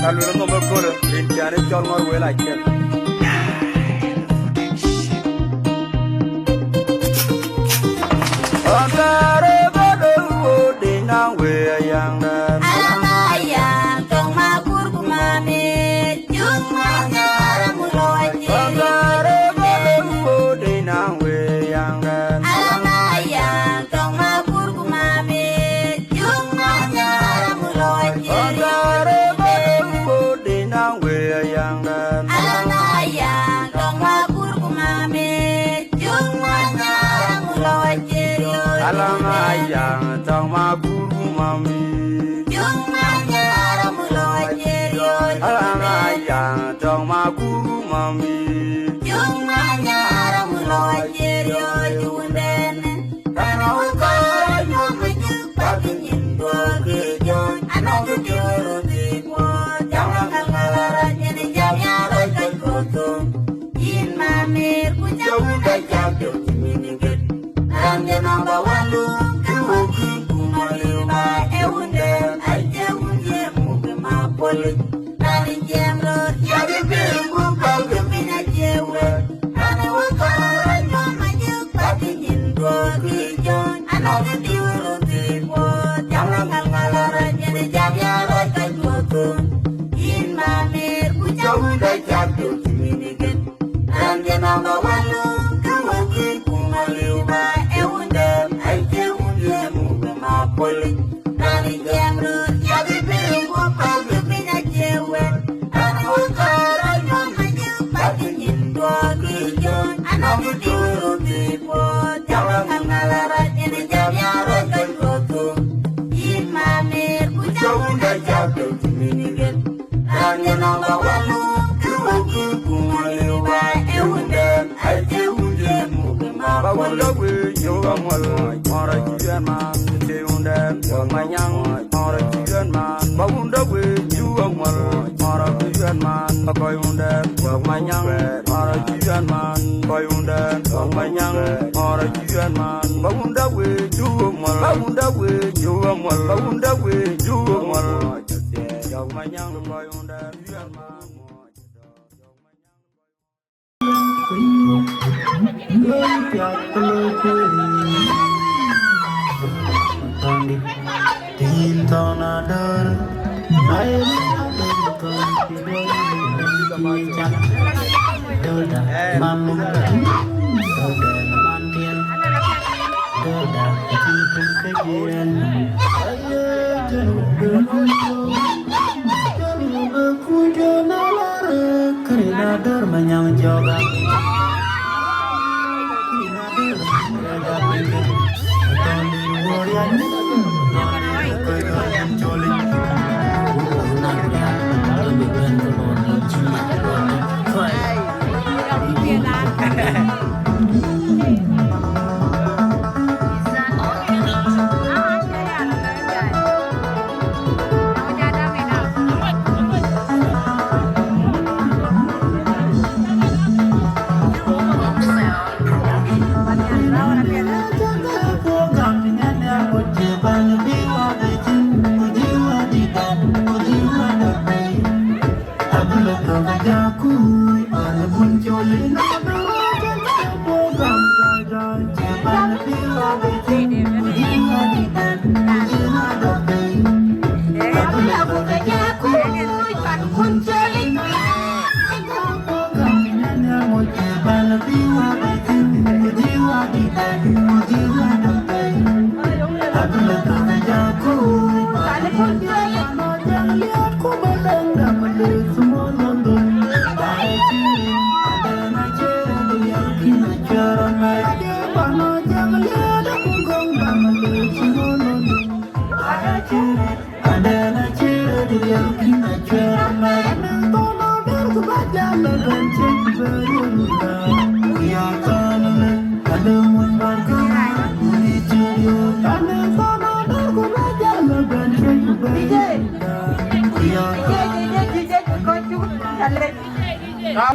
Ka luel nhom ëköölë, rin cän ë cɔl ŋɔ̈r wël acïn. Alaŋ ayaŋ tɔŋ ma kur ku mami. Alaŋ ayaŋ tɔŋ ma kur ku mami. Yïn ma mɛr ku ca wunda ca piɔ̈u cï mïth gët. Raan de number one lu, ke wun kï kum aliu ba, e wunde, ai, ke wun ye muk ma polic. Raan jiɛɛm röör, ya de piny ku pal ke piny acie wël. Raan wun kɔɔr nyuɔm ma jek, ba ke nyin duɔɔk kï jɔ̈ɔ̈ny. Anɔŋ kë diu röt thii puɔ̈th, jam la ŋal ŋal rɔt, yen jam ya rɔt ka juɔ̈ɔ̈th thon. Yïn ma mɛr ku ca wunda ca piɔ̈u cï mïth gët. Raan de number one lu, ke wun kï kum aliu ba, e wunde, ai, ke wun ye muk ma polic. Raan jiɛɛm röör, ya de piny ku pal ke piny acie wël. Raan wun kɔɔr nyuɔm ma jek, ba ke nyin duɔɔk kï jɔ̈ɔ̈ny. Anɔŋ kë diu röt thii puɔ̈th, jam la ŋal ŋal rɔt, yen jam ya rɔt ka juɔ̈ɔ̈th thon. Yïn ma mɛr ku ca wunda ca piɔ̈u cï mïth gët. Raan ye number one lu, ke wun kï kum aliu ba, e wunde, ai, ke wun ye muk ma polic. Ba wunda wëë, yöök amuɔl, mɔ̈r acï yɛn man, ke wunde, yöök ma nyaŋ, mɔ̈r acï yɛn man. Ba wunda wëë, yöök amuɔl, mɔ̈r acï yɛn man, akɔc wunde, yöök ma nyaŋ, mɔ̈r acï yɛn man, kɔc wunde, yöök ma nyaŋ, mɔ̈r acï yɛn man. Ba wunda wëë, yöök amuɔl, ba wunda wëë, yöök amuɔl, ba wunda wëë, yöök amuɔl.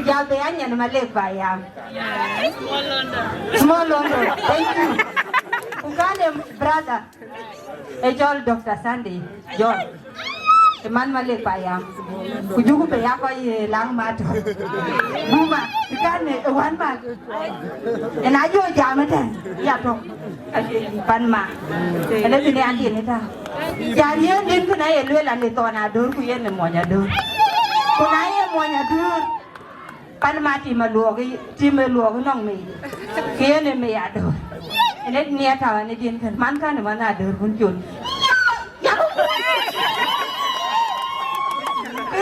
Jal be anyan Malek Payam. Small London. Thank you. Ku kane brother. E cɔl Doctor Sunday John. E man Malek Payam. Ku juku be ya kɔc ye laŋ mat. Buma, kane e wan mat. Ena jo jam ëtɛ̈n, ya tɔ̈. Pan ma. Ënë bï ne andiën ëtɛ̈n. Jal yen din kënë ye lueel an, e thɔn Adöör ku yen e mony Adöör. Ku na ye mony Adöör, pan ma tim aluɔk, tim aluɔk nɔŋ mei. Ke yen e mei Adöör. Ënë nia tau ënë din kën. Man kän e man Adöör kun col.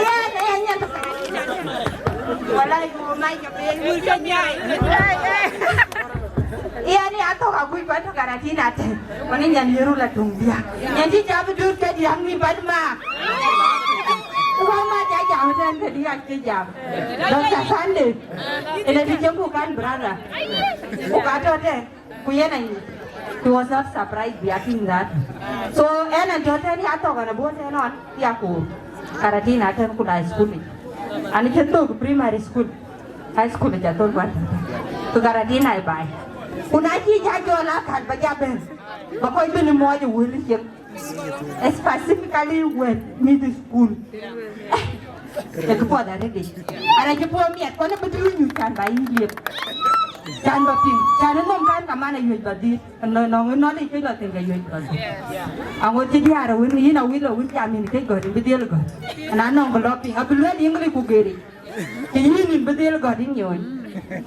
Yen, yen, yen. Walai, ku mai ke piny, wul ke nyai. Yen ya thok akuc pan tɔ̈ Karatina tɛ̈n. Wani nyan Yirol la tuŋ biak. Nyan cï jam dut ke diäk ni pan ma. Wa ma ja jam tɛ̈n ke diäk cï jam. Doctor Sunday. Ënë bï cem ku kan brother. Ku ka tɔ̈ tɛ̈n. Ku yen anyic, he was not surprised bï a tïŋ that. So, ɣɛn an tɔ̈ tɛ̈n ya thok an abɔ̈ tɛ̈n ɣɔn, ya ku Karatina tɛ̈n ku la school yic. An cï thok primary school, high school yic athok guan. Ku Karatina ë baai. Ku na cï ja jɔl akäl ba ja bɛ̈n, ba kɔc bï ni muɔɔc ë wël cieŋ. Specifically with middle school. Ee kë puɔth arëëtic. An acï puɔ̈u miɛt, kɔn ë bï tïŋ nyuc can ba yï liep. Can ba piŋ. Can ë nɔm kan ka man ayuec ba dhiëëth. Nɔ-, nɔŋ ë nɔn ë cuec lɔ thïn ke yuec ba dhiëëth. Aŋot cï diäär wën, yïn awïl awïl jam yïn këc gɔ̈t, yïn bï dhiël gɔ̈t. An anɔŋ bï lɔ piŋ, abï lueel English ku gëëric. Cï yïn yïn bï dhiël gɔ̈t yïn nyooc.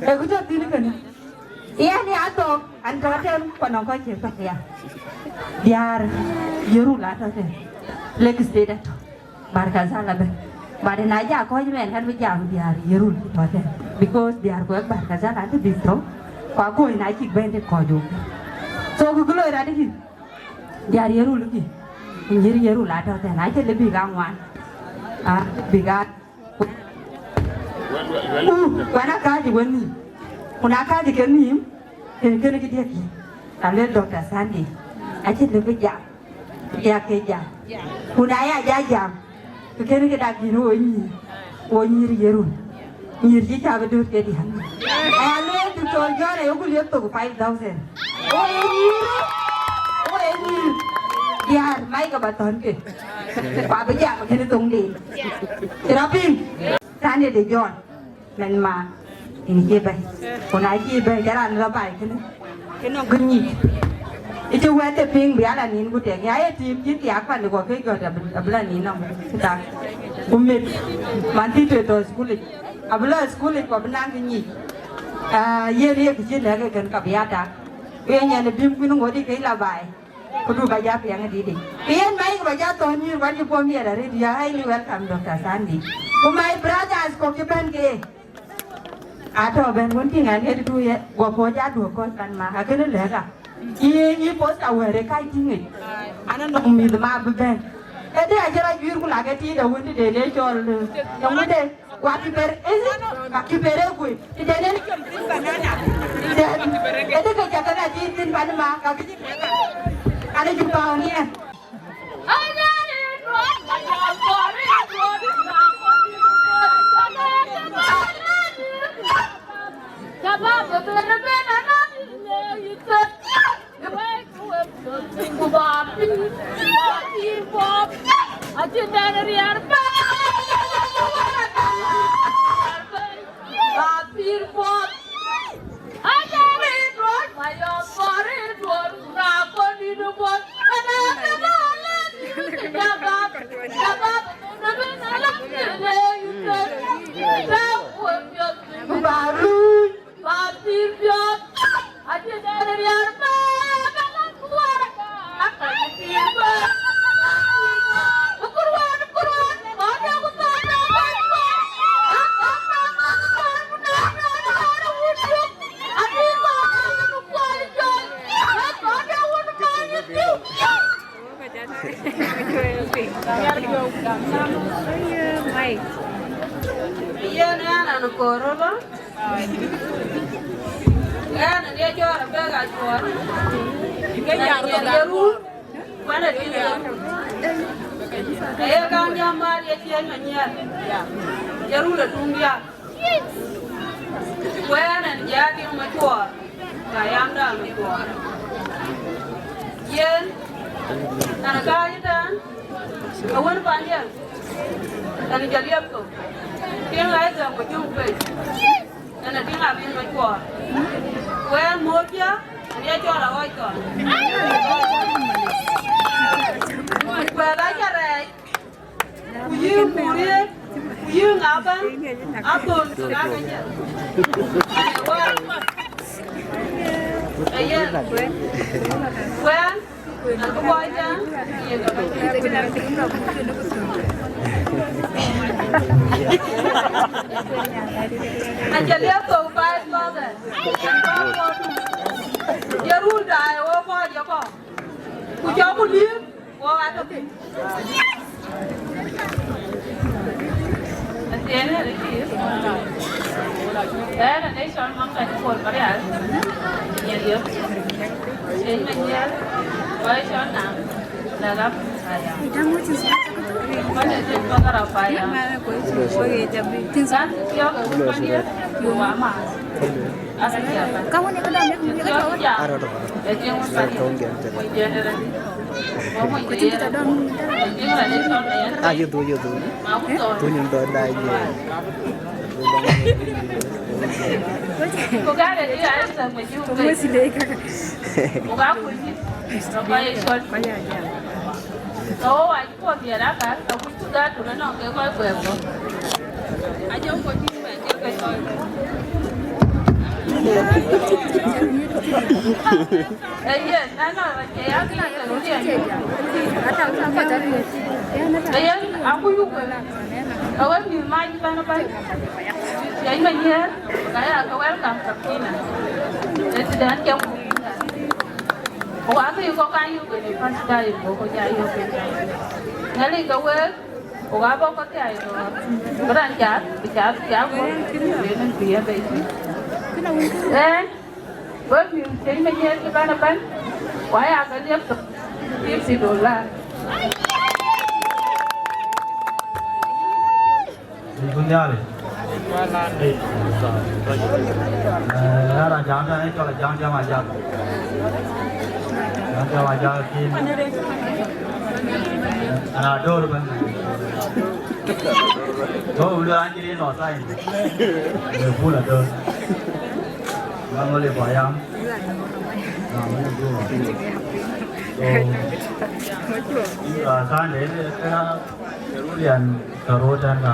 Ee kë tɔ̈ thïn kënë. Yen ya thok, an tɔ̈ tɛ̈n, ku nɔŋ kɔc cï thok ya. Diäär Yirol atɔ̈ tɛ̈n. Lake State atɔ̈. Bahr el Ghazal abɛ̈n. But na ja kɔc mɛn kan bï jam diäär Yirol tɔ̈ tɛ̈n. Because diäär kuɛk Bahr el Ghazal atɔ̈ bï thok. Ku akɔ̈ɔ̈c na cïk bɛ̈n të kɔc wok. So ku kë loi rɔt kï. Diäär Yirol kï. Nyïïr Yirol atɔ̈ tɛ̈n. Acï lëu bïk a ŋuan. Ah, bïk a Ku, ku an akääc wën nhïïm. Ku na kääc ke nhïïm, kën, kën kë diëk yï. Ka luel Doctor Sunday. Acï lëu bï jam. Diäk ke jam. Ku na ya ja jam, ke kën kë dak yïn wo nyïïr. Wo nyïïr Yirol. Nyïïr cï ca bï döt ke diäk. Aya luel Doctor John ayoku liep thok five thousand. Wo ye nyïïr, wo ye nyïïr. Diäär, mai ke ba thɔ̈n ke. Ku abï jam kënë thoŋden. Cï rɔt piŋ. Tande de John, mɛn ma, yïn cie bɛ̈ny. Ku na cie bɛ̈ny, jɔl raan rɔt baai kënë. Kënë gïn nyic. Ë cï wɛ̈t de piŋ bï ala nin ku tɛ̈k. Ya ye tiim cï thiaak pan de kɔc ke gɔ̈t abï, abï la nin nɔm. Cï tak. Ku meth, man cï tueŋ tɔ̈ thukul yic. Abï la thukul yic ku abï naŋ kë nyic. Ah, yen ye kë cï lɛ̈k ë kën ka bï ya tak. Ku ye nyan ë bïm kuïn ŋot yic ke la baai. Ku du ba ja piɛŋ ë dïtic. Ke yen mac ba ja thɔ̈n nyïïr, wan cï puɔ̈u miɛt arëët, you are highly welcome, Doctor Sandy. Ku my brothers kɔ̈k cï bɛ̈n ke, atɔ̈ bɛ̈n wën tïŋ ɛn ɣet du ye, guɔ puɔ̈u ja duɔ̈k kɔc pan ma, akënë lɛ̈k a. Yï, yï posta wɛ̈ɛ̈r ë kac tïŋ yic. An, anɔŋ mïth ma bï bɛ̈n. Ëdë acï rɔt juiir ku lak ë tiit awën tëde le cɔl, eh, yɔŋ wëde, wa kiber, is it? Ka kiber ë guëc. Tëde le cɔl tïŋ banana. Tëde, ëdë ke cä ke rɛ̈t tiit thïn pan ma, ka kï, an, ë cuk paun yɛn. Yen ɣɛn an kɔɔr ëbä. Ɣɛn an ye jɔɔr abek acuɔɔr. Ke jar thok ye rul. Kuan ë tïŋ ë. Aye kaŋ jam mal ye ciëëny ma nyiɛɛr. Ye rul ë tuŋ diaal. Wɛ̈ɛ̈n ɛn jɛ Adiŋ Macuɔɔr, ka yam Dal Macuɔɔr. Yen, ɛn ë kääc ëtɛ̈ɛ̈n, awën pandiɛn, ɛn jɔ liep thok, tiŋ Isaac Majuŋ Pei, ɛn ë tiŋ Abiŋ Macuɔɔr. Wɛ̈ɛ̈n muɔ̈ɔ̈th cä, ɛn ye cɔl aɣɔc thɔn. Kuɛth acä rɛɛc. Ku yï Kurie, ku yï ŋa bɛ̈n, athöl ŋa ke cä. Aye wär. Aye. Wɛ̈ɛ̈n, an bï kɔc tɛ̈n, ye ke bɛ̈n. An cä liep thok five thousand. Ye run daai wok kɔc ye kɔ̈k. Ku cɔk ku liep. Wok aa tɔ̈ piny. Athiɛɛn ë rëëc. Ɣɛn ë nation man ka cï Bol Marial. Nyin yök. Cïn me nyiɛɛl. Kɔc cɔl naŋ. Lɛ̈k ap aya. Kɔc ë cïn kɔc arap aya. Kan thiɔ̈k ë wun paniɛt. Wa ma. Ka wun ye këdäŋ, ye, ye këdäŋ. Arɔt, arɔt. Arɔt, kɔn gɛm tëde. Ku cïn këdäŋ. Ah, yodhu, yodhu. Dhuny ëntö daai jɛ. Ku ka de dia esa me ju. Ku me si de ka. Ku ka ku ji. Ka ye short. Ka ya, ya. Ka wo wa Kuɔth yɛn aka, akuc ku dhal tun ënɔŋ ke kɔc kuɛɛr kɔ̈k. Ajɔ kɔc tïŋ mɛn ke ke cɔl. Ee yen, na nɔn rɔt ke ya kï na ke röt yɛn. Ee yen, akuc ku kuɛɛr. Ka wek mïth mac ëbɛ̈n ëbɛ̈n. Yɛn me nyiëër, ka ya ke welcome Sakina. Ee tëdɛn cam ku. Ku akëc kɔ̈k aa yök kën ë pastor, yïn bɔ̈ kɔc aa yök kën. Nhialic ke week, ku abɔ̈ kɔc aa yök. Bï raan cath, bï cath, bï cath bɔ̈, bï en bï en bei thïn. Ëë, wek mïth thiëc me nyiëër cï bɛ̈n ëbɛ̈n, ku aya ke liep thok, fifty dollar. Bï ku Nhialic. Eh, raan Jaŋ tɛ̈n ë cɔl Jaŋ Tiam Ajak. Jaŋ Tiam Ajak kïn. Ana döör ëbɛ̈n. Go wulu an cï rin nɔ thain. Ë pul adöör. Ŋa ŋöl ë payam. Ŋa ŋöl ë guɔ. So, uh, Sunday, eh, Yerulian ka rot tɛ̈n ka.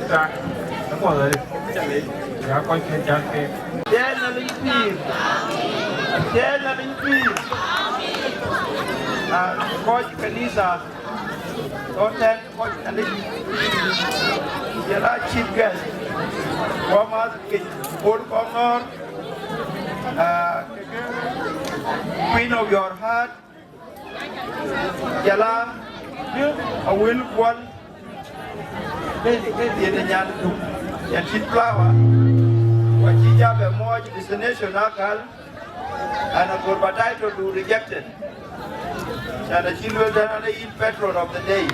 Pastor, apuɔth arëët. Ya kɔc ke cath ke. Tiɛɛl Nhialic pïïr. Tiɛɛl Nhialic pïïr. Ah, kɔc kanitha, kɔc tɛ̈n, kɔc Nhialic. Jɔl a chief guest. Wamath ke Bol Kɔŋɔ̈ɔ̈r. Ah, Queen of your heart. Jɔl a Awil Kuɔl, yen ë nyan Duk, nyan cït Flower, ku acï ja bɛ muɔɔc destination akäl, an aköl ba title du rejected. An acï lueel tɛ̈n an, ee yïn patron of the day.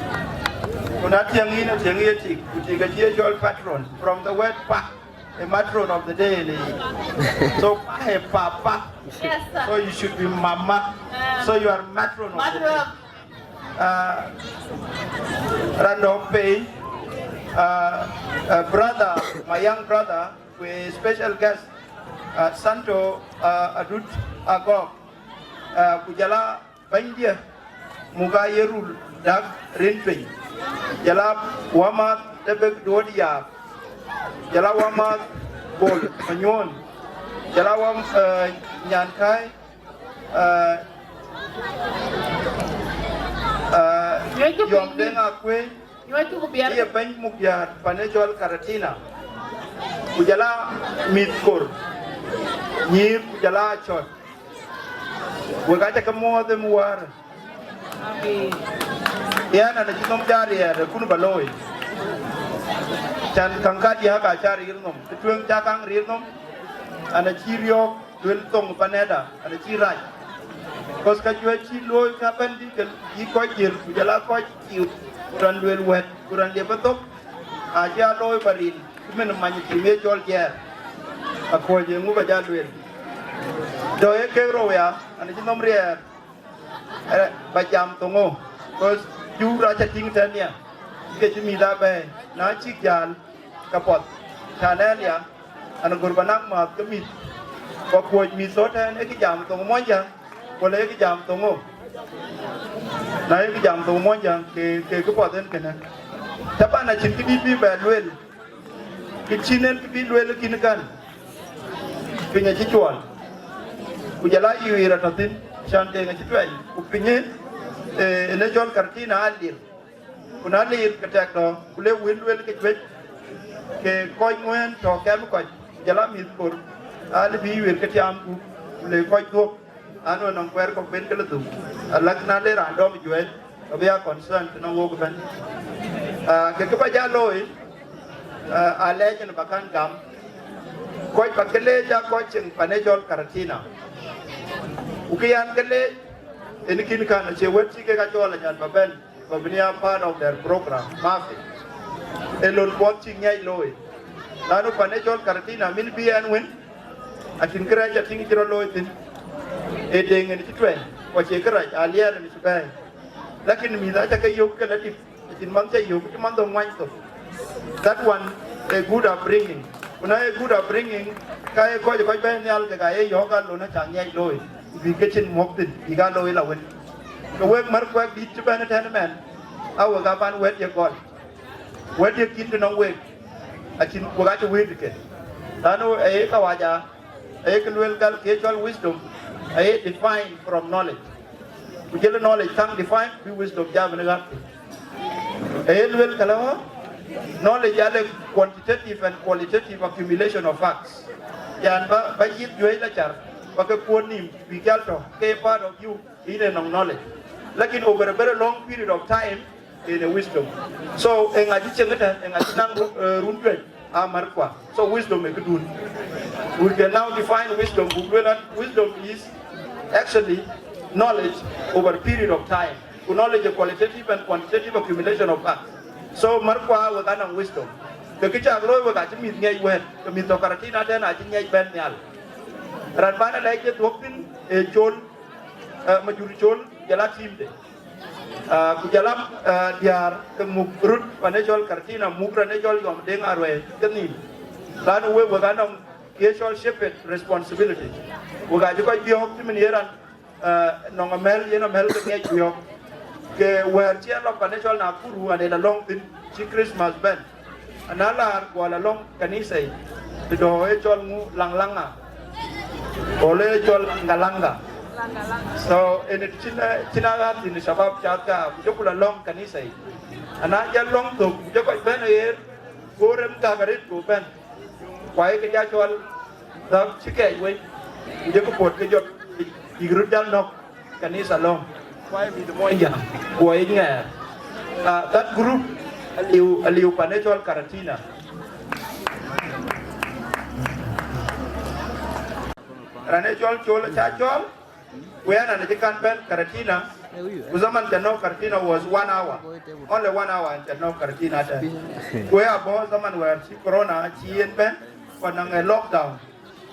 Ku na tiɛŋ yïn, atiɛŋ ye tik, ku tik acï ye cɔl patron, from the word pa. A matron of the day, ni. So, pa, eh, papa. Yes, sir. So you should be mama. Um, so you are matron of the day. Matron. Uh, Randolph Pay, uh, uh, brother, my young brother, with special guest, uh, Santo, uh, Adut Agok, uh, ku jɔl a bɛ̈nydiɛ̈ muk aa ye rul dak rin piny, jɔl a wamath Debek Duɔt Yaak, jɔl a wamath Bol Manyuɔ̈ɔ̈n, jɔl a wam, eh, nyankäi, eh, eh, Yom Deŋ Akuëi, ye bɛ̈ny muk diäär pan ë cɔl Karatina, ku jɔl a mïth kor, nyïïr, ku jɔl a cɔ̈t. Wek aca ke muɔɔth ë wäär. Amin. Yɛn an acï nhom ja riɛɛr ë kun ba looi. Can käŋ kadiäk aca riir nhom. Ë tueŋ ca kaŋ riir nhom, an acï riɔ̈ɔ̈k luel thoŋ panɛda, an acï rac. Kɔc ka juëc cï looi ka bɛ̈n bï ke, bï kɔc jiël, ku jɔl a kɔc ciu, ku raan luel wɛ̈t, ku raan liep ë thok, acï a looi ba ril. Cïmën many tim ye cɔl jiɛɛr, akuɔ̈c eeŋu ba jal lueel? Tɔ̈ ee kek rou ya, an acï nhom riɛɛr. Eh, ba jam thoŋ ŋö? Because jur aca tïŋ tɛ̈n ya, ke cï mïth abɛ̈ɛ̈i, na cïk jäl, ke puɔth. Can ɣɛn ya, an gör ba naŋ määth ke mïth, ba kuɔ̈c mïth thok tɛ̈n, ee kë jam thoŋ Muɔnyjäŋ, wala ee kë jam thoŋ ŋö? Na ee kë jam thoŋ Muɔnyjäŋ, ke, ke kë puɔth en kënë. Taban acïn kë dït bï bɛ lueel, kë cïn en kë bï lueel kïn kan. Piny acï cuɔl, ku jɔl a yuiir atɔ̈ thïn, can deŋ acï tuɛny, ku piny, eh, en ë cɔl Karatina aliir. Ku na liir ke tɛk tɔ̈, ku le wël lueel ke juëc, ke kɔc ŋuɛ̈ɛ̈n tɔ̈ kɛm kɔc, ku jɔl a mïth kor, aa lëu bï yuiir ke tiaam gup, ku le kɔc dhuɔ̈k, anu nɔŋ kuɛɛr kɔ̈k ben ke lɔ dhuk. Alak na le raan dɔm juëc, abï ya concern tënɔŋ wok ëbɛ̈n. Ah, ke kë ba jal looi, ah, alɛɛc en ba kan gam. Kɔc ba ke leec aa kɔc cieŋ pan ë cɔl Karatina. Ku kë yan ke leec, en kïn kan acie wët cï kek a cɔl anyan ba bɛ̈n, ba bï ya part of their program. Mafi. Ee lon puɔth cï ŋiɛc looi. Lanu pan ë cɔl Karatina min bï ɛn wën, acïn kërɛɛc atïŋ cï rɔt looi thïn. Ee deŋ en cï tuɛny, ku acie kërac, aliɛɛr en cï bɛ̈ɛ̈i. Lakin mïth aca ke yök ke la dït, acïn man ca yök, cï man dhɔ̈ŋ ŋuany thok. That one, a good upbringing. Ku na ye good upbringing, ka ye kɔc, kɔc bɛ̈ɛ̈i nhial kek aye yɔ̈ɔ̈k alon aca ŋiɛc looi, ku bïk ke cin muɔ̈k thïn, bïk aa looi la wën. Ke wek mär kuɛk dït cï bɛ̈n ëtɛ̈n ëmɛn, a wek aban wɛ̈t ye gɔl. Wɛ̈t ye kïn tënɔŋ wek, acïn wek acï wëët ke. Lanu aye kawaja, aye ke luel gal ke cɔl wisdom, aye define from knowledge. Ku jël knowledge kaŋ define, bï wisdom jam në ɣäth. Aye luel kala ɣɔn, knowledge ale quantitative and qualitative accumulation of facts. Yan ba, ba yith juëc la car, ba ke kuɔ̈n nïm, bï jal tɔ̈, ke part of you, yïn ë nɔŋ knowledge. Lakin over a very long period of time, in a wisdom. So, eŋa cï cieŋ ëtɛ̈n, eŋa cï naŋ ru-, eh, run juëc, a mär kua. So, wisdom ë këdun. We can now define wisdom. Buk luel an, wisdom is actually knowledge over a period of time. Ku knowledge a qualitative and quantitative accumulation of facts. So, mär kua wek anɔŋ wisdom. Ke kë cak looi wek acï mïth ŋiɛc wɛ̈ɛ̈t, ke mïth tɔ̈ Karatina tɛ̈n acï ŋiɛc bɛ̈n nhial. Raan ban alɛc ye dhuɔ̈k thïn, ë col, eh, majur col, jɔl a team de. Ah, ku jɔl a, ah, diäär ke muk röt pan ë cɔl Karatina, muk raan ë cɔl Yɔm Deŋ Aruɛɛi kenhïïm. Lanu wek, wek anɔŋ ye cɔl shepherd responsibility. Wek acï kɔc biɔ̈ɔ̈k cïmën ye raan, ah, nɔŋ amɛ̈l, yen amɛ̈l ke ŋiɛc biɔ̈ɔ̈k. Ke wɛ̈ɛ̈r cï ɛn lɔ pan ë cɔl Nakuru, an ë la lɔ̈ŋ thïn, cï Christmas bɛ̈n. Ana laar guɔ la lɔ̈ŋ kanitha yic, të dɔ̈ ë cɔl ŋu, Laŋlaŋa, ɣɔn ë cɔl Ŋalaŋa. So, en ë cïn, cïn a ɣäth thïn shabab cath ka, ku jɔku la lɔ̈ŋ kanitha yic. Ana jɔl lɔ̈ŋ thök, ku jɔ kɔc bɛ̈n aɣeer, go rem gäk arëët go bɛ̈n. Ku ayek ja cɔl dhäk cï kɛɛc wei, ku jɔku puɔ̈t ke jɔt, bïk röt jal nɔ̈k. Kanitha lɔ̈ŋ, kuai mïth Muɔnyjäŋ, kuai ŋɛɛr. Ah, that group, aliu, aliu pan ë cɔl Karatina. Raan ë cɔl Col aca cɔl, ku ɣɛn raan acï kan bɛ̈n Karatina, ku zaman ca nɔ̈k Karatina was one hour. Only one hour ca nɔ̈k Karatina tɛ̈n. Ku ë abɔ̈ zaman wɛ̈ɛ̈r cï corona cï yen bɛ̈n, ku anɔŋ ë lockdown.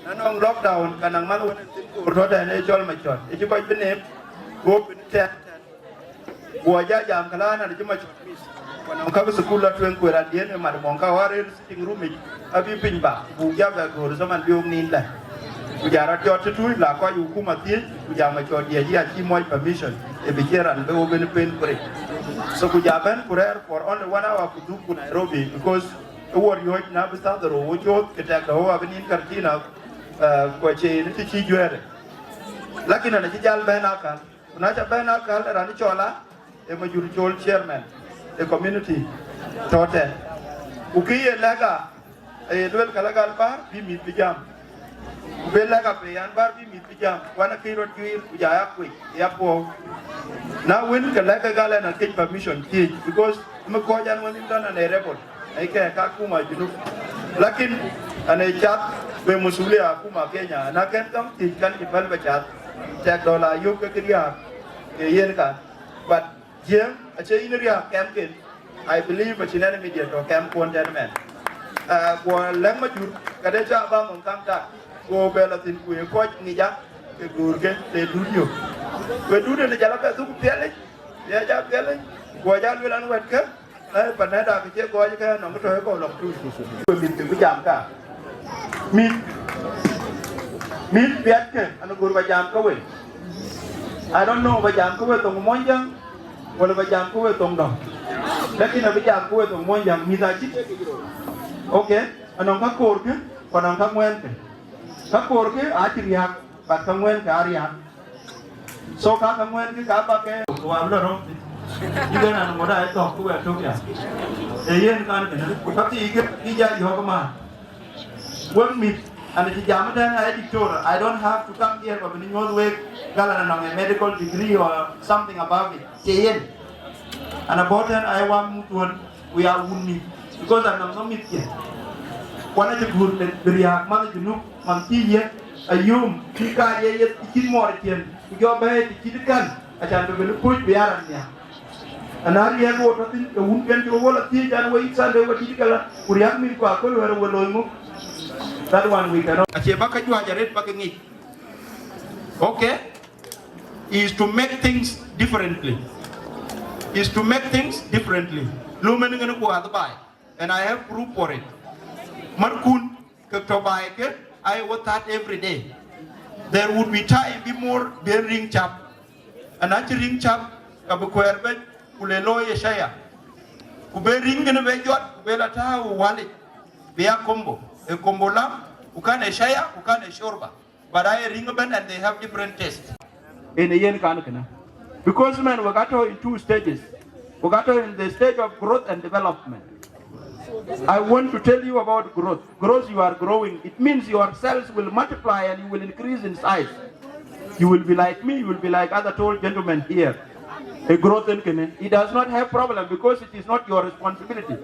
Na nɔŋ lockdown, ka naŋ man wën thïn koor tɔ̈ tɛ̈n ë cɔl Macɔt. Ë cï kɔc bï neem, go bï tɛ̈n tɛ̈n. Guɔ ja jam këlä an, cï Macɔt miss. Ku nɔŋ käk thukul la tueŋ, ku ë raan diën ë mat mɔŋ ka wär ë sitting room yic, abï piny ba, buk ja bɛ göör zaman bï wok nin lɛ̈k. Ku ja rɔt jɔt tëtui, la kɔc hukuma thiëëc, ku ja Macɔt diɛc ya cï muɔc permission, ë bï cie raan bï wok en pen ku rec. So ku ja bɛ̈n ku rɛ̈ɛ̈r for only one hour ku dhuk ku Nairobi, because ë wɔ riɔ̈ɔ̈c na bï thaa dhorou wo cööt, ke tɛk dɔ̈u abï nin Karatina, eh, ku acie yen të cï juɛ̈ɛ̈rë. Lakin an acï jal bɛ̈n akäl, ku na ca bɛ̈n akäl, raan cɔl a, ë Majur Col chairman ë community tɔ̈ tɛ̈n. Ku kë ye lɛ̈k a, aye luel ka la gal bäär bï mïth bï jam. Ku be lɛ̈k a pei an, bäär bï mïth bï jam, ku an akëc rɔt juiir, ku ja ya kuec, ya puɔ̈u. Na wën, ke lɛ̈k ke gal ɛn akëc permission thiëëc, because më kɔc an wën dhil dɔn an ë rebel, ë kë ka akuma Junub. Lakin an ë cath be masulia akuma Kenya, na kɛn gam thiëëc kan cï päl bɛ cath, tɛk dɔ̈ la yök ke kë riääk, ke yen kan. But Jiëëŋ acie yïn riääk kɛmken. I believe acïn enemy diɛt tɔ̈ kɛmkuɔn tɛ̈n ëmɛn. Ah, guɔ lɛ̈k Majur, ka de ca ba nhom kaŋ tak, go bɛ la thïn ku ye kɔc ŋic a, ke göörke le dun yök. Wëtdun ë jal abɛ dhuk piɛlic, ya ja piɛlic, ku ajal luel an wɛ̈tkë, na ë panɛ̈da ke cie gɔɔc ke nɔm tɔ̈ ë kɔ̈u lɔk tui. Ku mïth ke bï jam ka. Mïth, mïth piɛtkë, an gur ba jam ke we. I don't know ba jam ke we thoŋ Muɔnyjäŋ, wala ba jam ke we thoŋ dɔ̈. Lakin abï jam ke we thoŋ Muɔnyjäŋ, mïth acï. Okay, anɔŋ ka koorkë, ku anɔŋ ka ŋuɛ̈nkë. Ka koorkë acï riääk, but ka ŋuɛ̈nkë aa riääk. So ka ka ŋuɛ̈nkë ka ba ke. Ku abï lɔ rɔ̈m thïn. Yïn ë raan ŋot aa thɔ̈k ku wɛ̈t tök ya. Ee yen kan kënë, ku ka thii kë, bï ja yɔ̈ɔ̈k ëmääth. Wek mïth, an cï jam ëtɛ̈n aa doctor, I don't have to come here ba bï nyuɔ̈th wek, gal an anɔŋ a medical degree or something above it. Cie yen. An abɔ̈ tɛ̈n aa wä muk thuɔ̈n, we are wun mïth. Because an nɔŋ mïth cien. Kuan acï guur bï riääk, man Junub, man cï ye, ayum, cï ka ye ye, cï mɔɔr cien, ku jɔ bɛ̈ɛ̈i të cït kän, acan bï bï puc bï aa raan nhiaar. Ana riɛk wo tɔ̈ thïn, ke wun piɛn cï wo la thiëëc an, wei Sunday we dït kala, ku riäk mïth ku aköl wɛ̈ɛ̈r we looi ŋö? That one we cannot. Acie ba ke juäc arëët ba ke ŋic. Okay? Is to make things differently. Is to make things differently. Lum en ŋen ku adhë baai. And I have proof for it. Markun, ke tɔ̈ baai ke, I was that every day. There would be time bï mɔɔr bï riŋ cap. Ana cï riŋ cap, ka bï kuɛɛr bɛ̈ny, ku le looi ë shaya. Ku be riŋ kënë be jɔt, ku be la tääu ë wälic, bï ya kombo, ë kombo lam, ku kan ë shaya, ku kan ë shorba. But aa riŋ ëbɛ̈n, and they have different taste. Yen ë yen kan kënë. Because man, we got in two stages. We got in the stage of growth and development. I want to tell you about growth. Growth, you are growing. It means your cells will multiply and you will increase in size. You will be like me, you will be like other tall gentlemen here. A growth in kene, it does not have problem because it is not your responsibility.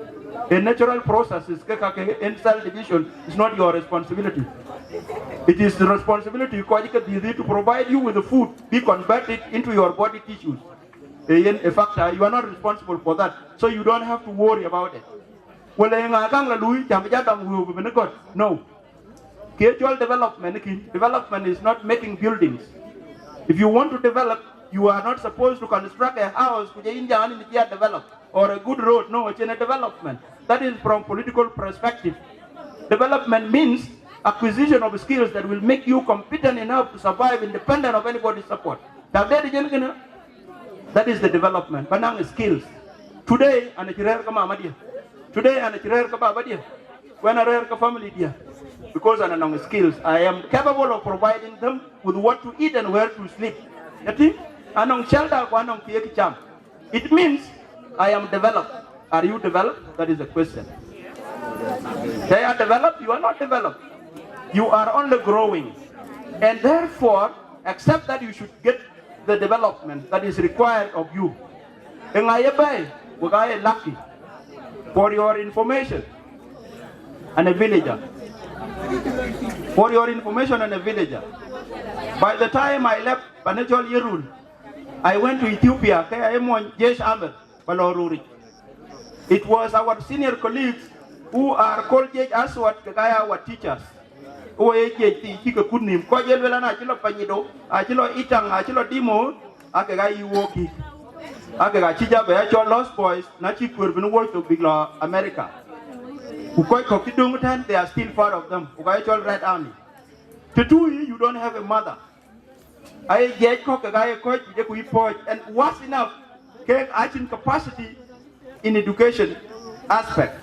A natural process is ke ka ke in cell division is not your responsibility. It is the responsibility of kɔc ke dhiëëth to provide you with the food, be converted into your body tissues. A yen a factor, you are not responsible for that. So you don't have to worry about it. Well, ŋa kaŋ la lui, cam ja dɔm wëu bï bï ni gɔ̈t. No. Ke cɔl development kin, development is not making buildings. If you want to develop, you are not supposed to construct a house ku jɔ yïn jam an, yïn cï ya develop, or a good road. No, it's in a development. That is from political perspective. Development means acquisition of skills that will make you competent enough to survive independent of anybody's support. That, that is, that is the development. Ba naŋ skills. Today, an acï rɛ̈ɛ̈r ke mama diɛ. Today, an acï rɛ̈ɛ̈r ke baba diɛ. When I rɛ̈ɛ̈r ke family diɛ. Because an anɔŋ skills, I am capable of providing them with what to eat and where to sleep. Yati, anɔŋ shelter ku anɔŋ kë ye kë cam. It means I am developed. Are you developed? That is the question. They are developed, you are not developed. You are only growing. And therefore, accept that you should get the development that is required of you. Ëŋa ye bɛ̈ɛ̈i, wek aa ye lucky. For your information, and a villager. For your information, and a villager. By the time I left Panachol Yerul, I went to Ethiopia, ke aye mony Jesh Ahmed, ba lɔ ruric. It was our senior colleagues who are called Jesh Aswad, ke ka ya our teachers. Wo ye jiëc thii cï ke kut nïïm. Kɔc ye luel an, acï lɔ Panyido, acï lɔ Itaŋ, acï lɔ Dimo, ake ka yï wok kï. Ake ka cï ja bɛ ya cɔl Lost Boys, na cï kuër bï ni wok thok bïk lɔ America. Ku kɔc kɔ̈k cï döŋ tɛ̈n, they are still part of them. Ku ka ye cɔl Red Army. Të tu yï, you don't have a mother. Aye jiɛc kɔ̈k kek aye kɔc juëc ku yï pɔ̈ɔ̈c, and worse enough, kek acïn capacity in education aspect.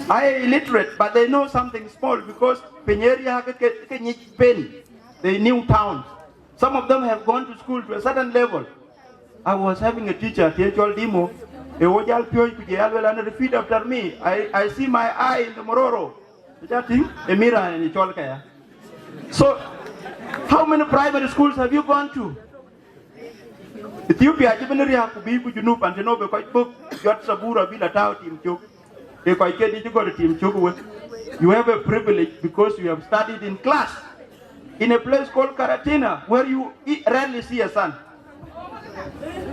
Aye illiterate, but they know something small because piny ë riääk ke, ke nyic pen. They knew towns. Some of them have gone to school to a certain level. I was having a teacher, tië cɔl Dimo, e wo jal piööc ku je ya luel an, repeat after me. I, I see my eye in the Mororo. Ca tïŋ, e mira en cɔl kaya. So, how many primary schools have you gone to? Ethiopia cï bï ni riääk ku bï ku Junub an, tënou bï kɔc bök jɔt Sabura bï la tääu tim cök. E kɔc ke dï cï gɔl tim cök wek. You have a privilege because you have studied in class in a place called Karatina, where you e-, rarely see a sun.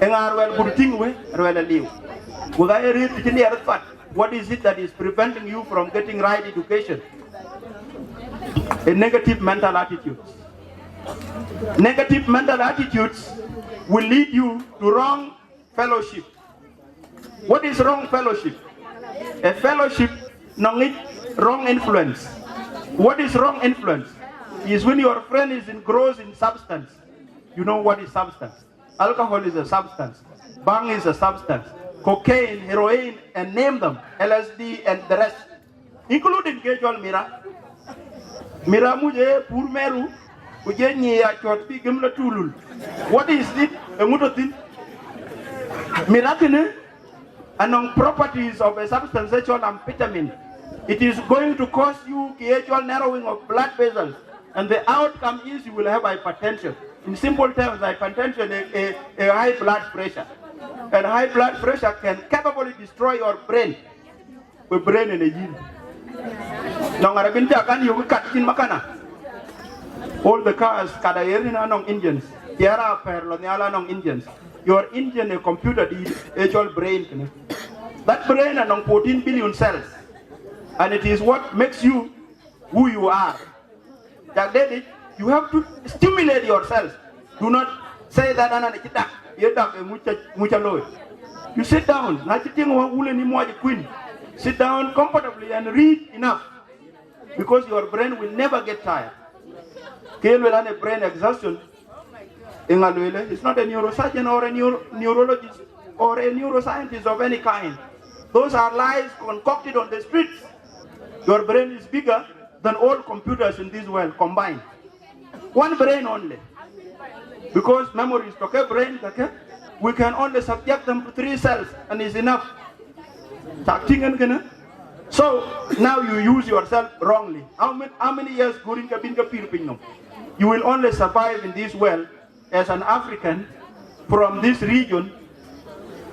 Eŋa ruɛl but tïŋ we, ruɛl aliu. Wek aye rëët cï liɛr thɔt. What is it that is preventing you from getting right education? A negative mental attitude. Negative mental attitudes will lead you to wrong fellowship. What is wrong fellowship? A fellowship nɔŋ wrong influence. What is wrong influence? Is when your friend is engrossed in substance. You know what is substance? Alcohol is a substance. Bhang is a substance. Cocaine, heroin, and name them, L S D and the rest, including ke cɔl mira. Mira muc e pur meru, ku je nyi ya cɔt bi gem la tulul. What is it? Eŋu tɔ̈ thïn? Mira kënë anɔŋ properties of a substance called amphetamine. It is going to cause you ke cɔl narrowing of blood vessels, and the outcome is you will have hypertension. In simple terms, hypertension is a, a high blood pressure, and high blood pressure can capably destroy your brain. Ku brain ënë yïn. Nɔŋ arabin ca kan yök kat cïn makana. All the cars kat ayer ënë anɔŋ engines. Tiɛɛr apɛ̈r lɔ nhial anɔŋ engines. Your engine a computer dït e cɔl brain kënë. That brain anɔŋ fourteen billion cells, and it is what makes you who you are. Cak deet yic, you have to stimulate yourself. Do not say that anan acï dak, ye dak e ŋuc ca, ŋuc ca looi. You sit down, na cï tiŋ wä wulë ni muɔc kuin. Sit down comfortably and read enough, because your brain will never get tired. Ke luel an a brain exhaustion, eŋa luelë? It's not a neurosurgeon or a neuro-, neurologist or a neuroscientist of any kind. Those are lies concocted on the streets. Your brain is bigger than all computers in this world combined. One brain only. Because memories to ke brain, okay? We can only subject them to three cells and it's enough. Cak tiŋ en kënë. So now you use yourself wrongly. How many, how many years gurin ka bin ka pir piny nom? You will only survive in this world as an African from this region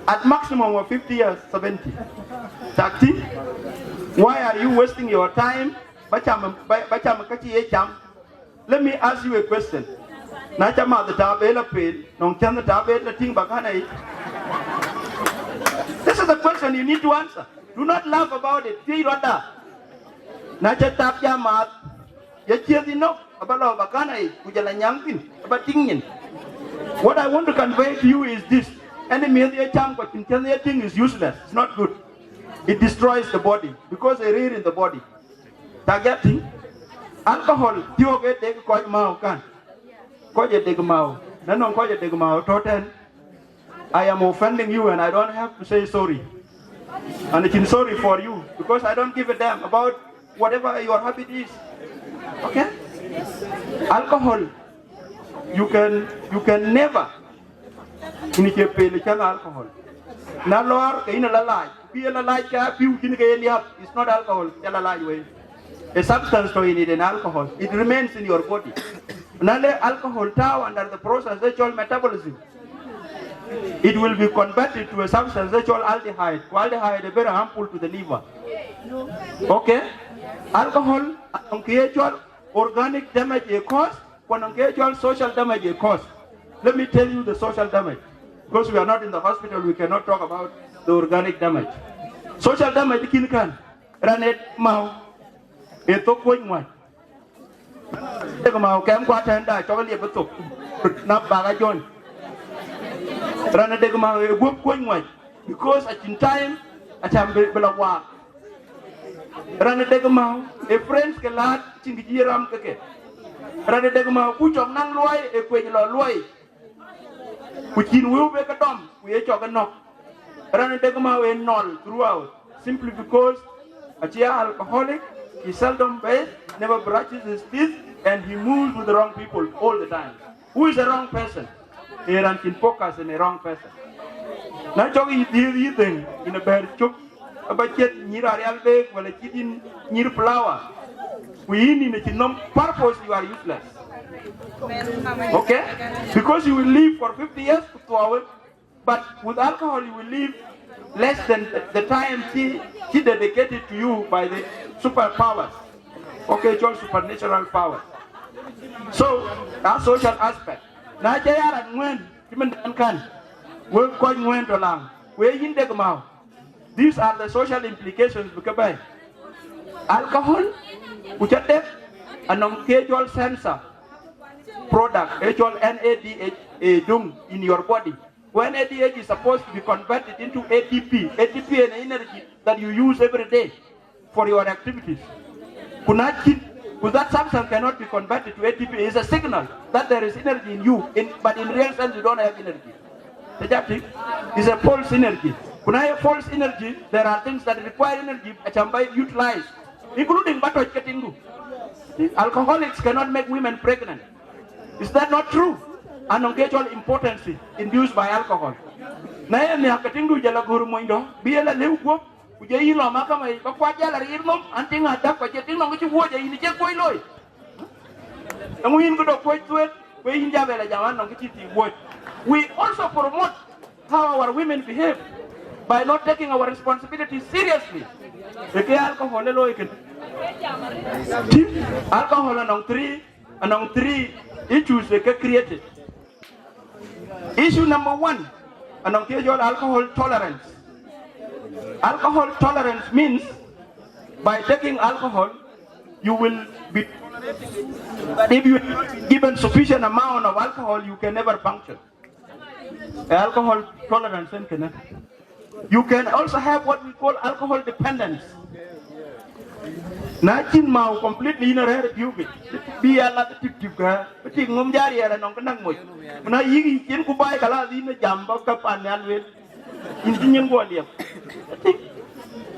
at maximum of fifty years, seventy. Cak tiŋ, why are you wasting your time? Ba cam, ba, ba cam ka cï ye cam. Let me ask you a question. Na ca math ta be la pel, nɔŋ cän ta be la tiŋ ba kan ai. This is the question you need to answer. Do not laugh about it. Thiëc rɔtda. Na ca tap ja math, ya cieth inɔk, aba lɔ ba kan ai, ku jala nyaŋ piny, aba tiŋ nyin. What I want to convey to you is this. Any miëth ye cam kɔ cin cän ye tiŋ is useless. It's not good. It destroys the body because they rear in the body. Cak ya tïŋ, alcohol thiɔ̈k e dek kɔc määu kan. Kɔc e dek määu. Na nɔŋ kɔc e dek määu tɔ̈ tɛ̈n. I am offending you and I don't have to say sorry. And it's sorry for you because I don't give a damn about whatever your habit is. Okay? Alcohol, you can, you can never Yïn cie pel cän alcohol. Na lɔɔr ke yïn ala lac, ku ye la lac ke apiu cïn ke ye liäp, it's not alcohol, ca la lac wei. A substance to in it, an alcohol. It remains in your body. Na le alcohol tääu under the process they call metabolism. It will be converted to a substance they call aldehyde. Ku aldehyde is very harmful to the liver. Okay? Alcohol, anɔŋ ke ye cɔl organic damage e cause, ku anɔŋ ke ye cɔl social damage e cause. Let me tell you the social damage. Because we are not in the hospital, we cannot talk about the organic damage. Social damage kin kan, raan e määu, e thok kuɔny ŋuan. Dek määu kɛm kua tɛ̈n da cɔk liep e thok. Na bak a jɔny. Raan e dek määu e guɔ̈p kuɔny ŋuan. Because acïn time, acam bï, bï la waak. Raan e dek määu, e friends ke laat, cïn kë cï ye ram ke ke. Raan e dek määu, ku cɔk naŋ luɔi, e kuec lɔ luɔi. Ku cïn wëu be ke dɔm, ku ye cɔk e nɔ̈k. Raan e dek määu e nɔl throughout, simply because acï alcoholic, he seldom bathe, never brushes his teeth, and he moves with the wrong people all the time. Who is the wrong person? E raan cïn focus in a wrong person. Na cɔk yï dhiëëth yï dhëŋ, yïn abɛ̈ɛ̈r cök, aba ciɛth nyïïr arial beek, wala cït yïn nyïïr flower. Ku yïn yïn acïn nɔm purpose, you are useless. Okay? Because you will live for fifty years, ku thuɔɔu, but with alcohol you will live less than the, the time cï, cï dedicated to you by the superpowers. Okay, called supernatural powers. So, a social aspect. Na ca ya raan ŋuɛ̈ɛ̈n, cïmën dan kan, wek kɔc ŋuɛ̈ɛ̈n tɔ̈ laŋ, ku ye yïn dek määu. These are the social implications bï ke bɛ̈ɛ̈i. Alcohol, ku ca dek, anɔŋ ke cɔl sensor. product, actual N A D H A dung in your body. When A D H is supposed to be converted into A T P, A T P is an energy that you use every day for your activities. Ku na cïn, ku that substance cannot be converted to A T P. It's a signal that there is energy in you, in, but in real sense, you don't have energy. Tëjati is a false energy. Ku na ye false energy, there are things that require energy, acam ba utilize, including ba tɔc ke tiŋdu. Alcoholics cannot make women pregnant. Is that not true? Anɔŋ ke cɔl impotency induced by alcohol. Na ye nhiäk ke tiŋdu jɔl a gör monydo, bï ye la lëu guɔ̈p, ku jɔ yï lɔ mahakama yic, ba kuat jal a riir nhom, an, tiŋ adäk, ku acie tiŋ nɔŋ kë cï wuɔ̈c, ayïn cie kuɔc looi. Eeŋö yïn këdɔ kuɔc thuet, ku yïn jabɛl a jam an, nɔŋ kë cï thiik wuɔ̈c? We also promote how our women behave by not taking our responsibility seriously. Ë ke alcohol ë looi kënë. Tïŋ, alcohol anɔŋ three, anɔŋ three issues ë ke created. Issue number one, anɔŋ kë cɔl alcohol tolerance. Alcohol tolerance means by taking alcohol, you will be, if you are not given sufficient amount of alcohol, you can never function. Alcohol tolerance en kënë. You can also have what we call alcohol dependence. Na cïn mau completely, yïn arɛ̈ɛ̈r ë biöök yic, bï ya lat tip tip ka, bï tik ŋom jariɛɛr anɔŋ kë näk moc. Ku na yïk yic cin ku baai, kalas, yïn ë jam ba ka pan nhial lueel. Yïn cï nyin guɔ liep.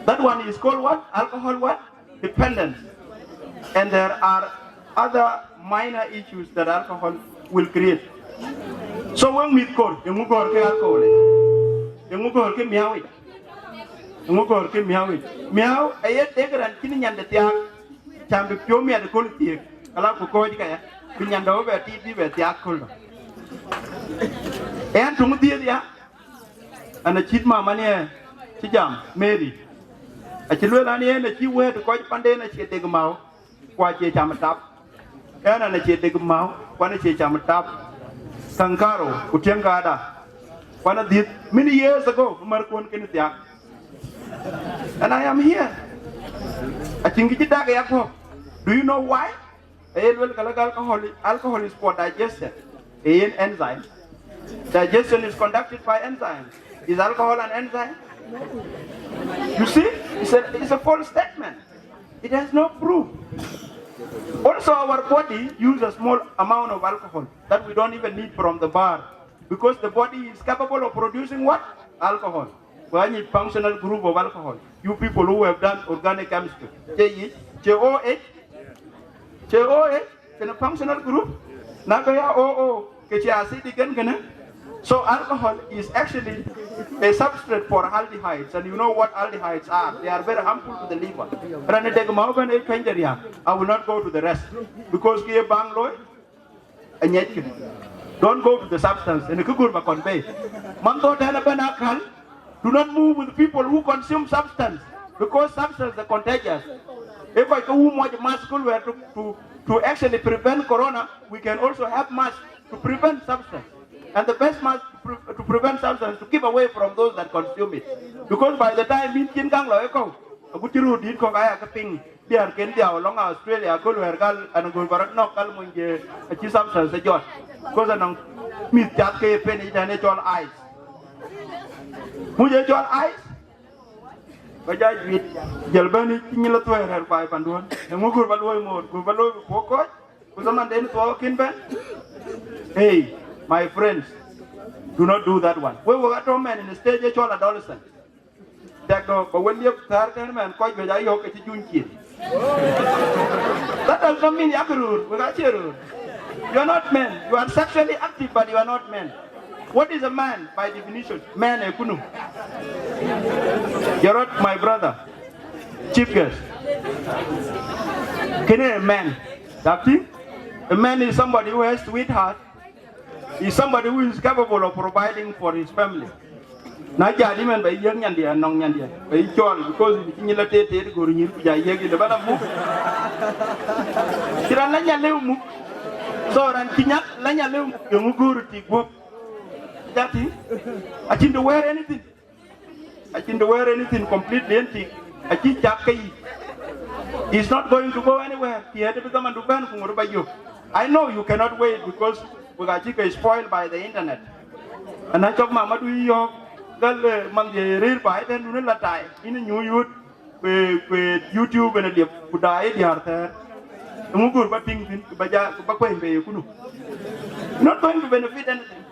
That one is called what? Alcohol what? Dependence. And there are other minor issues that alcohol will create. So wek mïth kor, eeŋö gɔ̈ɔ̈r ke alcohol? Eeŋö gɔ̈ɔ̈r ke miäu yic? Eeŋö gɔ̈ɔ̈r ke miäu yic? Miäu aye dek raan cïn nyande thiaak, cam bï piɔ̈u miɛt ë köl thiëëk, ala ku kɔ̈ɔ̈c kaya, bï nyande bɛ tiit bï bɛ thiaak köl dɔ. Ɛn tuŋ dhiëëth ya, an, acït mamani ë cï jam, Mary. Acï lueel an, yen acï wëët kɔc panden acie dek mau, ku acie cam tap. Ɛn an, acie dek mau, ku an, acie cam tap. Kaŋ karou, ku tiɛŋ kada. Ku an, adhiëth, many years ago, märkuɔn kën thiaak. And I am here. Acïn kë cï dak ë ya guɔ̈p. Do you know why? Aye luel ka lak alcohol, alcohol is for digestion. Aye enzyme. Digestion is conducted by enzyme. Is alcohol an enzyme? You see, it's a, it's a false statement. It has no proof. Also, our body uses a small amount of alcohol that we don't even need from the bar, because the body is capable of producing what? Alcohol. Ku anyic functional group of alcohol. You people who have done organic chemistry. Cie yic, cie O H, cie O H, cie functional group. Na ka ya O O, ke cie acidic en kënë. So alcohol is actually a substrate for aldehydes, and you know what aldehydes are. They are very harmful to the liver. Raan ë dek mau bɛ̈n ë cuɛny de riääk. I will not go to the rest, because kë ye baŋ looi, aŋiɛckï. Don't go to the substance. Ënë kë gör ba convey. Man thɔ̈ tɛ̈n ëbɛ̈n akäl, do not move with people who consume substance, because substance are contagious. Ë kɔc ke wum muɔc mask ku luɛɛr to, to, to actually prevent corona, we can also have mask to prevent substance. And the best mask to, pre- to prevent substance to keep away from those that consume it. Because by the time yïn cïn kaŋ lɔ ë kɔ̈u, agut cï röördït kɔ̈k aya ke piŋ, diäärken dhiau lɔŋ Australia, aköl wɛ̈ɛ̈r gal, an, agoor ba rɔt nɔ̈k gal mony je acï substance ë jɔt. Because anɔŋ mïth cath ke ye pen yic tɛ̈n ë cɔl ice. Muc ë cɔl ice, ba ja juiit, jël bɛ̈n yic cï nyin lɔ thuëëc rɛ̈ɛ̈r baai panduön. Eeŋö goor ba luɔ̈i moor, goor ba luɔ̈i bï puɔ̈k kɔc, ku thamanden thuɔɔu kën bɛ̈n? Hey, my friends, do not do that one. Wek, wek atɔ̈ mɛn in stage ë cɔl adolescent. Tɛ̈k dɔ̈ ba we liep thäär tɛ̈n mɛn, kɔc juëc ayɔ̈k ke cï juny cin. That does not mean yak röör, wek acie röör. You are not men. You are sexually active, but you are not men. What is a man by definition? Man ë kunu. You're not my brother. Chief guest. Kënë a man. That thing? A man is somebody who has sweetheart. Is somebody who is capable of providing for his family. Na jal yï mɛn ba yï yiëk nyandiɛ̈, nɔŋ nyandiɛ̈, ba yï cɔɔl, because yïn cï nyin la teet teet, goor nyïïr ku ja yiëk yïn, ba la muk. Cï raan la nya lëu muk. So raan cï nya la nya lëu muk, yeŋö goor tik guɔ̈p? Ja tïŋ? Acïn të wɛ̈ɛ̈r anything. Acïn të wɛ̈ɛ̈r anything completely, anything. Acï cak ke yic. It's not going to go anywhere. Tiɛɛt bï dhamandu bɛ̈n ku ŋot ba yök. I know you cannot wait because we got you spoiled by the internet. And I talk mama do you gal, eh, man ye rir ba eten dun la tai in new youth kwe kwe YouTube and liep ku da e diar ter. Ngu gur ba ting tin ba ja ba kwen be kunu. Not going to benefit anything.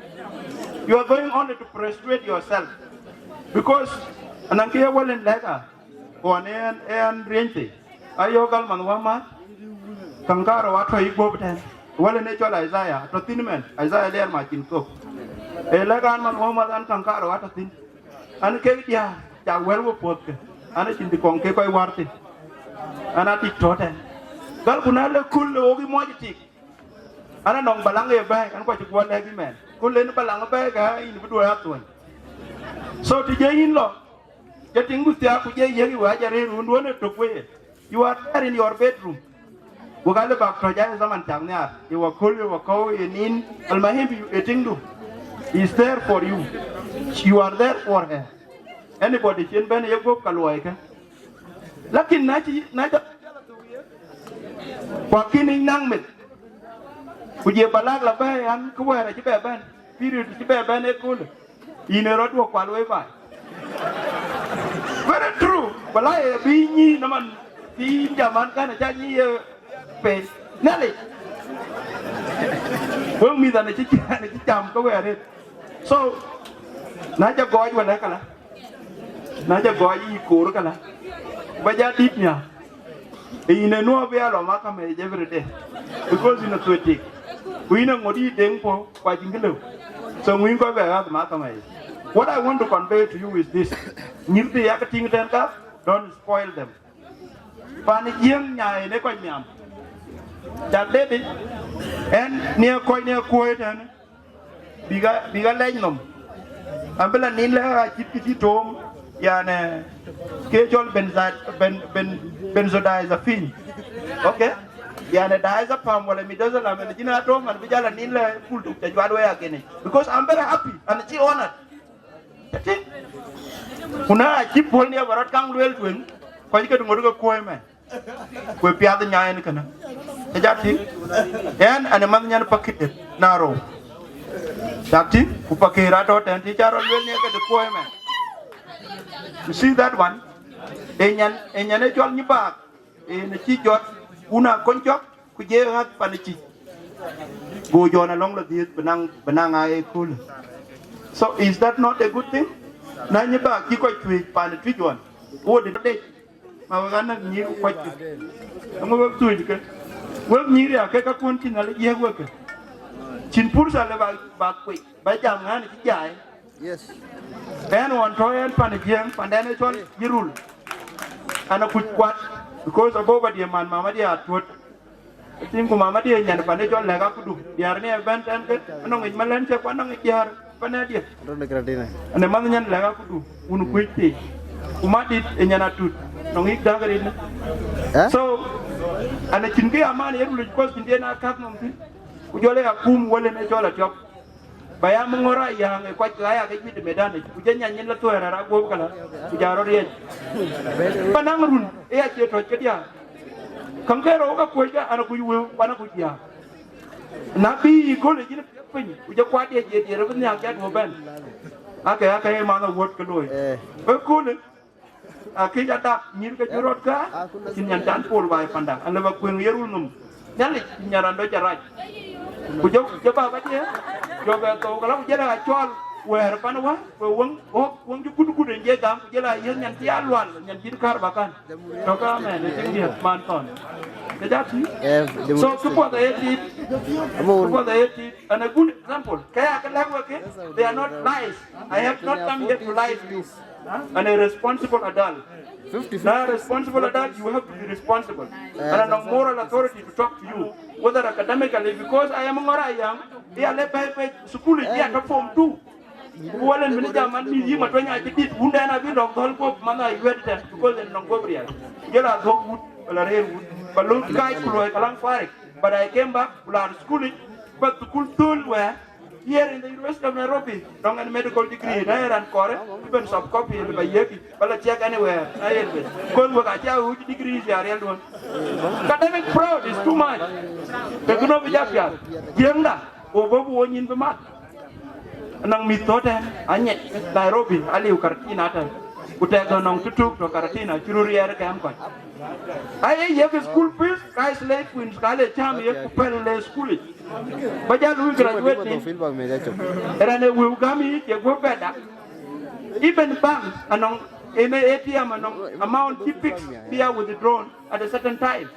You are going only to frustrate yourself. Because anang ke walen lega. Kuɔn en en riënythii. Ayök gal man wä math. Kaŋ karou atɔ̈ yï guɔ̈p tɛ̈n. Wälë në cɔl Isaiah atɔ̈ thïn mɛn, Isaiah liɛɛr ma cïn thok. Ee lɛ̈k an man wä math an kaŋ karou atɔ̈ thïn. An kek diäär ca wɛ̈l we puɔ̈thkë. An acïn dï kɔŋ kek kɔc wär thïn. An adït tɔ̈ tɛ̈n. Gal ku na lë kul le wok ë mɔc ë tik. An anɔŋ balaŋ ë bɛ̈ɛ̈i, an kuac guɔ lɛ̈k yï mɛn. Ku len balaŋ ë bɛ̈ɛ̈i ka yïn bï duɔ̈i athuɔny. So të jɛ yïn lɔ, jɛ tiŋ ku thiaak ku jɛ yiëk iwä jɛ rëër wun duɔ̈n ë tök wei. You are there in your bedroom. Ku ka lë bak tɔ̈c ayï zaman cak nhiaar. Iwä köl, iwä kɔ̈u, ë nin, almahim ë tiŋdu. Is there for you. You are there for her. Anybody cïn bɛ̈n ë yeguɔ̈p ka luɔikë. Lakin na cï na cï kuakin ë naŋ meth. Ku je balak la bɛ̈ɛ̈i an kë wɛ̈ɛ̈r acï bɛ bɛ̈n. Period acï bɛ bɛ̈n ë köölë. Yïn ë rɔt duɔ̈k kual wei baai. Very true. Wala ye bï nyï naman bï jaman kan aca nyï ye pei. Nɛli. Wek mïth an acï an acï cam ke wɛ̈ɛ̈r ë. So na ca gɔɔc wala kala. Na ca gɔɔc yï koor kala. Ba ja dït nia. Yïn ë nuɔɔp bï a lɔ mahakama yic every day. Because yïn ë thuëëc tik. Ku yïn ë ŋot yï deŋ puɔ̈u ku acïn kë lëu. So ŋuïn kɔc bɛ ɣäth mahakama yic. What I want to convey to you is this. Nyïïr thii yak tïŋ tɛ̈n ka, don't spoil them. Pan Jiëŋ nyaai në kɔc nhiam. Cak deet, ɛn ni ë kɔc ni ë kuööi tɛ̈n. Bïk a bïk a lɛc nhom. An bï la nin lɛ acït kë cï toom, yani, ke cɔl benza- ben- ben- benzodiazepine. Okay. Yani diazepam wala midazolam, yani cïn a toom an bï jal a nin lɛ kul tuk ca juat wei akënë. Because I'm very happy and ci honored. Cï tïŋ. Ku na acï puɔl ni ë ba rɔt kaŋ lueel tueŋ, kɔc ke ŋot ke kuööi mɛn. Ku ë piath nyaai en kënë. Ë ca tïŋ. Ɛn an ë manh nyan pakëër na rou. Cak tïŋ, ku pakëër atɔ̈ tɛ̈n tï ca rɔt lueel ni ë ke deployment. You see that one? Ë nyan ë nyan ë cɔl nyi baak. Ë në cï jɔt, wun a kony cɔk, ku je ɣäth pan ë cï. Go jɔn alɔŋ la dhiëëth bï naŋ bï naŋ aa ë köölë. So is that not a good thing? Na nyi baak cï kɔc tuëëc pan ë tuic ɣɔn. Wo dï dec. Ma wek anäk nyïïr ku kuackï. Eeŋö wek thuëëckë? Wek nyïïr ya ke kakuɔn cïn Nhialic yiëk wekë. Cïn pursa le ba ba kuec, ba jam ŋän cï jaai. Yes. Ɛn ɣɔn tɔ̈ ɛn pan ë Jiëëŋ, pandɛn ë cɔl Yirol. An akuc kuat, because abɔ̈ ba dië man mama dië atuöt. Tiŋ ku mama dië nyan pan ë cɔl lɛ̈k akudu. Diäär ni ë bɛ̈n tɛ̈n ke, anɔŋ yic malɛn cë ku anɔŋ yic diäär pan ë dië. Rɔn ë kërɛt dinë. An ë man nyan lɛ̈k akudu, wun kuc thii. Ku madït ë nyan atut, nɔŋ yïk däk rin. Eh? So, an acïn kë aman ye rulic, because cïn diën akäk nɔm thïn. Ku jɔl ë akum wël en ë cɔl atiɔp. Ba ya maŋör aa yääŋ ë kɔc ke aya ke juëc ë medan yic, ku jɔ nyan nyin la thuëër ara guöp kala, ku ja rɔt riɛc. Ba naŋ run ë ya cie tɔ̈c ke diäär. Käŋ ke rou ka kuöc ke an akuc wëu, ku an akuc diäär. Na bï yï köl ë yïn piny, ku jɔ kuat diëc ye diëër bï nhiaak jat wɔ bɛ̈n. Ake ake ye man awuɔ̈t ke looi. Eh. Ë köl ë, akëc adak nyïïr ke cï rɔt gäär, cïn nyan can pol baai panda, an lë ba kuëŋ ye rul nɔm. Nhialic cïn nyan randɔ ca rac. Ku jɔ jɔ baba dië, jɔ bɛ thou, kala ku jël a cɔl wɛ̈ɛ̈r pan wä, ku wëŋ, wëŋ cï gut gut en je gam, ku jël a yiëk nyan cï a lual, nyan cït kär ba kan. Tɔ̈ ka mɛn ë tiŋ diëth man thɔn. Ke ja tïŋ. Eh, so, democracy. Kë puɔth aye tiit. Amun. Kë puɔth aye tiit. And a good example. Ke ya ke lɛ̈k wek ke, they are not lies. I have not come here to lie to you. Huh? And a responsible adult. Fifty fifty. Now, a responsible adult, you have to be responsible. Eh, and a moral authority to talk to you, whether academically, because I am Ngora Young, they are led by, by school, they are top form two. Ku walen bï jam an mïth yï Matuany acï dït, wundɛn abï lɔ̈k dhɔ̈l guöp man a yuɛ̈t tɛ̈n, because en nɔŋ guöp riɛl. Jël a dhɔ̈k wut, wala rëër wut, ba lɔ kac ku luɔi kalam farik. But I came back, ku laar thukul yic, ba thukul thöl wɛ̈ɛ̈r, Here in the University of Nairobi, nɔŋ ɛn medical degree, na ye raan kɔɔr, even soft copy, lëu ba yiëk, ba la check anywhere, na ye bes. Because wek aca ɣööc degrees ya riɛlduɔ̈n. Academic fraud is too much. Ke kënë bï jɔ piath. Jiëŋda, wo bɔ̈ bï wo nyin bï mat. Anɔŋ mïth thɔ̈ tɛ̈n, anyec, Nairobi, aliu Karatina tɛ̈n. Ku tɛk nɔŋ tutuk tɔ̈ Karatina, cï röt riɛɛr kɛm kɔc. Aye yiëk school fees, ka slave queens, ka le cäm ye ku pɛ̈l le school yic. Ba jal lui graduate ni. Raan ë wëu gäm yic ye guɔ̈p bɛ̈da. Even bank anɔŋ, in A T M anɔŋ amount cï fix bï ya withdrawn at a certain time.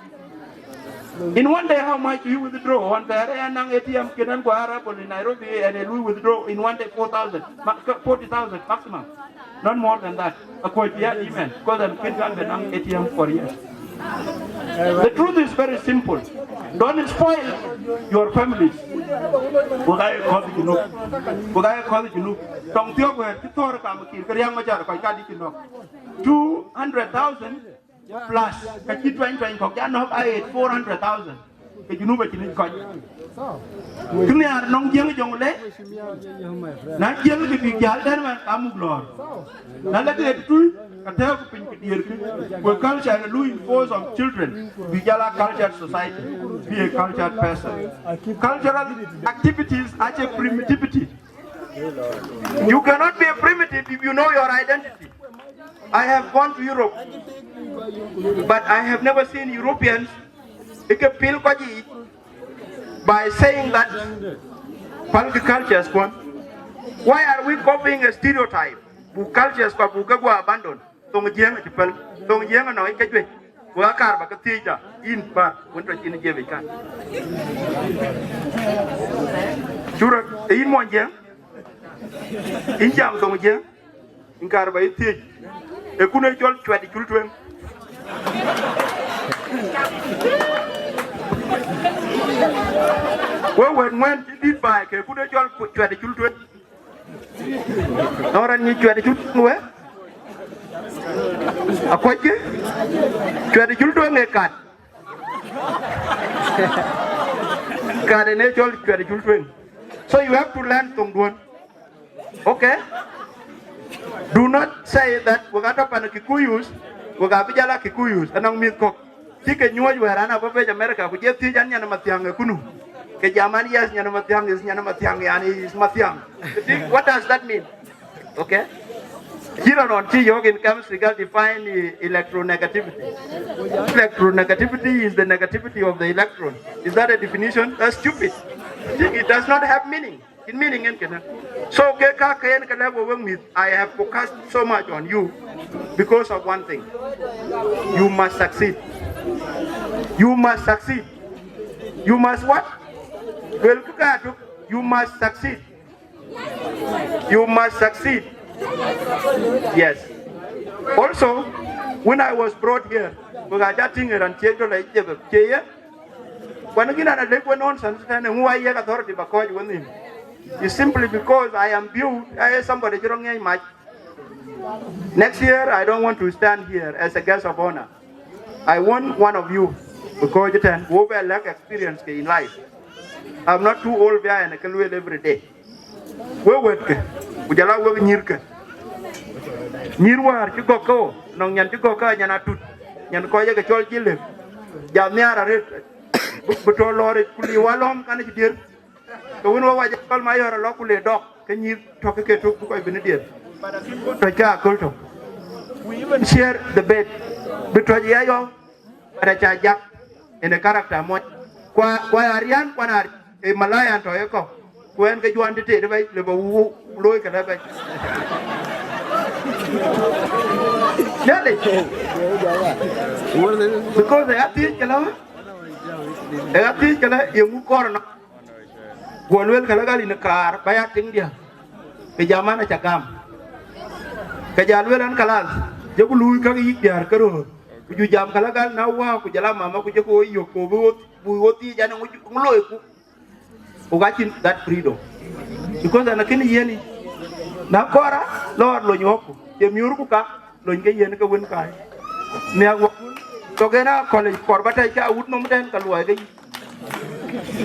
In one day, how much do you withdraw? One day, anɔŋ A T M kënë guɔ arable in Nairobi, and we withdraw in one day four thousand, ma-, forty thousand maximum. Not more than that. Akuɔc ya email, because I'm kid can be nang A T M for years. The truth is very simple. Don't spoil your families. Wek aye kɔc Junub. Wek aye kɔc Junub. Tɔŋ thiɔ̈k wɛ̈ɛ̈r cï thɔ̈ɔ̈r kam kïr, ke riäŋ macar kɔc ka dï cï nɔ̈k. Two hundred thousand plus, ka cï tuɛny tuɛny kɔ̈k, ya nɔ̈k aye four hundred thousand. Ke Junub acïn yic kɔc. Kë nhiaar nɔŋ Jiëŋ Jonglei, na Jiëŋ kë bïk jäl tɛ̈n man, ka muk lɔ̈ɔ̈r. Na lɔ ke tui, ka tɛ̈ɛ̈u piny ke diëërkë. Ku culture ë lui enforce on children, bï jal a cultured society, be a cultured person. Cultural activities acie primitivity. You cannot be a primitive if you know your identity. I have gone to Europe, but I have never seen Europeans ike pil kɔc yiic by saying that pälkë cultures kuɔn. Why are we copying a stereotype? Buk cultures kua buk ke guɔ abandon. Thoŋ Jiëŋ acï pɛ̈l. Thoŋ Jiëŋ anɔŋ yic ke juëc. Ku akar ba ke thiëëcda, yïn bär, wën tɔ̈ cïn jiëp yic kan. Curë, ee yïn muɔny Jiëŋ? Yïn jam thoŋ Jiëŋ? Yïn kar ba yï thiëëc. Ee kun ë cɔl cuɛt ë cul tueŋ. Wek wɛ̈t ŋuɛ̈ɛ̈n cï dït baai ke kun ë cɔl cuɛt ë cul tueŋ. Nɔŋ raan nyic cuɛt ë cul tueŋ wë? Akuɔckë? Cuɛt ë cul tueŋ ee kat. Kat en ee cɔl cuɛt ë cul tueŋ. So you have to learn thoŋduɔ̈n. Okay? Do not say that wek atɔ̈ pan Kikuyus, wek abï jal a Kikuyus. Anɔŋ mïth kɔ̈k cï ke nyuɔ̈ɔ̈c wɛ̈ɛ̈r an, abï bec America, ku jɔ thiëëc an, nyan Mathiaŋ ee kunu. Ke jam an, yes, nyan Mathiaŋ is nyan Mathiaŋ, yani is Mathiaŋ. You think, what does that mean? Okay? Cï rɔn ɣɔn cï yɔ̈ɔ̈k in chemistry, gal define e-, electronegativity. Electronegativity is the negativity of the electron. Is that a definition? That's stupid. It does not have meaning. In meaning en kënë. So ke ka ke en ke lɛ̈k we wek mïth, I have focused so much on you because of one thing. You must succeed. You must succeed. You must what? Well, you must succeed. You must succeed. Yes. Also, when I was brought here, we got that thing and checked the Egypt. When again, I live with nonsense, and who I hear authority by call you with him. It's simply because I am viewed as somebody you don't much. Next year, I don't want to stand here as a guest of honor. I want one of you, because you can over lack experience in life. I'm not too old behind a Kalwell every day. We wëtkë, ku jɔl a wek nyïïrkë. Nyïïr wäär cï gɔ̈k ke wo, nɔŋ nyan cï gɔ̈k ke nyan atut, nyan kɔc ye ke cɔl cï lëk. Jam nhiaar arëët, bï, bï tɔ̈ lɔɔr yic, ku liu alɔ̈ɔ̈m kan cï diëër. Ke wën wek wac cɔl Mayɔr alɔ ku le dɔk, ke nyïïr tɔ̈ ke ke tök bï kɔc bï në diëër. Tɔ̈c ke aköl tök. We even share the bed. Bï tɔ̈c ya yɔ̈ɔ̈k, ada ca jak, en ë character mɔc. Kua, kua ya riän, kuan ar, ë malaya tɔ̈ ë kɔ̈k. Ku en ke juan tëtëët ë bɛ̈c, le bä wu looi këdë bɛ̈c. Really? Because ë ya thiëëc këlä, ë ya thiëëc këlä, ye ŋu kɔɔr nɔm? Guɔ lueel këlä gal yïn kaar, ba ya tiŋ diäk. Ke jam an, aca gam. Ke ja lueel an, kalas, jɔku luui käk yïk diäär ke röör. Ku ju jam këlä gal na wä, ku jɔl a mama, ku jɔku wo yök, ku bï wo, bï wo thiëëc an, ŋu, ŋu loiku? Ku ka cïn that freedom. Because an, akënë yiëni. Na kɔɔr a, lɔɔr lony wä ku. Ye miöörku ka, lony ke yiën ke wën kaai. Nhiak wä. Tɔ̈ ke na college kɔɔr ba tɛ̈c ke awut nɔm tɛ̈n ka luɔi ke yï.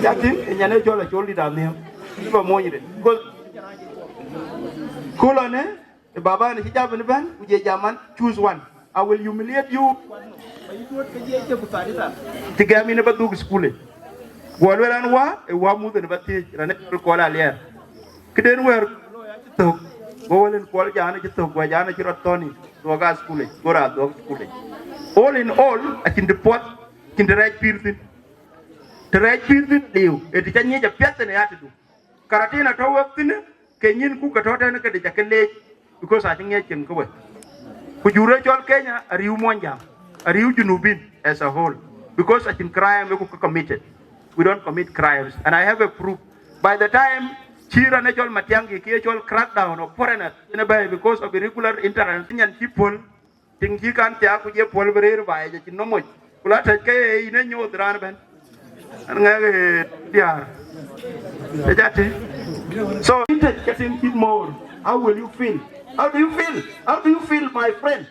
Ya tïŋ, ë nyan ë cɔl acol dït anhiëm. Ba monyde. Because kulone, e baba ne ci jam ne ben, ku je jaman, choose one. I will humiliate you. Ti gam ine ba dhuk school. Go luel an wa, e wa mudhe ne ba thiec, rane kol alier. Kiden wer thok. Go walen kol jana ci thok, wa jana ci rot thoni. Go ga school, go ra dhuk school. All in all, a cin de pot, cin de rɛc pir thin. Te rɛc pïr bï liu, e të ca nyiëc apiɛth thïn ë ya tëdu. Karatina tɔ̈ wek thïn, ke nyin ku ke tɔ̈ tɛ̈n ke dï ca ke leec, because acï ŋiɛc cin ke we. Ku jur ë cɔl Kenya, ariu Muɔnyjäŋ, ariu Junubin as a whole, because acïn crime ë ku ke committed. We don't commit crimes, and I have a proof. By the time cï raan ë cɔl Matiang'i, kë ye cɔl crackdown of foreigners, yen ë bɛ̈ɛ̈i because of irregular interference, nyan cï puɔl, tiŋ cï kan thiaak ku je puɔl bï rëër baai, acïn nɔm moc. Ku la tɛ̈c ke ye yïn ë nyooth raan ëbɛ̈n. An ŋɛk, ee, diäär. Ë ja tïŋ. So, yïn tɛ̈c ke tiŋ cït moor. How will you feel? How do you feel? How do you feel, my friend?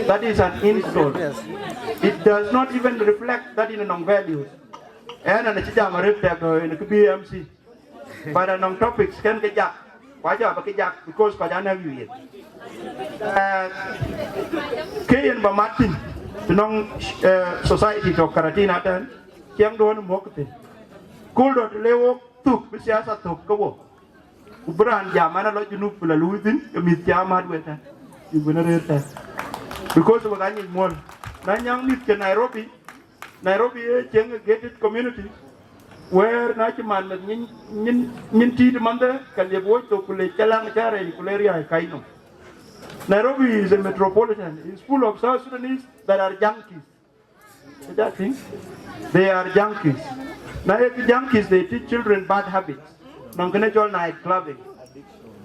That is an insult. It does not even reflect that in nɔŋ values. Ɛn, ɛn acï jam arëët tɛ̈k tɔ̈ yen kë B M C. But anɔŋ topics kën ke jak, ku ajɔ bä ke jak, because kɔc anäk yu yen. Eh, ke yen bä mat thïn, të nɔŋ, eh, society tɔ̈ Karatina tɛ̈n, ciɛŋduɔ̈n mɔ̈k thïn. Kööl dɔ̈ të le wok thuk bï siasa thök ke wo. Ku bï raan jam an, alɔ Junub ku la luui thïn, ke mïth cä mat wek tɛ̈n, yï wën arëër tɛ̈n. Because wek anyic muɔ̈l. Na nyäŋ mïth ke Nairobi, Nairobi ee cieŋ ë gated community, where na cï man meth nyin, nyin, nyin tiit manhde, ka liep woc thok ku le calaŋ cä rɛɛc ku le riääc kac nɔm. Nairobi is a metropolitan. It's full of South Sudanese that are junkies. Ë ja tïŋ? They are junkies. Na ye kë junkies, they teach children bad habits. Nɔŋ kënë cɔl night clubbing.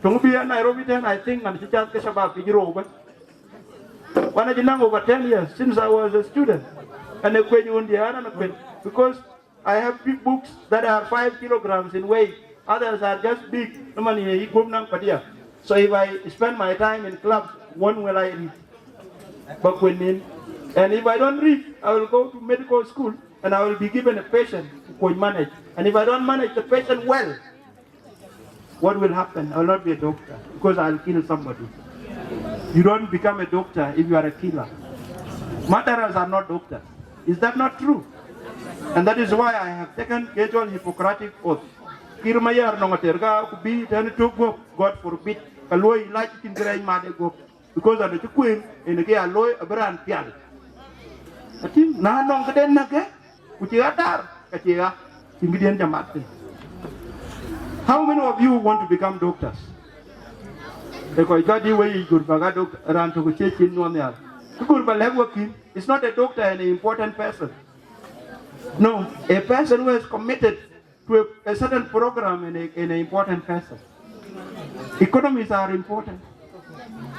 Töŋ bï ya Nairobi tɛ̈n, I think, an cï cath ke shabab ke jï rou bɛ̈n. Wan acï naŋ over ten years since I was a student. And a kueny wun diɛ̈ɛ̈r an a kueny. Because I have big books that are five kilograms in weight. Others are just big. Nɔmani ye yï guöp naŋ padia. So if I spend my time in clubs, when will I read? Bä kueny nin. And if I don't read, I will go to medical school and I will be given a patient to kuony manage. And if I don't manage the patient well, what will happen? I will not be a doctor because I'll kill somebody. You don't become a doctor if you are a killer. Murderers are not doctors. Is that not true? And that is why I have taken ke cɔl Hippocratic oath. Kir Mayar nɔŋ ater ka ku bï tɛ̈n tök guɔ̈p, God forbid, ka luɔi lac cïn kërɛɛc mat ë guɔ̈p. Because an cï kueen, en ke ya looi abï raan pial. Atïŋ, na nɔŋ këden näk ke, ku cï ɣa dar, ka cï ɣa, cïn këdiën ca mat thïn. How many of you want to become doctors? Ë kɔc gɔ̈t dï wei yic gur bä ɣa doctor, raan tök cie cin nuɔn nhial. Kë gur bä lɛ̈k wek kïn, is not a doctor an important person. No, a person who has committed to a, a certain program and a, and an important person. Economies are important.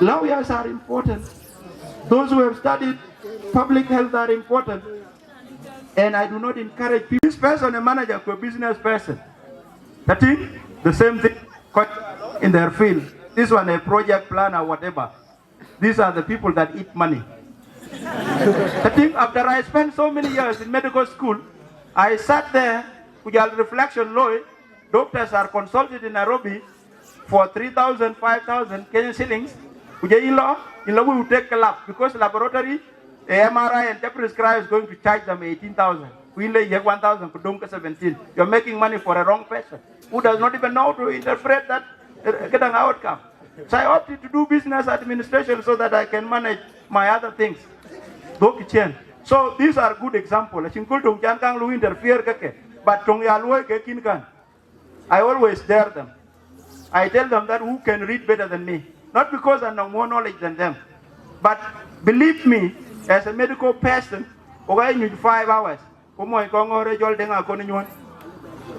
Lawyers are important. Those who have studied public health are important. And I do not encourage people. This person, a manager, a business person. I think the same thing in their field. This one, a project planner, whatever. These are the people that eat money. I think after I spent so many years in medical school, I sat there, ku jal reflection looi, doctors are consulted in Nairobi for three thousand, five thousand Kenyan shillings, ku jal yïn lɔ, yïn lɔ wïu tek ke lab, because laboratory, a M R I and ca prescribe is going to charge them eighteen thousand. Ku yïn le yek one thousand, ku döŋ ke seventeen. You're making money for a wrong person who does not even know to interpret that, uh, këdäŋ outcome. So I opted to do business administration so that I can manage my other things. Dhuk cien. So these are good examples. Acïn köl töŋ can kaŋ lu interfere ke ke, but töŋ ya luɔi ke kïn kan. I always dare them. I tell them that who can read better than me? Not because I know more knowledge than them, but believe me, as a medical person, okay, you need five hours. Ku mɔc kɔŋ ɣɔ̈ɔ̈r ë jɔl deŋ akɔn nyuɔ̈n.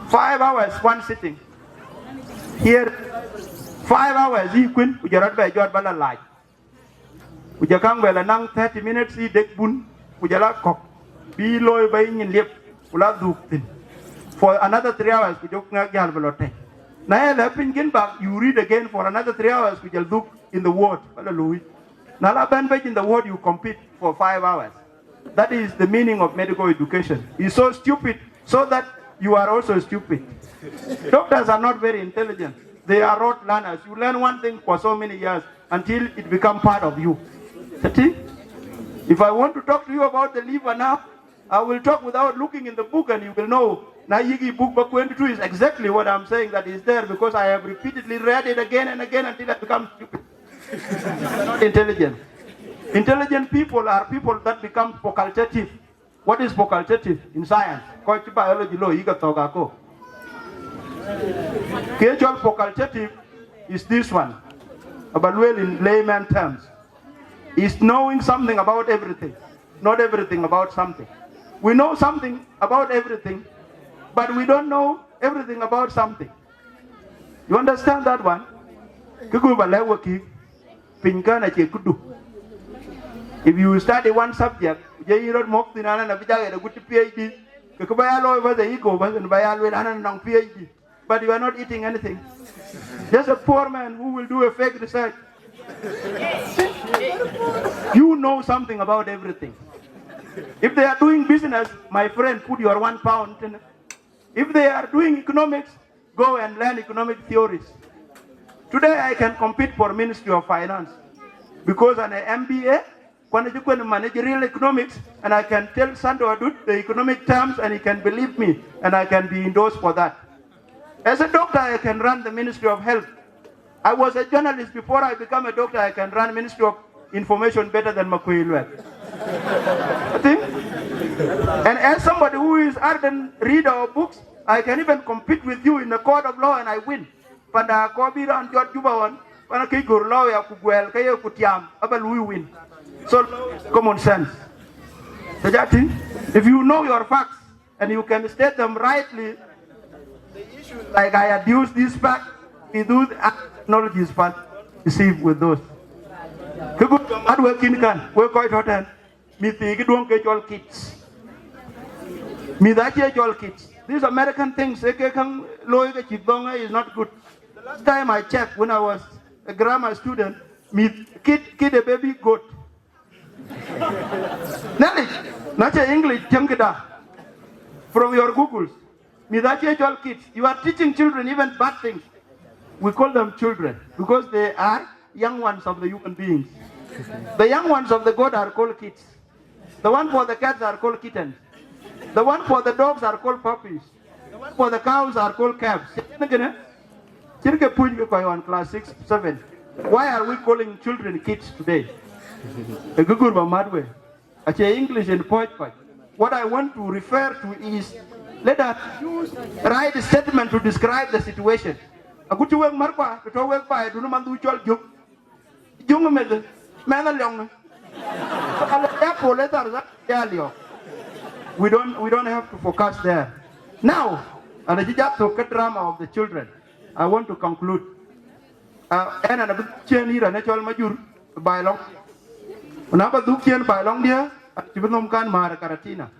Five hours, one sitting. Here, five hours yï kuën, ku jɔl rɔt bɛ jɔt bä la lac. Ku jɔ kaŋ bɛ la naŋ thirty minutes yï dek bun, ku jɔ la kɔ̈k. Bï looi bä yï nyin liep, ku la dhuk thïn. For another three hours, ku jɔ ŋɛk jäl bï lɔ tɛ̈c. Na ye lɛ piny gin bak, you read again for another three hours, ku jɔl dhuk in the ward, bä la luui. Na la bɛ̈n bec in the ward, you compete for five hours. That is the meaning of medical education. It's so stupid, so that you are also stupid. Doctors are not very intelligent. They are rote learners. You learn one thing for so many years until it becomes part of you. Tati, if I want to talk to you about the liver now, I will talk without looking in the book and you will know. Na yï book ba kuën tëtui is exactly what I'm saying that is there because I have repeatedly read it again and again until I become stupid. Intelligent. Intelligent people are people that become facultative. What is facultative in science? Kɔc cï biology lo yï ke thok ako. Kë cɔl facultative is this one. Aba lueel in layman terms. Is knowing something about everything, not everything about something. We know something about everything, but we don't know everything about something. You understand that one? Kë gup alɛ̈k we kï, piny kän acie këdu. If you study one subject, je yïn rɔt mɔ̈k thïn anan abï jak ɣet agut cï P H D, ke kë ba ya looi bäth ayï go bäth ba ya lueel anan nɔŋ P H D. But you are not eating anything. Just a poor man who will do a fake research. You know something about everything. If they are doing business, my friend, put your one pound in it. If they are doing economics, go and learn economic theories. Today I can compete for Ministry of Finance because an M B A, kuan cï kuën managerial economics, and I can tell Santo Adut the economic terms and he can believe me and I can be endorsed for that. As a doctor, I can run the Ministry of Health. I was a journalist before I become a doctor. I can run Ministry of Information better than Makuei Lueth. I think. And as somebody who is ardent reader of books, I can even compete with you in the court of law and I win. Panda kobi ran jot Juba wan, pana ke gor law ya ku gwel ke ye ku tiam aba lui win. So common sense. Sajati, if you know your facts, and you can state them rightly. Like I adduce this fact, we do acknowledge this fact, receive with those. Kë gup mat wek kïn kan, wek kɔc tɔ̈ tɛ̈n, mïth thii kë duɔ̈ŋ ke cɔl kids. Mïth acie cɔl kids. These American things, ë ke käŋ looi ke cïk dhɔ̈ŋ, eh, is not good. The last time I checked when I was a grammar student, mïth kid, kid a baby goat. Nɛlic, na cï English tiɛŋ këda from your Googles. Mïth acie cɔl kids. You are teaching children even bad things. We call them children because they are young ones of the human beings. The young ones of the God are called kids. The one for the cats are called kittens. The one for the dogs are called puppies. The one for the cows are called calves. Cïn kënë? Cïn ke puc ke kɔc ɣɔn class six, seven. Why are we calling children kids today? Ë gugur ba mat we. Acie English in puɔc kɔc. What I want to refer to is, let us use right statement to describe the situation. Agut cï wek märkua, të tɔ̈ wek baai, dun man dhu cɔl jök. Juŋ meth, mɛnh alɔŋ. Ala ya pol e thar za ya liɔ. We don't, we don't have to focus there. Now, ana cï jat thok ke drama of the children. I want to conclude. Uh, ɛn ana bï cien yï rane cɔl Majur baai lɔŋ. Ku na ba dhuk cien baai lɔŋ diɛ, acï bï nhom kan maar Karatina.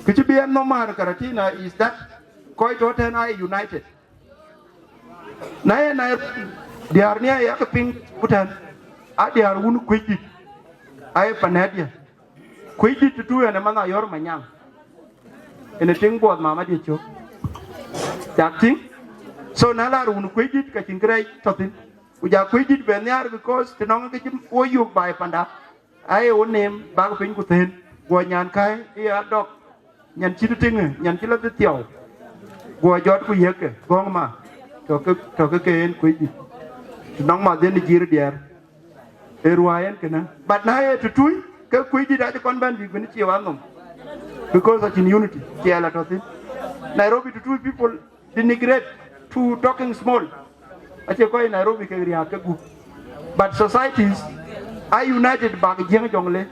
Kë cï bï ɛn nhom maar Karatina is that kɔc tɔ̈ tɛ̈n are united. Na ye Nairobi, diäär ni aya ke piŋ ku tɛ̈n, a diäär wun kuec dït, aye panɛ̈tdiɛ̈. Kuec dït tutu ɛn ë manh Ayɔ̈r Manyaŋ, ɛn ë tiŋ buɔɔth mamadiɛ̈ cök. Cak tïŋ? So na laar wun kuec dït ka cïn kërɛɛc tɔ̈ thïn. Ku ja kuec dït bɛ nhiaar because të nɔŋ ke cï wo yök baai panda, aye wo neem bak piny ku thën, guɔ nyan käi ë ya dɔk, nyan cït tiŋë, nyan cï lɔ dhil thiɔu, guɔ jɔt ku yiëkkë gɔ̈ŋ ma, tɔ̈ ke, tɔ̈ ke ke en kuec dït. Të nɔŋ ma dhil jiir diɛɛr, ë ruääi en kënë. But na ye tëtui, ke kuec dït acï kɔn bɛ̈n bï kuën cie wa nhom. Because acïn unity, ciɛɛl atɔ̈ thïn. Nairobi tëtui people denigrate to talking small. Acie kɔc Nairobi ke riääk ke gup. But societies are united bak Jiëŋ Jɔŋle.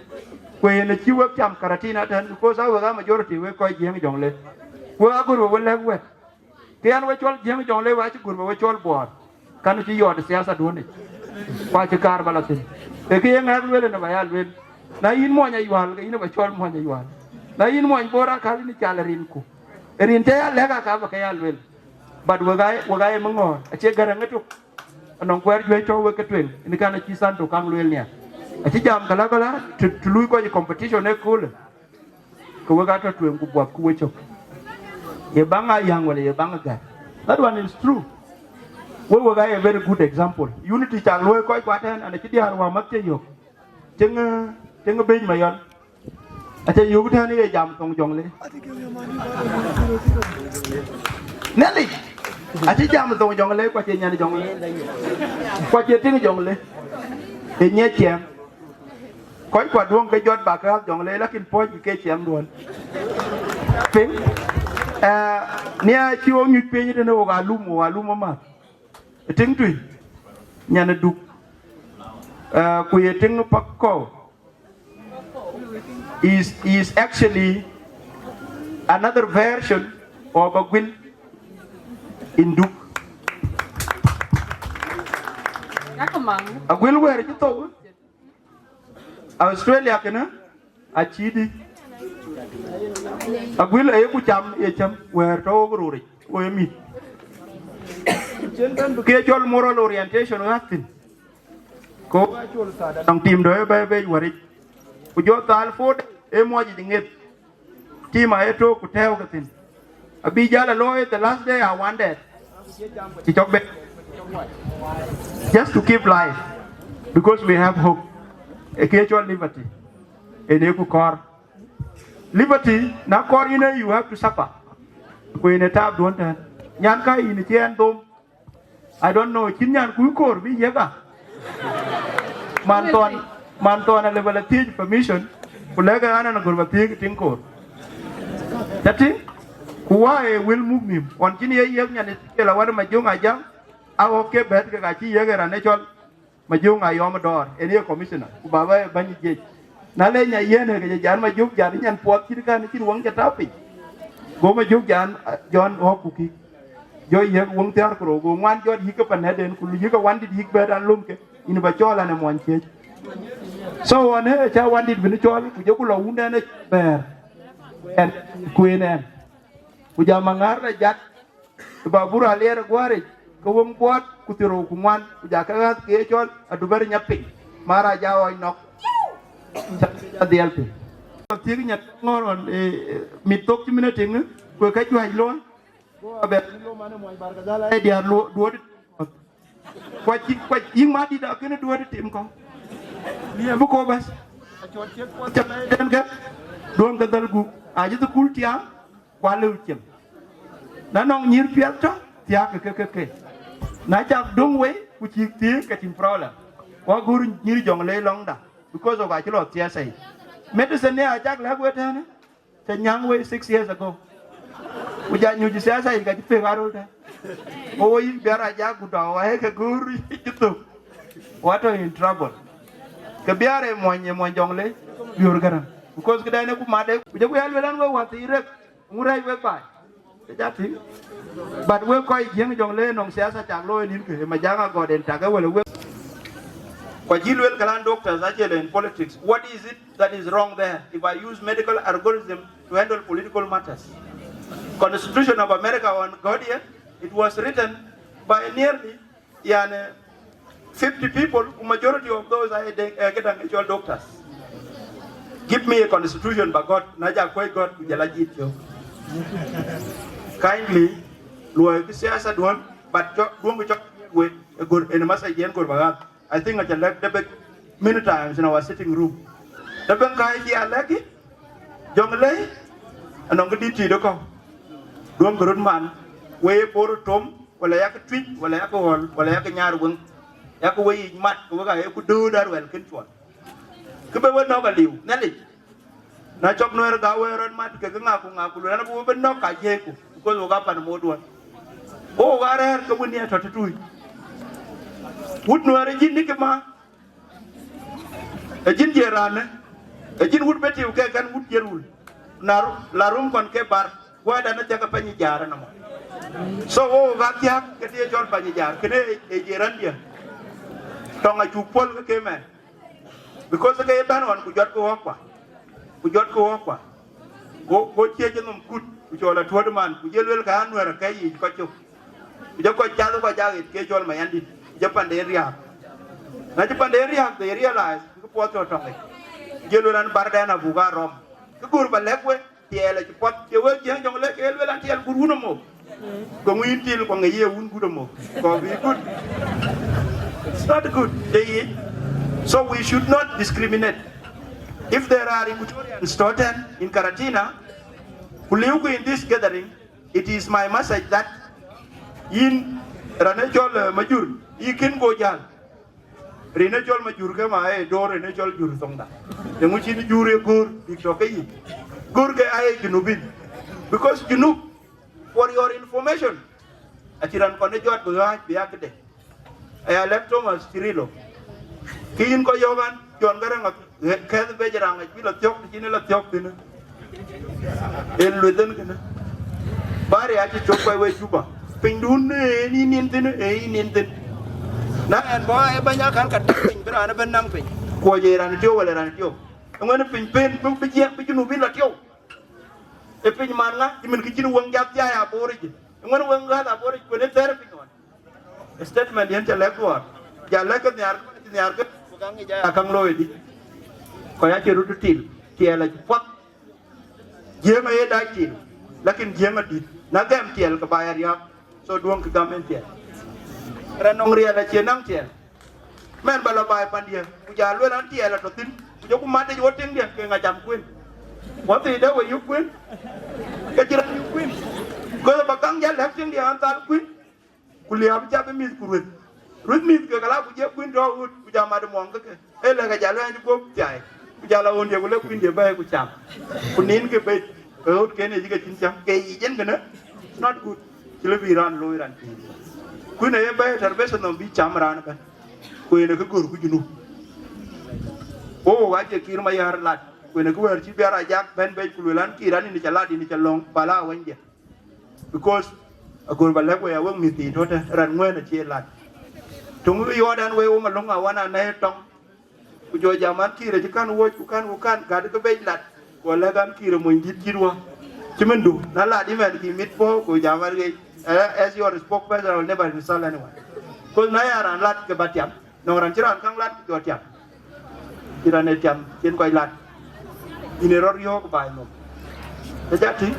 Ku yen acï wek cam Karatina tɛ̈n, because a wek a majority wek kɔc Jiëŋ Jɔŋle. Wek a gör we we lɛ̈k wɛ̈t. Ke yɛn we cɔl Jiëŋ Jɔŋle, we acï gör we we cɔl Buɔɔr. Kan cï yɔɔt siasa duɔ̈nic. Ku acï kaar ba la thïn. Ee ke ye ŋɛk lueel ënë ba ya lueel. Na yïn muɔny Ayual, ke yïn aba cɔl muɔny Ayual. Na yïn muɔny Bor akäl, yïn cal rinku. Rin cä ya lɛ̈k aka ba ke ya lueel. But wek aa, wek aa ye mi ŋɔ̈ɔ̈r, acie Gäräŋ ëtök. Anɔŋ kuɛɛr juëc tɔ̈ wek ke tueŋ, ënë kan acï Santo kaŋ lueel nia. Acï jam kala kala, të, të lui kɔc competition ëköölë. Ke wek aa tɔ̈ tueŋ ku buɔth ku wecök. Ye baŋ a yäŋ wala ye baŋ a gät. That one is true. We wek a ye very good example. Unity cak luɔi kɔc kuat ɛn, an acï diäär wämäth cï yök. Cïŋ, cïŋ beny mayɔn. Aca yök tɛ̈n ye jam thoŋ Jɔŋlei. Nhialic, acï jam thoŋ Jɔŋlei, ku acie nyan Jɔŋlei. Ku acie tiŋ Jɔŋlei. Ë nyiɛc ciɛɛŋ. Kɔc kuat duɔ̈ŋ ke jɔt bak ke ɣäth Jɔŋlei, lakin puɔ̈c ke ciɛɛŋ duɔ̈n. Piŋ, eh, nia cï wok nyuc piny tënë wok alum, wok alum amath. Tiŋ tui, nyan ë duk, eh, ku ye tiŋ pak kɔ̈u. Is, is actually another version of Aguil in Duk. Aguil wɛ̈ɛ̈r cï thou Australia kënë acï dï. Aguil ayeku cam ye cam wɛ̈ɛ̈r tɔ̈ wok roric, wo ye mïth. Ke cɔl moral orientation ɣäth thïn. Ku nɔŋ tim dɔ̈ ë bɛ̈ɛ̈i bec wär yic. Ku jɔ thal four days ë muɔc yic ŋeth. Tim aye tök ku tɛ̈ɛ̈u ke thïn. Abï jäl a looi the last day a one day. Cï cɔk bɛ̈n. Just to keep life. Because we have hope. Ë kë cɔl liberty. Ënë ku kɔɔr. Liberty, na kɔɔr yïn ë, you have to suffer. Ku yïn ë taap duɔ̈n tɛ̈n. Nyan ka yïn cï ɛn dhom. I don't know, cïn nyan kuc koor bï yiëk a. Man thɔn, man thɔn a level a thiëc permission, ku lɛ̈kë an, an, agur ba thiëëk tiŋ koor. Ca tïŋ? Ku wä ë wël muk nïm, ɣɔn cïn ye yiëk nyan Ezekiel Awat Majöŋ Ajaŋ, a ɣɔ̈k ke bɛ̈t kek acï yiëk ë raan ë cɔl Majöŋ Ayɔm Dɔɔr, en ye commissioner, ku baba ë bäny jiëc. Na le nya yen ë ke jɔ jan Majöŋ jan nyan puɔth cït kan cïn wëŋ ca tääu piny. Go Majöŋ jan, ah, John ɣɔ̈k ku kï. Jɔ yiëk wëŋ thiäär ku rou, go ŋuan jɔt yïk ke pan nɛ̈tden, ku yïk ke wandït yïk bɛ̈t an lomke, yïn ba cɔɔl an ë muɔny ciëc. So ɣɔn ë ca wandït bï ni cɔɔl, ku jɔku lɔ wundɛn ë bɛ̈ɛ̈r. Ɛn, ku en ɛn. Ku jam aŋäär la jat, Babur aliɛɛr ë guäär yic, ke wëŋ buɔɔt ku thiërrou ku ŋuan, ku ja ke ɣäth ke ye cɔl Adubɛ̈r Nyapiny, maar a ja ɣɔɔc nɔ̈k. Ca dhiɛl piny. Thiëk nya ŋɔ̈ɔ̈r ɣɔn, eh, eh, mit thok cï min e tiŋ, ku ë ka juäc looi, go abɛ lom an ë muɔny Barkadhal, ë diäär duɔ̈ɔ̈t. Kuac, kuac, yïŋ madït akënë duɔ̈ɔ̈t tim kɔ̈u. Liɛm bï kɔ̈u bäs. Ca den ke, duɔ̈n ke dhäl gup. Acï thukul tiaam, ku alëu cieŋ. Na nɔŋ nyïïr piɛth tɔ̈, thiääk ke ke ke. Na cak döŋ wei, ku cïk thiëëk ke cïn problem. Wa gur nyïïr Jɔŋlei lɔŋda, because of acï lɔ thiɛɛth ai. Medicine ni acak lɛ̈k we tɛ̈në, ca nyääŋ wei six years ago. Ku ja nyuc thiɛɛth ai ka cï pek aröl tɛ̈. Ku wo yïk biar a jak ku tɔ̈, wa ke gur cï thök. Wa tɔ̈ in trouble. Ke biar ë muɔny, ë muɔny Jɔŋlei, biör këraŋ. Because këdɛn ë ku madë, ku jɔku ya luel an we wäthii rek. Ŋu rɛɛc wek baai? Ke ja tïŋ. But wek kɔc Jiëŋ Jɔŋlei nɔŋ siasa cak looi nïn kë, ë Majaŋ Agɔɔt en tak ë wël ë wek. Ku acï luel këlan doctors acie lɔ in politics. What is it that is wrong there if I use medical algorithm to handle political matters? Constitution of America on Guardian, it was written by nearly Yani, fifty people, ku majority of those are de-, eh, këdäŋ ë cɔl doctors. Give me a constitution ba gɔ̈t, na ja kuɔc gɔ̈t, ku jɔl a jit cök. Kindly, luɔi kë siasa duɔ̈n, but cɔ-, duɔ̈n kë cɔk we, ë gör, en message yen gör ba ɣäth. I think aca lɛ̈k Debek many times in our sitting room. Debek ka cï a lɛ̈k yï, Jɔŋlei, anɔŋ kë dït tït ë kɔ̈u. Duɔ̈n kë röt man, we ye por tom, wala yak tuic, wala yak ɣɔl, wala yak nyar weŋ, yak weyiic mat, ke wek ayeku dööt aruɛl kën cuɔl. Kë be we nɔ̈k aliu, Nhialic. Na cɔk Nuɛɛr gäu we rɔt mat, ke ke ŋa ku ŋa ku luel an, abï we bï nɔ̈k ka jiëëku, because wok aa pan moduɔn. Wo wok aa rɛ̈ɛ̈r ke wën ye tɔ̈ tëtui. Wut Nuɛɛr ë jin ni kë ma, ë jin je raanë, ë jin wut be tiu ke kɛn wut je rul. Na ru-, la rum kɔn ke bar, wɛ̈ɛ̈t an, athiäk ë pany ë jaar ënɔmɔ. So, wo wok aa thiäk ke të ye cɔl pany ë jaar, kënë ë, ë je rändiɛ̈. Tɔŋ acuk puɔl ke ke mɛn. Because ke ye bɛ̈n ɣɔn, ku jɔtkï ɣɔ̈kkua, ku jɔtkï ɣɔ̈kkua. Go, go ciëc ë nhom kut, ku cɔl atuɔ̈t man, ku jël luel ke an, Nuɛɛr ë kɛ̈c yiic kɔc cök. Ku jɔ kɔc cath ë kɔc aa ɣet ke cɔl Mayandït, ku jɔ panden riääk. Na cï panden riääk, they realize, kë puɔth tɔ̈ tɔŋ yic. Ku jël luel an, bärdan abuk aa rɔm. Kë gör ba lɛ̈k we, Tiɛɛl acï puɔth, cie wek Jiëŋ jɔŋ lɛ̈k ke luel an tiɛɛl gut wun amok. Go ŋu yïn tiɛɛl ku ŋic ye wun gut amok? Kɔɔr bï gut. It's not good. They, so we should not discriminate. If there are Equatorians tɔ̈ tɛ̈n in Karatina, ku liu ku in this gathering, it is my message that yïn raan ë cɔl, eh, Majur, yï kën go jäl. Rin ë cɔl Majur ke ma ee door rin ë cɔl Jur thoŋda. Yeŋu cïn Jur ye goor bïk tɔ̈ ke yic. Goor ke aye Junubin. Because Junub, for your information, acï raan kɔn ë jɔt bï ɣääc bï ya këde. Aya lɛ̈k Thomas Cirillo. Kë yïn kɔc yɔ̈ɔ̈k an, John Garang akɛ̈th bec raŋ acï bï la thiɔ̈k, të cïn ë la thiɔ̈k thïn. En lueth en kënë. Bari acï cök kɔc wei Juba. Pinydun ee yïn nin thïn, ee yïn nin thïn. Na ɛn bɔ̈ ee bɛ̈ny akan ka tak piny, bï raan ëbɛ̈n naŋ piny. Kuɔc ee raan tiɔu wala raan tiɔu. Eŋuɛ̈n piny pen, bï, bï jiɛk, bï Junubin la tiɔu. Ee piny man ŋa, cï min kë cïn weŋ jat thiai aboric. Eŋuɛ̈n weŋ ɣäth aboric, kuen ë thɛɛr piny ɣɔn. Statement yen cä lɛ̈k dhuɔɔr. Ja lɛ̈k ke nhiaar, ke nhiaar ke, ku ka ŋic aya kaŋ looi dï. Kɔc acï röt til, tiɛɛl acï puɔth. Jiëëŋ aye dac til, lakin Jiëëŋ adït. Na gɛm tiɛɛl ke ba ya riääk. So duɔ̈ŋ kë gam en tiɛɛl. Raan nɔŋ riɛl acie naŋ tiɛɛl. Mɛn ba lɔ baai pandiɛ̈, ku ja luel an tiɛɛl atɔ̈ thïn, ku jɔku mat yic wo tiŋdiɛ̈ ke ŋa cam kuën. Wä thii dɛ we yök kuën, ke cï raan yök kuën. Gɔl ba kaŋ ja lɛ̈k tiŋdiɛ̈ an thal kuën. Ku liääp cä bï mïth ku rueth. Rueth mïth ke, kala ku jek kuïn tɔ̈ ɣöt, ku jam mat muɔŋ ke ke. Ee lɛ̈k ajal wɛ̈ny guöp thiai. Ku jal a ɣöndiɛ̈ ku lek kuïndiɛ̈ bɛ̈ɛ̈i ku cam. Ku nin ke bec, ke ɣöt ken ë cï ke cïn cam. Ke yic en kënë, it's not good. Cï lë bï raan looi raan pïïr. Kuïn aye bɛ̈ɛ̈i tɛ̈r bes nɔm bï cam raan ëbɛ̈n. Ku en ë kë gör ku Junub. Wo wo acie Kiir Mayäär lat. Ku en ë kë wɛ̈ɛ̈r cï Biar Ajak bɛ̈n bec ku luel an Kiir an yïn ca lat, yïn ca lɔ̈ŋ, pala awɛnydiɛ̈. Because akööl ba lɛ̈k wei awek mïth thii tɔ̈ tɛ̈, raan ŋuɛ̈ɛ̈n acie lat. Töŋ yɔɔt ɛn wei wo Malöŋ awan anɛ̈i tɔŋ. Ku jɔ jam an Kiir acï kän wuɔ̈c ku kän ku kän, gat ke bec lat. Ku alɛ̈k an Kiir amony dït cït wä. Cï min du, na lat ëmɛn kï mit puɔ̈u ku jam an ɣec, eh, as your spokesperson, I will never insult anyone. Because na ya raan lat ke ba tiam. Nɔŋ raan cï raan käŋ lat ku jɔ tiam. Cï raan ë tiam, cïn kɔc lat. Yïn ë rɔt riɔ̈ɔ̈k baai nhom. Ë ca tïŋ,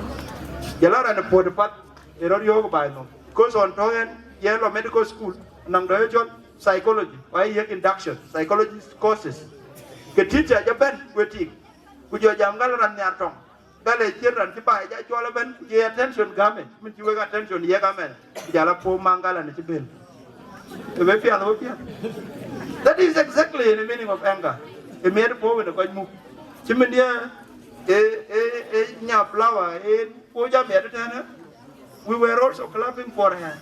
jɔl a raan ë puɔ̈t ë path ë rɔt riɔ̈ɔ̈k baai nhom. Because ɣɔn tɔ̈ ɛn, yɛn lɔ medical school, nɔŋ dɔ̈ ë cɔl psychology, ku ayï yek induction, psychology courses. Ke teacher jɔ bɛ̈n, ku ë tik. Ku jɔ jam gal raan nhiar tɔŋ. Gal ë cïn raan cï baai ja cuɔl ëbɛ̈n, ku ye attention gämë, min cï wek attention yek amɛn, ku jal a puɔ̈u maŋ gal an cï bɛ̈n. Ë bï piath, bï piath. That is exactly the meaning of anger. Ë miɛt puɔ̈u wën ë kɔc muk. Cï min dië, ë, ë, ë nya flower, ë puɔ̈u ja miɛt ëtɛ̈ɛ̈n, we were also clapping for her.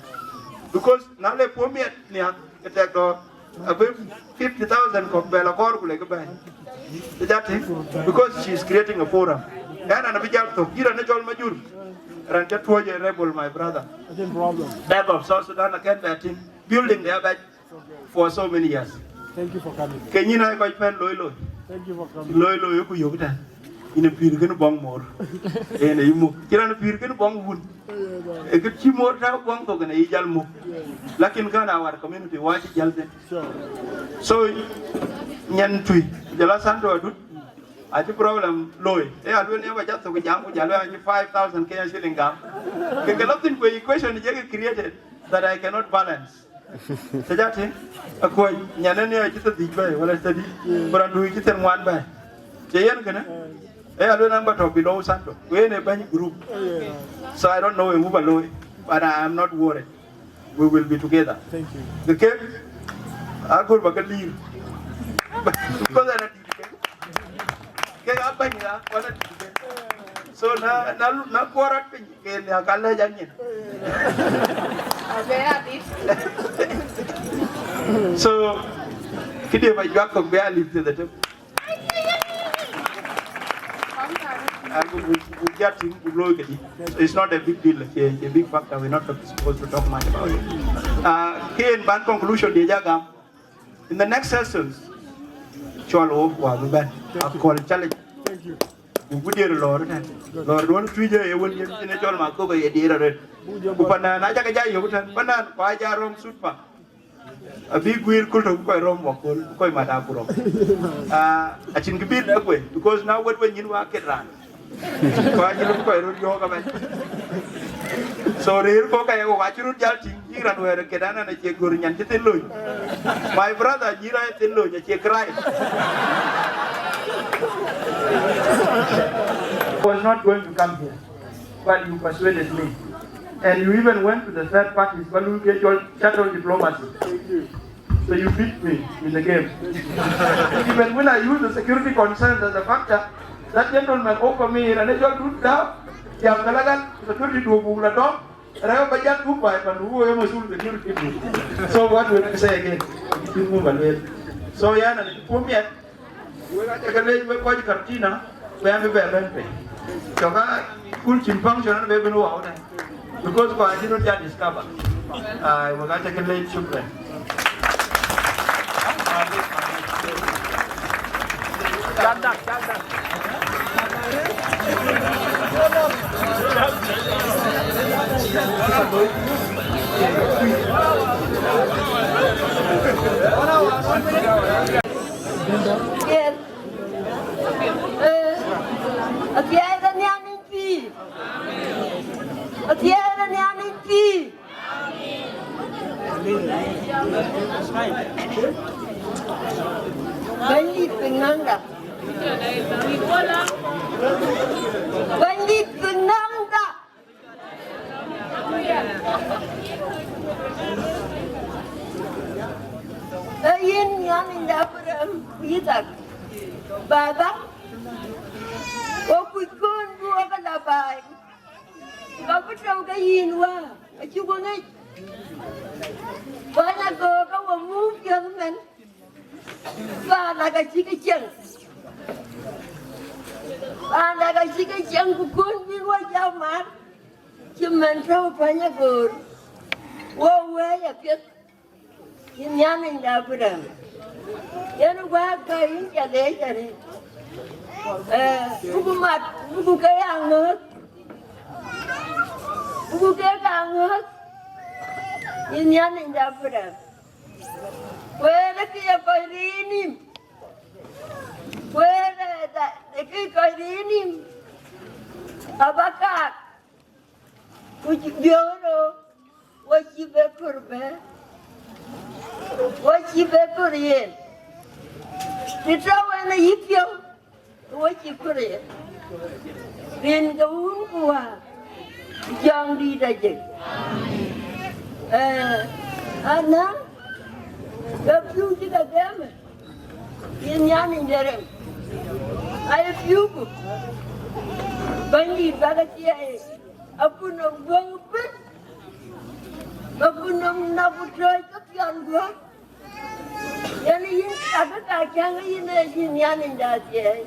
Because na le puɔ̈u miɛt nhiath, ke tɛk dɔ̈ɔ̈r. Abï fifty thousand kɔ̈k bɛ la kɔɔr ku lek bɛ̈ɛ̈i. Ë ja tïŋ, because she is creating a forum. Ɛn an abï jal thök, yïn raan ë cɔl Majur. Raan ca tuɔ̈c ë rebel, my brother. Nothing problem. Bank of South Sudan akën bɛ tïŋ. Building de abɛc for so many years. Thank you for coming. Ke nyïn aa kɔc pɛ̈n loi loi. Thank you for coming. Loi loi ku yök tɛ̈n. Yïn ë pïïr kënë bɔŋ mor. En ë yï muk. Cï raan ë pïïr kënë bɔŋ wun. Ë kë cï mor tääu bɔŋ thok en ë yï jal muk. Lakin kän our community wä cï jäl thïn. Sure. So, nyan tui, jɔl a Santo Adut, acï problem looi. Ë aluel ni aba jal thok jam ku jal a five thousand Kenya shilling gam. Ke ke lɔ thïn ku equation jek created that I cannot balance. Të ja tïŋ, akuɔ̈c, nyan ë ni acï thadhic bɛ̈ɛ̈i, wala thadï, ku raan du cï thil ŋuan bɛ̈ɛ̈i. Cie yen kënë? Ë aluel an ba tɔ̈ below Santo. Ku yen ë bɛ̈ny group. So I don't know ë ŋu ba looi, but I am not worried. We will be together. Thank you. The cake, agur ba ke lir. Because ana dït ke. Ke abɛ̈ny ya, ku ana dït ke. So na, na, na kuɔr rɔt piny, ke nhiak ka lɛc anyin. Abɛ adït. So, këdï ba juak kɔ̈k bï a lir thieth atem. Ah, bu, bu, bu ja tïŋ, bu looi këdï. It's not a big deal. It's a, it's a big factor. We're not supposed to talk much about it. Ah, kën ban conclusion dia ja gam. In the next sessions, cɔl wo wa bï bɛ̈n. Akɔ̈l challenge. Thank you. Bu, bu dier lɔɔr tɛ̈n. Lɔɔr duɔ̈n tuic ë wën yen cïn ë cɔl ma thok ë ye dier arëët. Ku panan, na cak ja yök tɛ̈n. Panan, ku aja röm sut pa. Abï guiir kul tök kɔc röm wa kul, kɔc mat a ku röm. Ah, acïn kë bï lɛ̈k we, because na wɛ̈t we nyin wa ket raan. Ku acï lëu kɔc röt yɔ̈ɔ̈k abɛ̈n. So rëër kɔ̈k ka ye wok acï röt jäl tïŋ, yïk raan wɛ̈ɛ̈r këdan an, acie gör nyan cï thil lony. My brother, nyïïr aye thil lony, acie Christ. I was not going to come here, but you persuaded me. And you even went to the third parties, but you get your shuttle diplomacy. So you beat me in the game. Even when I use the security concerns as a factor, that gentleman offer me an actual good job. Jam kalagan security du buk la dɔm. Rɛw ba jak duk bai pan du wo ema sul security du. So what will I say again? It will move a little. So yeah, na ni pom yet. Wek aca ke leec wek kɔc Kartina, wek abï bɛ bɛ̈n piny. Cɔk a kul cïn function an bɛ bɛ̈n wau tɛ̈n. Because kɔc acï röt ya discover. Ai, wek aca ke leec, shukran. Yes. Eh, athiɛɛi de Nhialic pïïr. Athiɛɛi de Nhialic pïïr. Bɛ̈nydït piŋ nɔm da. Bɛ̈nydït piŋ nɔm da. Ee yïn Nhialic de Abraɣam ku Yithak, Baba, wo kuc kön bï wok la baai, ka bï tɔ̈u ke yïn Wä, acïk wo ŋic. Bäny Agoor ka wo muk piɔ̈th ëmën. Paan da ka cï ke cieŋ. Paan da ka cï ke cieŋ, ku kön bï wok jam mat, cïmën tɔ̈u Bäny Agoor. Wo wëi apiɛth, yïn Nhialic de Abraɣam. Yen wäär ka yïn ca leec arëët. Eh, buku mat, buku ke ya ŋööth. Buku ke ka ŋööth. Yïn Nhialic de Abraɣam. Wëët ë kë ye kɔc riin nïm. Wëët ë da, ë kë kɔc riin nïm. Abakak. Ku cï biöörë, wo cï be kör bɛ̈ɛ̈r. Wo cï be kör yen. Të tɔ̈u en ayï piɔ̈u, wo cï kör yen. Rin ke Wun ku Wät, Jɔŋdït Ajik. Eh, ana, ke piu cï ke gɛmë, yïn Nhialic de rem, aye piu ku Bɛ̈nydït bä ke thiëëc, akun nɔm guöŋ ëbën, akun nɔm nɔk ku tɔ̈c ke piɔn guöŋ. Yen yïn, abï ka cäŋ yïn ee yïn Nhialic de athiɛɛi.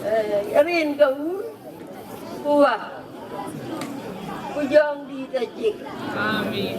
Eh, rin ke Wun, ku Wät, ku Jɔŋdït Ajik. Amen.